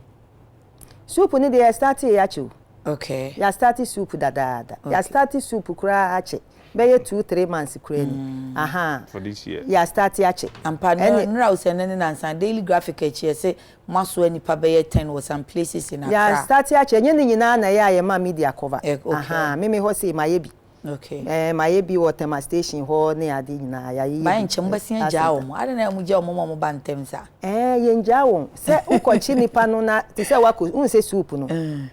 [SPEAKER 2] Soup no deɛ yɛ startee akyɛ o.
[SPEAKER 1] Okay.
[SPEAKER 2] Yɛ starte soup dadaada. Okay. Yɛ starte soup koraa akyɛ. Bɛyɛ 2, 3 months koraa ni. Aha.
[SPEAKER 3] For this year.
[SPEAKER 2] Yɛ starte akyɛ.
[SPEAKER 1] Ampa no nnura wo sɛ ne nansa Daily Graphic akyi ɛsɛ mo asoa nipa bɛyɛ 10 wɔ some places in Accra.
[SPEAKER 2] Yɛ starte akyɛ. Ɛnyɛ ne nyinaa na ɛyɛ a yɛ ma media cover. Eh, okay. Aha. Meme hɔ sei mayɛ bi.
[SPEAKER 1] Okay.
[SPEAKER 2] Eh, mayɛ bi wɔ Tema station hɔ ne ade nyinaa yɛayɛ bi.
[SPEAKER 1] Bayɛ nkyɛ mobɛsen agyaa wɔn. Adɛn na mogya wɔn ma wɔn ba ntɛm saa?
[SPEAKER 2] Eh, yɛngyaa wɔn. Sɛ wokɔkye nipa no na te sɛ wakɔ, wohu sɛ soup no,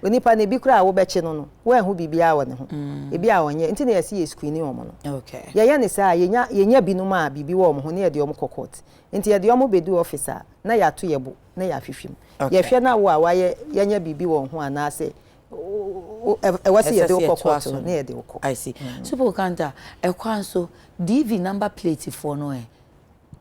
[SPEAKER 2] onipa no ebi koraa a wobɛkye no no, woanhu biribiara wɔ ne ho. Ebi a ɔnyɛ, nti na yɛse yɛ screen wɔn no.
[SPEAKER 1] Okay.
[SPEAKER 2] Yɛyɛ ne saa a, yɛnya, yɛnya binom a biribi wɔ wɔn ho na yɛde wɔn kɔ court. Nti yɛde wɔn bɛdu office a, na yɛato yɛn bo na yɛahwehwɛ mu. Yɛhwɛ na wo a wayɛ, yɛanya biribi wɔ wo ho anaasɛ ɛwɔ sɛ yɛde wo kɔ court no na yɛde wo kɔ.
[SPEAKER 1] I see. Super Okanta, ɛkwan so DV number plate foɔ no ɛ,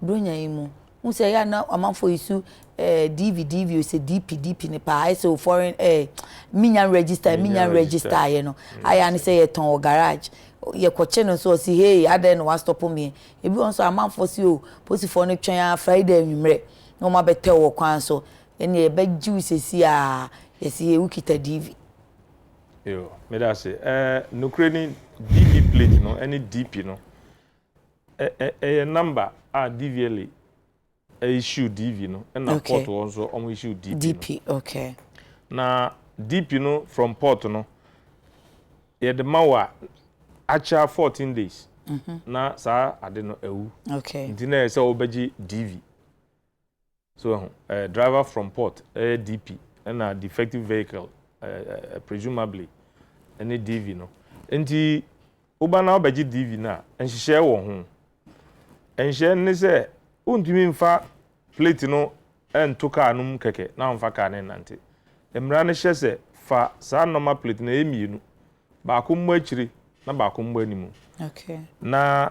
[SPEAKER 1] Bronya yi mu, wohu sɛ ɛyɛ a na amanfoɔ yi su eh, DV DV o sɛ DP DP ne paa ayɛ sɛ o foreign eh, minya register minya register ayɛ no ayɛ a ne sɛ yɛtɔn wɔ garage yɛkɔkye no nso ɔsi hey adɛn na wastɔpo me ebi wɔ nso amanfoɔ si o posifoɔ no twɛn a Friday anwummerɛ na wɔn abɛtɛw wɔ kwan so Ɛneɛ yɛbɛgye wo sɛsi aa yɛse yɛ wo kita DV.
[SPEAKER 3] Yo, meda ase. Eh, nokorɛ ni, DV plate no ɛne DP no, ɛ ɛ ɛyɛ number a DVLA issue DV no, ɛna okay. Port hɔ nso wɔn issue DP no.
[SPEAKER 1] DP, okay.
[SPEAKER 3] Na DP no from port no, yɛde ma wo a, akyɛ 14 days, mm -hmm. na saa ade no awu.
[SPEAKER 1] Okay.
[SPEAKER 3] Nti na ɛyɛ sɛ wobɛgye DV. So wahu? Eh, driver from port ɛyɛ DP, ɛna defective vehicle, eh, eh, presumably, ɛne DV no. Nti, woba na wobɛgye DV no a, nhyehyɛɛ wɔ ho. Nhyehyɛɛ no ne sɛ, wontumi mfa plate no nto kaa no mu kɛkɛ na womfa kaa no nnante. Mmara no hyɛ sɛ fa saa nɔma plate no, ɛyɛ mmienu, baako mmɔ akyire na baako mmɔ anim.
[SPEAKER 1] Okay.
[SPEAKER 3] Na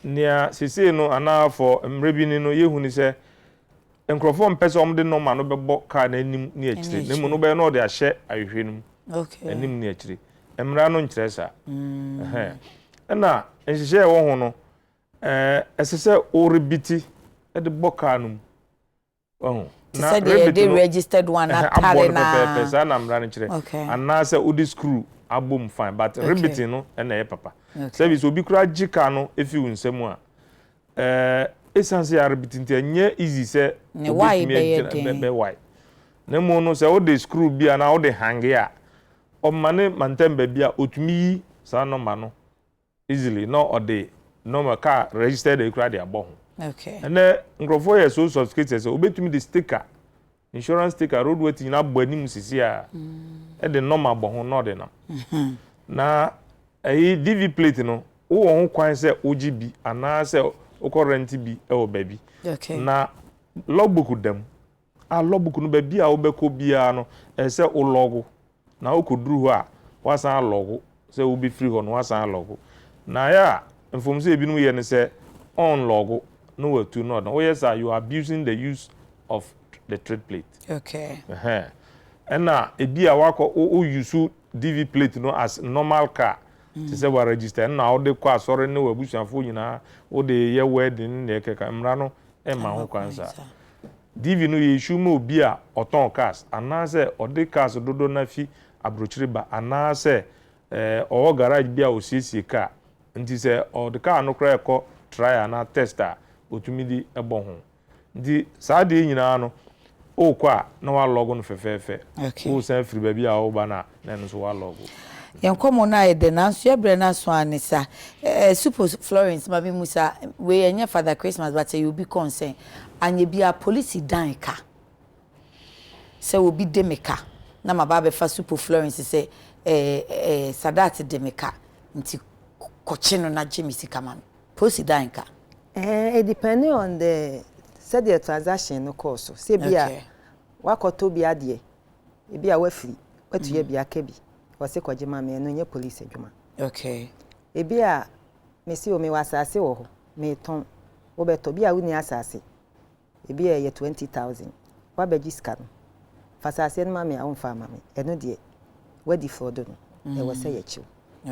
[SPEAKER 3] Nea seesei no anaa for mmerɛ bi ni no yɛhu ne sɛ nkurɔfoɔ mpɛ sɛ wɔde nɔma no bɛbɔ kaa no anim ne akyire na mmom no wobɛyɛ na wɔde ahyɛ ahwehwɛ no mu anim ne akyire. Mmara no nkyerɛ saa. Ɛna nhyehyɛeɛ a ɛwɔ ho no, ɛsɛ sɛ worebiti de bɔ kaa no mu. Wahu?
[SPEAKER 1] Te sɛ deɛ yɛde registered one atare
[SPEAKER 3] no ara. Pɛpɛɛpɛ, saa na mmara no kyerɛ. Anaasɛ wode screw abom fine, but riveting no na ɛyɛ papa. Sɛbi sɛ obi koraa gye car no fi wo nsam a, ɛɛ esiane sɛ yɛarebiti nti ɛnyɛ easy sɛ obetumi agyina bɛ wae. Na mmom no sɛ wode screw bi anaa wode hange a, ɔma ne mantam baabi a otumi yi saa nɔma no easily na ɔde normal car registered ayi koraa de abɔ ho.
[SPEAKER 1] Okay.
[SPEAKER 3] Ɛnɛ nkurɔfoɔ yɛ so sophisticated sɛ obetumi de sticker, insurance sticker, roadworthy nyinaa abɔ anim sisi a ɛde nɔma abɔ ho na ɔde nam. Na ɛyi DV plate no wowɔ ho kwan sɛ wogye bi anaasɛ wokɔ rent bi wɔ baabi.
[SPEAKER 1] Okay.
[SPEAKER 3] Na logbook da mu. A logbook no baabi a wobɛkɔ biara no ɛsɛ sɛ wo lɔgo. Na wokɔduru hɔ a, woasan alɔgo sɛ wobɛfiri hɔ no, woasan alɔgo. Na ayɛ a mfomso a ebinom yɛ ne sɛ ɔnlɔgo na watu na ɔde. Woyɛ saa you are abusing the use of the trade plate.
[SPEAKER 1] Okay.
[SPEAKER 3] Ɛhɛn. Ɛna ebi a wakɔ wo use DV plate no as normal car te sɛ wa register ɛna wode kɔ asɔre ne w'abusuafoɔ nyinaa wode yɛ wedding ne deɛ ɛkeka mmara no mma ho kwan saa. DV no yɛ issue ma obi a ɔtɔn cars anaasɛ ɔde cars dodoɔ no ara fi abrokyire ba anaasɛ ɔwɔ garage bi a ɔsiesie car nti sɛ ɔde car no koraa rekɔ trial anaa test a ɔtumi de bɔ ho. Nti saa adeɛ nyinaa no wokɔ a na woalɔgo no fɛfɛɛfɛ. Woresan afiri baabi a woreba no a na ɛno nso woalɔgo.
[SPEAKER 1] Yɛn nkɔmmɔ no ayɛ dɛ nanso yɛn berɛ no aso ara ne sa. Eh, Supo Florence ma me musa, wei ɛnyɛ Father Christmas but ɛyɛ obi concern. Anyɛ biara polisi dan ka sɛ obi de me ka na maba abɛfa Supo Florence sɛ eh, eh, Sadat de me ka nti kɔkye no na gye me sika ma me. Polisi dan ka.
[SPEAKER 2] Eh, it depending on the sɛdeɛ transaction no kɔɔ so. Sɛ bi a wakɔtɔ bi adeɛ, ebi a wafiri, watua bi aka bi, ɔse kɔgye ma me, ɛno nyɛ police adwuma.
[SPEAKER 1] Okay.
[SPEAKER 2] Ebi a mese o mewɔ asase wɔ hɔ, meretɔn, wobɛtɔ. Bi a wonni asase, ebi a ɛyɛ 20,000, woabɛgye sika no, fa asaseɛ no ma me a womfa mma me, ɛno deɛ woadi fraud no, ɛwɔ sɛ yɛkye wo.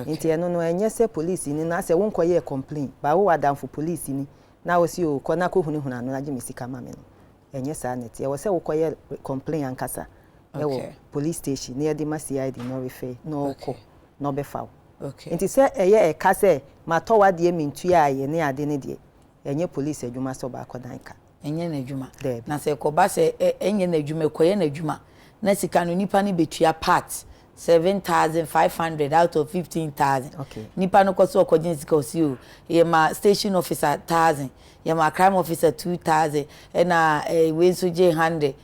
[SPEAKER 2] Nti ɛno no ɛnyɛ sɛ polisini no asɛ wonkɔyɛɛ complain, but wowɔ adamfo polisini na wose o kɔ na kɔhunahuna no na gye me sika ma me no, ɛnyɛ saa na ɛteɛ. Ɛwɔ sɛ wokɔyɛ complain ankasa ɛwɔ police station na yɛde ma CID na ɔrefer na ɔkɔ na ɔbɛfa wo. Nti sɛ ɛyɛ ɛka sɛ matɔ w'adeɛ mentuaeɛ ne ade no deɛ, ɛnyɛ police adwuma sɛ ɔbaakɔdan ka.
[SPEAKER 1] Ɛnyɛ n'adwuma.
[SPEAKER 2] Daabi.
[SPEAKER 1] Na sɛ ɛkɔba sɛ ɛnyɛ n'adwuma, ɛkɔyɛ n'adwuma na sika no nipa no bɛtua part 7,500 out of 15,000. Nipa no kɔ so ɔkɔgye ne sika ɔsi o yɛma station officer 1,000, yɛma crime officer 2,000, ɛna wei nso gye 100.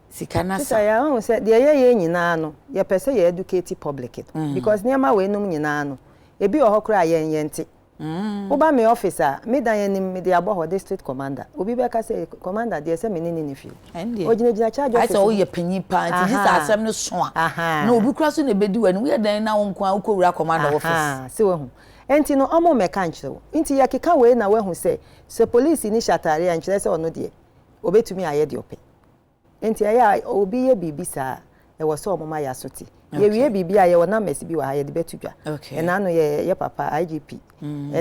[SPEAKER 1] Sika no asa.
[SPEAKER 2] Sista yɛ ahu sɛ deɛ yɛyɛ nyinaa no yɛpɛ sɛ yɛ educate public no because nneɛma wei nom nyinaa no ebi wɔ hɔ koraa a yɛn yɛnte. Woba me office a, me dan anim mede abɔ hɔ district commander. Obi bɛka sɛ commander deɛ sɛ me ne no nni fie.
[SPEAKER 1] Ɛndeɛ.
[SPEAKER 2] Ogyinagyina charge
[SPEAKER 1] Ayɛ
[SPEAKER 2] office
[SPEAKER 1] sɛ
[SPEAKER 2] hɔ.
[SPEAKER 1] woyɛ panyin paa nti gye sɛ asɛm no so a na obi koraa so na ɛbɛdi w'anim. Woyɛ dɛn na wo nko ara wokɔwura commander office?
[SPEAKER 2] Sɛ wahu. Ɛnti no ɔmo mmɛka nkyerɛ wo. Nti yɛkeka wei na wahu sɛ sɛ polisini hyɛ ataareɛ a nkyerɛ sɛ ɔno deɛ obɛtumi ayɛ deɛ ɔpɛ. Enti ɛyɛ a obi yɛ biribi saa a, ɛwɔ sɛ wɔma yɛn aso te. Yɛwie biribi a, yɛwɔ numbers bi wɔ ha a yɛde bɛto dwa. Ɛna ano yɛ yɛ papa IGP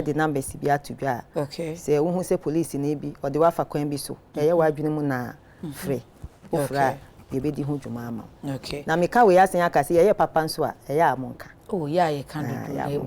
[SPEAKER 2] de numbers bi ato dwa a, sɛ wohu sɛ polisini bi ɔde wo afa kwan bi so, ɛyɛ w'adwene mu naa a, frɛ. Wofrɛ a, yɛbɛdi ho dwuma ama wo. Na meka wei asen aka sɛ yɛyɛ papa nso a, ɛyɛ a monka.
[SPEAKER 1] Oh, yɛ a yɛka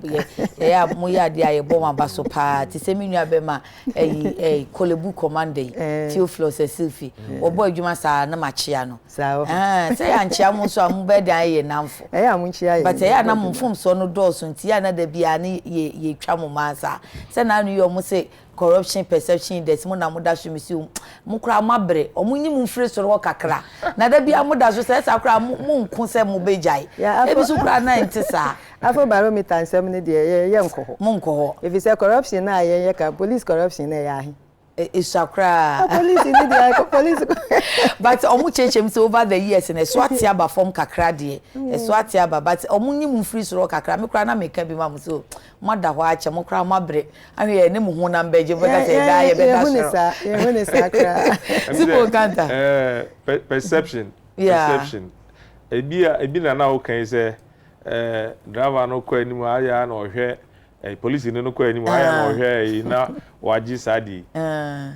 [SPEAKER 1] dodo. Yɛ a moyɛ adeɛ a yɛbɔ mo aba so paa. Te sɛ me nua bɛma ɛyi ɛyi Korle Bu commander yi, Theophilus Asilfi. Wɔbɔ adwuma saa na makyea no. Ɛɛ sɛ yɛankyea mo nso a mobɛyɛ dɛn ayɛ yɛn nnamfo?
[SPEAKER 2] Ɛyɛ a monkyea yɛn.
[SPEAKER 1] But ɛyɛ a na mo mfomsoɔ no dɔɔso nti yɛ a na da biara ne yɛ yɛtwa mo mmaa saa. Sɛ n'ano yi wɔn se Corruption perception index mo na mo da so mesi o mo koraa mo abrɛ ɔmo nyi mo mfiri soro hɔ kakra na da biara mo da so sɛ ɛsa koraa mo mo nko sɛ mo bɛ gyae ebi so koraa na ɛnte saa.
[SPEAKER 2] Afrobarometer nsɛm no deɛ yɛ yɛ nkɔ hɔ.
[SPEAKER 1] Mo nkɔ hɔ.
[SPEAKER 2] Efisɛ corruption no a yɛn yɛ ka police corruption no ɛyɛ ahe.
[SPEAKER 1] Esua koraa.
[SPEAKER 2] Police ni deɛ police.
[SPEAKER 1] But ɔmo kyerɛkyerɛ mu sɛ over the years no ɛso ate aba fam kakra deɛ ɛso ate aba but ɔmo nyi mo mfiri soro hɔ kakra me koraa na meka bi ma mo sɛ mo ada hɔ akyɛ mo koraa mo abrɛ Ahwɛ yɛ ne mo honam bɛgye mo bɛka sɛ daa yɛ bɛda soro.
[SPEAKER 2] Yɛhu ne saa koraa.
[SPEAKER 1] Simon Kanta.
[SPEAKER 3] Perception perception ebi a ebi na na woka yi sɛ driver no kɔ anim ayɛ a na ɔhwɛ polisi no kɔ anim ayɛ na ɔhwɛ yi na wagye saa di.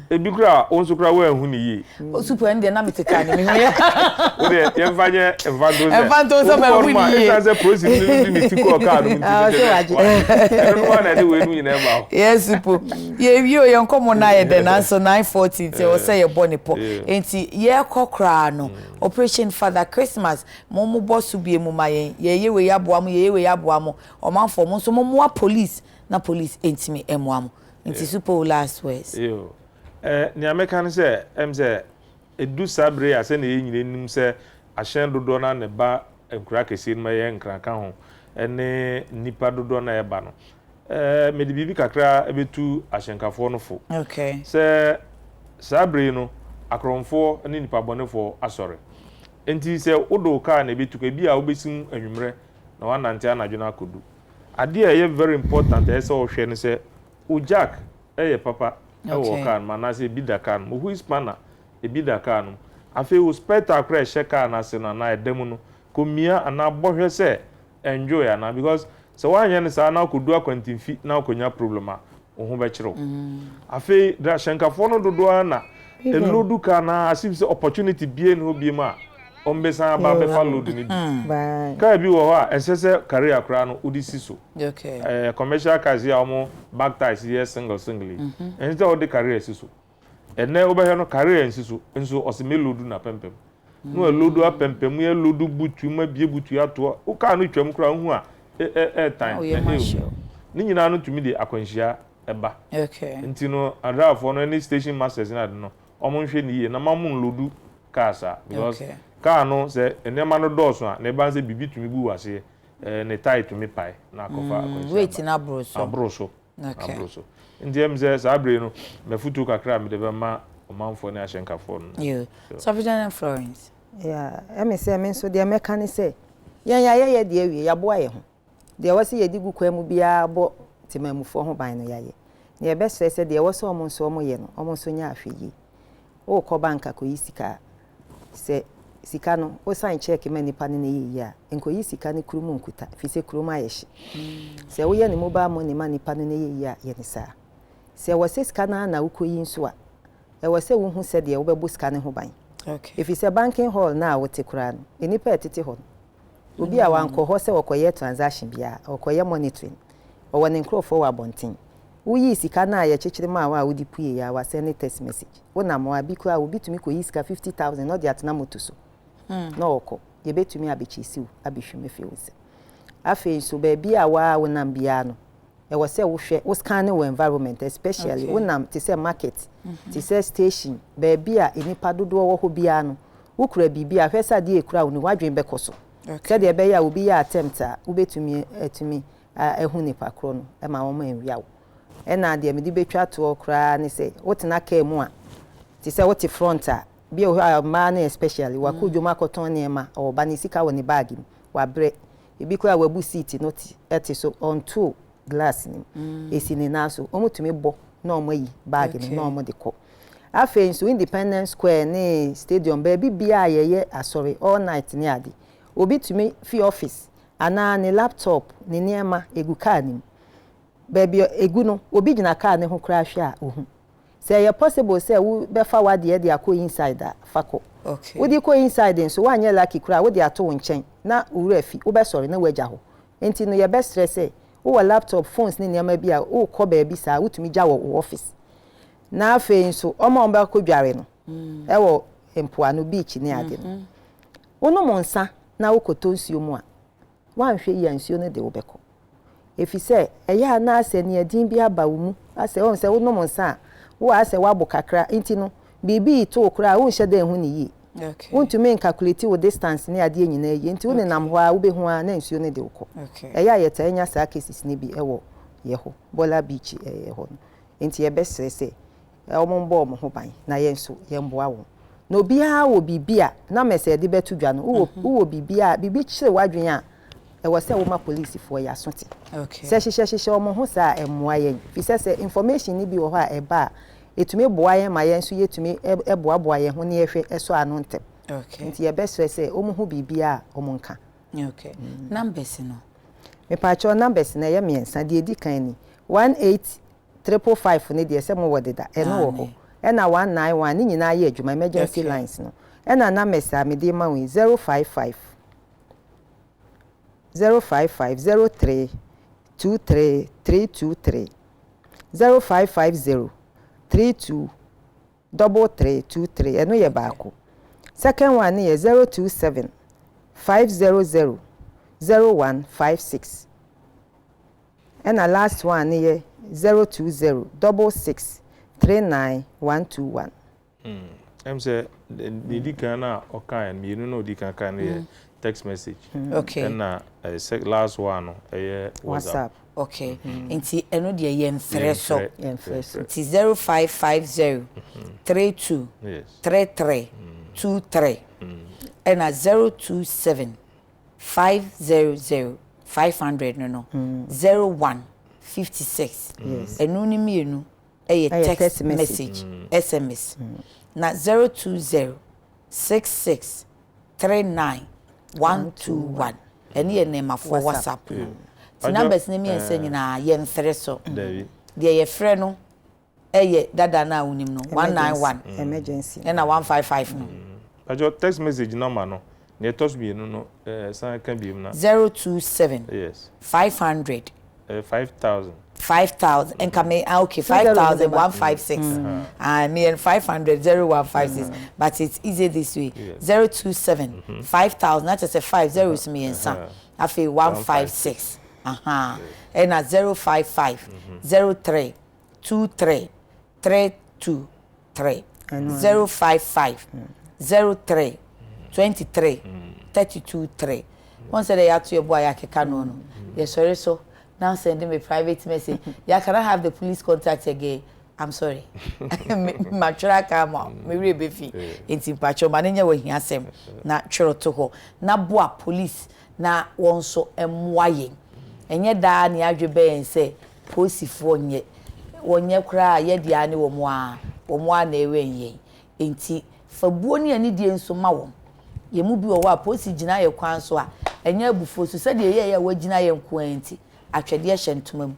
[SPEAKER 3] Ebi kura wo nso kura woanhu ne yie.
[SPEAKER 1] Super ɛno deɛ na mete kaa no mehu yɛ.
[SPEAKER 3] Wo deɛ yɛmfa nyɛ mfantoho sɛ.
[SPEAKER 1] Mfantoho sɛ mahu ne yie.
[SPEAKER 3] Ɛsiane sɛ polisi no de ne ti kɔɔ kaa no mu nti no kyerɛ sɛ wagye. Ɛno no ara na ɛde wei no nyinaa ba o.
[SPEAKER 1] Yes po. Yɛwie o yɛn nkɔmmɔ no ayɛ dɛ nanso 9:40 nti ɛwɔ sɛ yɛbɔ ne pɔ. Nti yɛrekɔ koraa no Operation Father Christmas mo mobɔ so bie mu ma yɛn. Yɛyɛ wei aboa mo yɛyɛ wei aboa mo. Ɔmanfoɔ mo nso mommoa police na police ntumi mmoa mo. Nti Supo wo last words.
[SPEAKER 3] Yoo. Eh, nea mɛka ne sɛ, ɛm sɛ ɛdu saa bere yi a sɛnea yɛn nyinaa nim sɛ ahyɛn dodoɔ no ara na ɛba nkuro akɛseɛ no mu ɛyɛ Nkran ho ne nnipa dodoɔ no a ɛba no, eh, mede biribi kakra bɛtu ahyɛnkafoɔ no fo
[SPEAKER 1] Okay.
[SPEAKER 3] sɛ saa bere yi no akorɔmfoɔ ne nnipa bɔnefoɔ asɔre. Enti sɛ wode wo kaa na ɛbɛtu kwan, ebia wobɛsim anwummerɛ na woanante anadwo no akɔdu. Adeɛ a ɛyɛ very important a ɛsɛ sɛ wohwɛ ne sɛ wo jack yɛ papa wɔ car no mu anaasɛ ebi da car no mu, wheel spanner ebi da car no mu. Afei wo spare tire koraa a ɛhyɛ car no ase no anaa ɛda mu no, kɔ mia anaa bɔ hwɛ sɛ ɛndwoe anaa because sɛ woanyɛ no saa na wokɔdu akwantemfi na wokɔnya problem a, wo ho bɛkyere wo. Afei dra hyɛnkafoɔ no dodoɔ ara na ɛloadu car no ara as if sɛ opportunity biara nni hɔ biom a wɔbɛsan aba abɛfa load no bi. Car bi wɔ hɔ a ɛnsɛ sɛ carrier koraa no wode si so. Ɛɛ commercial cars yi a wɔn back tyres yɛ single single yi, ɛnsɛ sɛ wode carrier si so. Ɛnnɛ wobɛhwɛ no carrier nsi so nso ɔse me load no apɛmpɛm. Na waload apɛmpɛm yɛ load butu mu abie butu atoɔ. Wo car no twam koraa wohu a ɛɛtan na ɛɛhu. Ne nyinaa no tumi de akwanhyia ba. Nti no adraafoɔ no ne station masters ne ade no wɔn nhwɛ no yie na ma wɔn nloadu car saa because car no sɛ nneɛma no dɔɔso a na ɛba no sɛ biribi tumi bu wɔ aseɛ ɛɛ ne tae tumi pae na akɔfa akwanhyia
[SPEAKER 1] Weight no aboro so.
[SPEAKER 3] Aboro so. Aboro so. Nti ɛm sɛ saa bere no m'afutuo kakra a mede bɛma ɔmanfoɔ ne ahyɛnkafoɔ no.
[SPEAKER 1] Yoo. Sɔfo Janet Florence.
[SPEAKER 2] Yeah, ɛme sɛ me nso deɛ mɛka ne sɛ yɛn yɛayɛ yɛ deɛ awie, yɛaboa yɛn ho. Deɛ ɛwɔ sɛ yɛde gu kwan mu biara bɔ temanmufoɔ ho ban no yɛayɛ. Na yɛbɛsrɛ sɛ deɛ ɛwɔ sɛ wɔn nso wɔyɛ no, wɔn nso nyɛ ahwɛyie. Worekɔ bank akɔyi sika a, sɛ sika no wo sign check ma nipa no na ɛyɛ yie a, nkɔyi sika no kurom nkuta, ɛfiri sɛ kurom ayɛ hye. Sɛ woyɛ no mobile money ma nipa no na ɛyɛ yie a, yɛ no saa. Sɛ ɛwɔ sɛ sika no ara na wokɔyi nso a, ɛwɔ sɛ wohu sɛdeɛ wobɛbɔ sika no ho ban. Ɛfiri sɛ banking hall no a wote koraa no, nnipa a ɛtete hɔ no, obi a wankɔ hɔ sɛ ɔkɔyɛ transaction biara, ɔkɔyɛ monitoring, ɔwɔ ne nkurɔfoɔ wɔ abɔnten. Woyii sika no a yɛkyekyere maa wo a wode pueeɛ a, wasɛnde text message. Wonam hɔ a, bi koraa obi tumi kɔyi sika 50,000 na ɔde atena moto so na ɔrekɔ. Yɛbɛtumi abɛkyesi wo abɛhwim afiri wo nsam. Afei nso, baabi a wo ara wonam biara no, ɛwɔ sɛ wohwɛ, wo scan wo environment especially wonam te sɛ market, te sɛ station, baabi a nnipa dodoɔ wɔ hɔ biara no, wokura biribi a, hwɛ sɛ adeɛ a ɛkura wo no w'adwene bɛkɔ so sɛdeɛ ɛbɛyɛ a obi yɛ attempt a wobɛtumi atumi ahu nipa korɔ no ma wɔn anwia wo. Ɛna deɛ mede bɛtwa toɔ koraa ne sɛ wotena kaa mu a, te sɛ wote front a, bi wɔ hɔ a mmaa no especially, wakɔ dwom akɔtɔn nneɛma, ɔba ne sika wɔ ne bag mu, wabrɛ, Ebi koraa wabu seat no te so ɔntoo glass no mu. Esi ne nan so. Wɔtumi bɔ na wɔayi bag no na wɔde kɔ. Afei nso Independence Square ne stadium baabi biara a yɛyɛ asɔre all night ne ade, obi tumi fi office anaa ne laptop, ne nneɛma egu car no mu. Baabi a egu no, obi gyina car no ho koraa hwɛ a, ohu. Sɛ ɛyɛ possible sɛ wo bɛfa w'adeɛ de akɔ inside a, fa kɔ. Wode kɔ inside nso, woanyɛ lucky koraa a, wode ato wo nkyɛn na wo werɛ afi, wobɛsɔre na woagya hɔ. Nti no yɛbɛsrɛ sɛ, wowɔ laptop, phones ne nneɛma bi a, worekɔ baabi saa a, wotumi gya wɔ wo office. Na afei nso, wɔn a wɔbɛkɔ dware no wɔ mpoano, beach ne ade no, wonom nsa na wokɔtɔ nsuo mu a, woanhwɛ yie a nsuo no de wo bɛkɔ. Efisɛ ɛyɛ a na asɛ nea din bi aba wo mu, asɛ wohu sɛ wonom nsa a, wo asɛ woabo kakra nti no, biribi reto wo koraa a wonhyɛ da nhu no yie. Wontumi nkakuleti wo distance ne adeɛ nyinaa yie nti wonenam hɔ ara wobɛhu ara na nsuo no de wo kɔ. Ɛyɛ a yɛtaa nya saa cases no bi wɔ yɛ hɔ, Bɔla beach hɔ no. Nti yɛbɛsrɛ sɛ wɔmmɔ wɔn ho ban na yɛn nso yɛmmoa wɔn. Na obiara wɔ biribi a na mɛsɛ yɛde bɛto dwa no, wowɔ wowɔ biribi a biribi kyere w'adwene a ɛwɔ sɛ woma polisifoɔ yɛ aso te. Sɛ hyehyɛhyehyɛ wɔn ho saa a ɛmmoa yɛn, firi sɛ sɛ information no bi wɔ hɔ a ɛba a, ɛtumi boa yɛn ma yɛn nso yɛtumi boaboa yɛn ho na yɛhwɛ sɔ ano ntɛm. Nti yɛbɛsrɛ sɛ wɔhu biribiara a wɔnka.
[SPEAKER 1] Okay. Numbers no?
[SPEAKER 2] Mepaakyɛw numbers no ɛyɛ mmiɛnsa, deɛ ɛdi kan ni, 18 Triple five no deɛ sɛ mowɔ deda, ɛno wɔ hɔ. Ɛna 191, ne nyinaa yɛ adwuma, emergency lines no. Ɛna numbers a mede rema wo yi, 055, 055 03 23 323, 0550 32 33 23, ɛno yɛ baako. Second one no yɛ 027 500 0156. Ɛna last one no yɛ 020 66 39 121.
[SPEAKER 3] Ɛm sɛ deɛ ɛdi kan no a ɔkaeɛ no, mmienu no a ɔdi kan kaeɛ no yɛ text message.
[SPEAKER 1] Okay.
[SPEAKER 3] Ɛna sɛ last one no ɛyɛ WhatsApp.
[SPEAKER 1] Okay. Nti ɛno deɛ yɛmfrɛ so.
[SPEAKER 2] Yɛmfrɛ so.
[SPEAKER 1] Nti 0550 32 33 23 ɛna 027 500 500 no no 01 56 ɛno ne mmienu ɛyɛ text message sms na 020 66 39 121 ɛno yɛ nnɛɛmafoɔ whatsapp no nti numbers no mmiɛnsa nyinaa yɛmfrɛ so deɛ yɛfrɛ no ɛyɛ dada no a wonim no 191
[SPEAKER 2] emergency
[SPEAKER 1] ɛna 155 no.
[SPEAKER 3] Pacho text message number no nea ɛtɔ so mmienu no eh, san ka biom na.
[SPEAKER 1] 027
[SPEAKER 3] Yes.
[SPEAKER 1] 500.
[SPEAKER 3] Eh, 5000.
[SPEAKER 1] 5000 nka me ah okay 5156 ah me yɛ 500 0156 but it's easy this way.
[SPEAKER 3] Yes.
[SPEAKER 1] 027 5000 na kyerɛ sɛ 5 zeros mmiɛnsa afei 156 aha ɛna 055 03 23 323 055 03 23 32 3 wɔn sɛ dɛ yɛato yɛ bo a yɛakeka no no yɛsɔre so now send me private message yeah can I have the police contact again I'm sorry matwerɛ aka ama me werɛ bɛfi nti mpakyɛw ma ne nyɛ wɔ ahiasɛm na twerɛ to hɔ na boa police na wɔn nso mmoa yɛn. Ɛnyɛ daa na yɛadwe bɛyɛn sɛ polisifoɔ nyɛ. Wɔnyɛ koraa a, yɛ deɛ ara ne wɔn ara. Wɔn ara na ɛwɛn yɛn. Enti fa buo ne anidie nso ma wɔn. Yɛn mu bi wɔ hɔ a, polisi gyina yɛn kwan so a, ɛnyɛ abufuo so. Sɛdeɛ ɛyɛeɛ a wagyina yɛn nko ara nti, atwɛdeɛ hyɛ ntoma mu.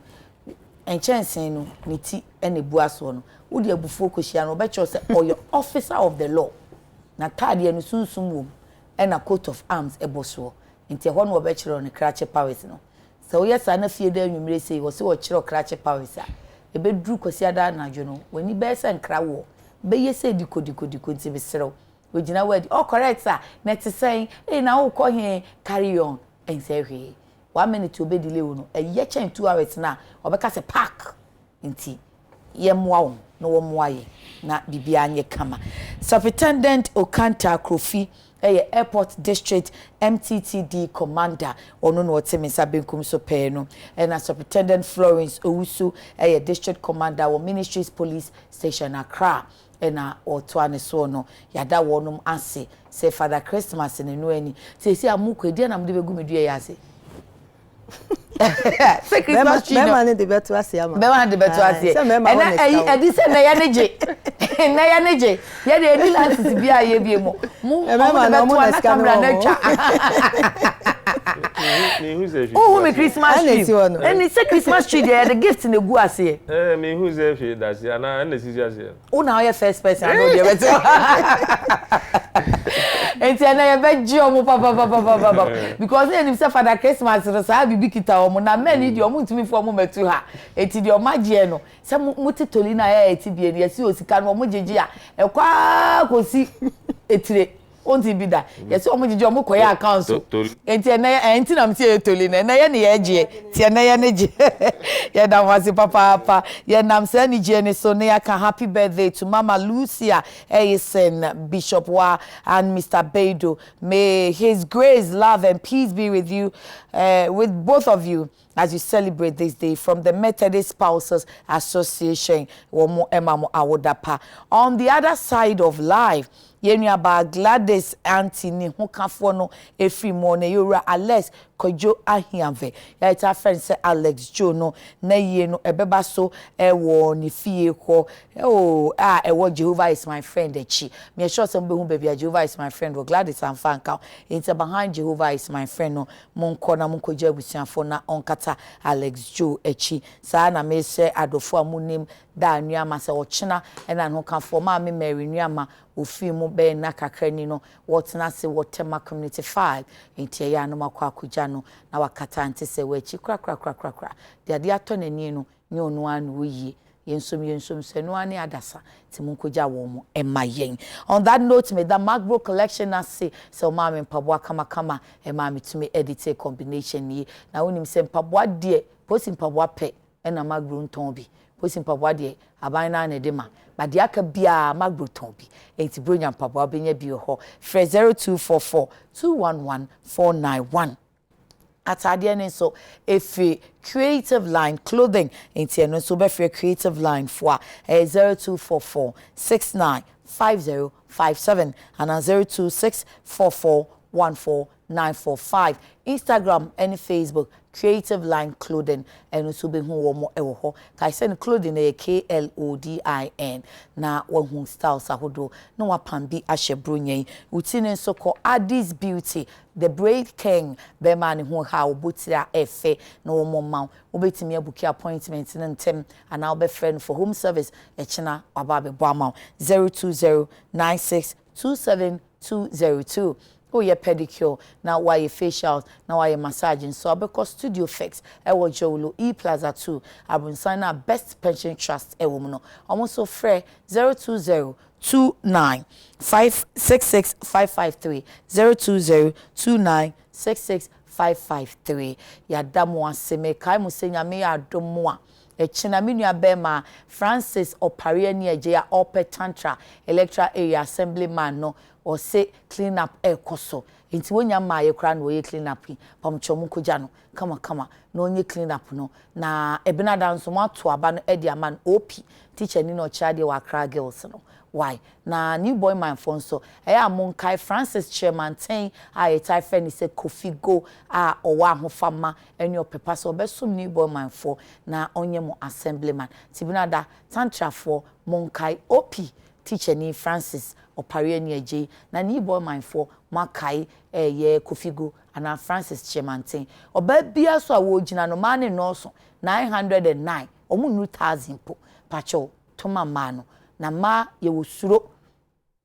[SPEAKER 1] Nkyɛnsee no, ne ti na ɛbua soɔ no, wode abufuo kɔhyia no, ɔbɛkyerɛ wo sɛ ɔyɛ officer of the law. N'ataadeɛ no, sunsum wɔ mu, ɛna coat of arms bɔ soɔ. Nti ɛhɔ na wɔbɛkyerɛ wo ne krakye powers no. Sɛ woyɛ saa na fie da anwummere sei, wɔse wɔkyerɛ wo krakye powers a, ɛbɛduru Kwasiada anadwo no, w'ani bɛyɛ sɛ nkrawoɔ, bɛyɛ sɛ dikodikodiko. Nti mesrɛ wo, wɔgyina hɔ adi, oh correct sir, na ɛte sɛn? Ei na wokɔ he? Carry on, ɛnsɛe hwee. One minute a ɔbɛ delay wo no, ɛyɛ kyɛn 2 hours no a ɔbɛka sɛ park. Nti yɛmmoa wɔn na wɔmmoa yɛn na biribiara nyɛ kama. Superintendent Okanta Akrofi yɛ Airport District MTTD Commander, ɔno na ɔte me nsa benkum so pɛɛ no. Ɛna Superintendent Florence Owusu yɛ District Commander wɔ Ministries Police Station, Accra, ɛna ɔtoa ne soɔ no. Yɛada wɔnom ase sɛ Father Christmas no ɛno ani. Seesei a mokɔ yi, deɛn na mode bɛgu me dua yi ase? Sɛ Christmas tree no.
[SPEAKER 2] Bɛrima no de bɛto ase ama.
[SPEAKER 1] Bɛrima no de bɛto aseɛ.
[SPEAKER 2] Sɛ mmarima wɔ
[SPEAKER 1] ne sika. Ɛdi sɛ nnɛ yɛ ne gye. Nnɛ yɛ ne gye. Yɛ de ɛdi lances bi a yɛ bie mu. Mo ɔmo de bɛto a na camera no atwa. Wohu mi Christmas tree. Ɛni sɛ Christmas tree deɛ yɛde gift na egu aseɛ.
[SPEAKER 3] Ɛɛ mihu sɛ hwee da aseɛ anaa ɛna esisi aseɛ.
[SPEAKER 1] Wo na woyɛ first person ano deɛ bɛte. Nti ɛnɛ yɛbɛgye ɔmo papapapapapa because ne yɛnim sɛ Father Christmas no saa biribi kita ɔmo na men yi deɛ ɔmo ntumi fo ɔmo mɛtu ha. Eti deɛ ɔmo agyeɛ no sɛ mo mo te toli no a yɛ a yɛte bie no yɛsi osika no ɔmo gyegye a ɛkɔ ara kɔsi etire. Wonte bi da. Yɛsɛ ɔmo gyegye ɔmo kɔyɛ account so. Nti ɛnɛ ɛn nti na mese yɛ toli no ɛnɛ yɛ ne yɛ gyeɛ nti ɛnɛ yɛ ne gye. Yɛda mo ase papaapa. Yɛnam saa anigyeɛ no so na yɛaka happy birthday to Mama Lucia Eyison, Bishop Wa and Mister Beido. May his grace, love and peace be with you, eh, with both of you as you celebrate this day from the Methodist Spouses Association. Wɔn ɛma mo awoda pa. On the other side of life, yɛn nuabaa Gladys Auntie ne hokafoɔ no efiri mu na ɛyɛ Owura Alex Kwadwo Ahiave. Yɛtaa frɛ no sɛ Alex Joe no, n'ayie no ɛbɛba so ɛwɔ ne fie hɔ oh, a ɛwɔ Jehovah Is My Friend akyi. Meyɛ sure sɛ mobɛhu baabi a Jehovah Is My Friend wɔ. Gladys amfa anka ho. Nti behind Jehovah Is My Friend no, monkɔ na monkɔgye abusuafoɔ na ɔnkata Alex Joe akyi. Saa na mesrɛ adɔfoɔ a monim da Nuama sɛ ɔkyena ɛna ne hokafoɔ Maame Mary Nuama ofiri mu bɛyɛ nna kakra ni no, wɔtena ase wɔ Tema Community 5. Nti ɛyɛ a na moakɔ akɔgya no na wakata nte sɛ wɔ akyi korakorakorakora. Deɛ adeɛ atɔ n'ani no, nyɛ ɔno ara na ɔyie. Yɛnsom yɛnsom sɛ ɛno ara ne adasa nti monkɔgya wɔn mo ɛma yɛn. On that note, meda Macbro Collection ase sɛ ɔmaa me mpaboa kamakama ɛmaa metumi edite combination yi. Na wonim sɛ mpaboa deɛ, posi mpaboa pɛ ɛna Macbro ntɔn bi. Posi mpaboa deɛ aban no ara na ɛde ma. But deɛ aka biara Macbro tɔn bi. Enti Bronya mpaboa wobɛnya bi wɔ hɔ. Frɛ 0244 211 491. Ataadeɛ no nso ɛfiri Creative Line Clothing, nti ɛno nso wobɛfrɛ Creative Line foɔ a ɛyɛ 0244 69 5057 anaa 02644 14945. Instagram ne Facebook, Creative Line Clothing, ɛno nso wobɛhu wɔn wɔ hɔ. Kae sɛ no clothing no yɛ Klodin na wahu styles ahodoɔ na wapam bi ahyɛ Bronya yi. Wo ti no nso kɔ Addis Beauty, The Braid King, bɛrima a ne ho ha a ɔbɔ tiri a ɛfɛ na wɔn mma wo. Wobɛtumi abuki appointment no ntɛm anaa wobɛfrɛ no for home service, ɛkyena waba abɛbɔ ama wo. 0209627202. Woyɛ pedicure na woayɛ facials na woayɛ massage nso a, wobɛkɔ Studio Fix ɛwɔ Jowlo E Plaza 2, abronsan no a Best Pension Trust ɛwɔ mu no. Wɔn nso frɛ 020 29 5 66 553, 020 29 66 553. Yɛada mo ase. Mekae mo sɛ Nyame yɛ adom mo a, ɛkyena me nua bɛrima Francis Ɔpare Ani Agye a ɔpɛ Tantra Electoral Area Assemblyman no, ɔse clean up ɛrekɔ so. Nti wonya mmaayɛ koraa na wɔyɛ clean up yi. Pamokyɛ mo nkɔgya no kamakama na ɔnyɛ clean up no. Na Ɛbenada nso moato aba no de ama no, OP teacher ni na ɔkyerɛ adeɛ wɔ Accra Girls no. Wai? Na New Boy Man foɔ nso, ɛyɛ a monkae Francis Kyeremanteng a yɛtae frɛ no sɛ Kofi Go a ɔwɔ ahofama ne ɔpɛ pa sɛ ɔbɛsom New Boy Man foɔ na ɔnyɛ mo Assemblyman. Tibinada, Tantrafoɔ, monkae OP tikyani Francis Ɔpare Ani Agyei. Na New Boy Man foɔ, moakae ɛyɛ Kofi Go anaa Francis Kyeremanteng. Ɔbaa biara nso a wɔgyina no, mmaa no nnɔɔso, 909, wɔn nnuru thousand mpo. Pakyɛw, to ma mmaa no. Na mmaa, yɛwɔ suro,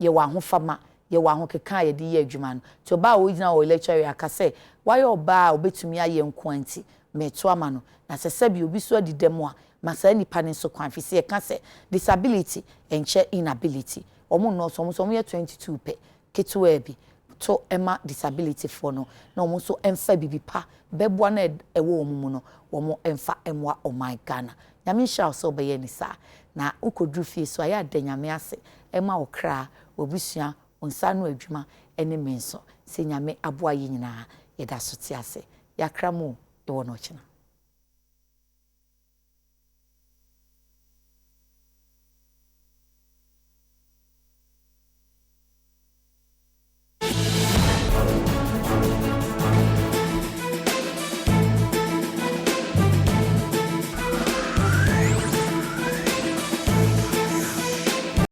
[SPEAKER 1] yɛwɔ ahofama, yɛwɔ ahokeka a yɛde yɛ adwuma no. Nti ɔbaa a ɔgyina wɔ lecture area ka sɛ, wayɛ ɔbaa a ɔbɛtumi ayɛ nko ara nti, mereto ama no. Na sɛ sɛbi obi nso adi dɛm a, ma saa nipa no nso kwan. Ɛfiri sɛ yɛka sɛ, disability nkyɛ inability. Wɔn nnɔɔso, wɔn nso wɔyɛ 22 pɛ. Ketewaa bi to ma disability foɔ no na wɔn nso mfa biribi pa bɛboa no a ɛwɔ wɔn mu no wɔn mfa mmoa ɔman Ghana. Nyame nhyira wo sɛ wobɛyɛ ne saa. Na wokɔduru fie so a yɛ a da Nyame ase ma wo kra, w'abusua, wo nsa ano adwuma ne me nso sɛ Nyame aboa yɛn nyinaa yɛda so te ase. Yɛakra mo o, yɛwɔ no ɔkyena.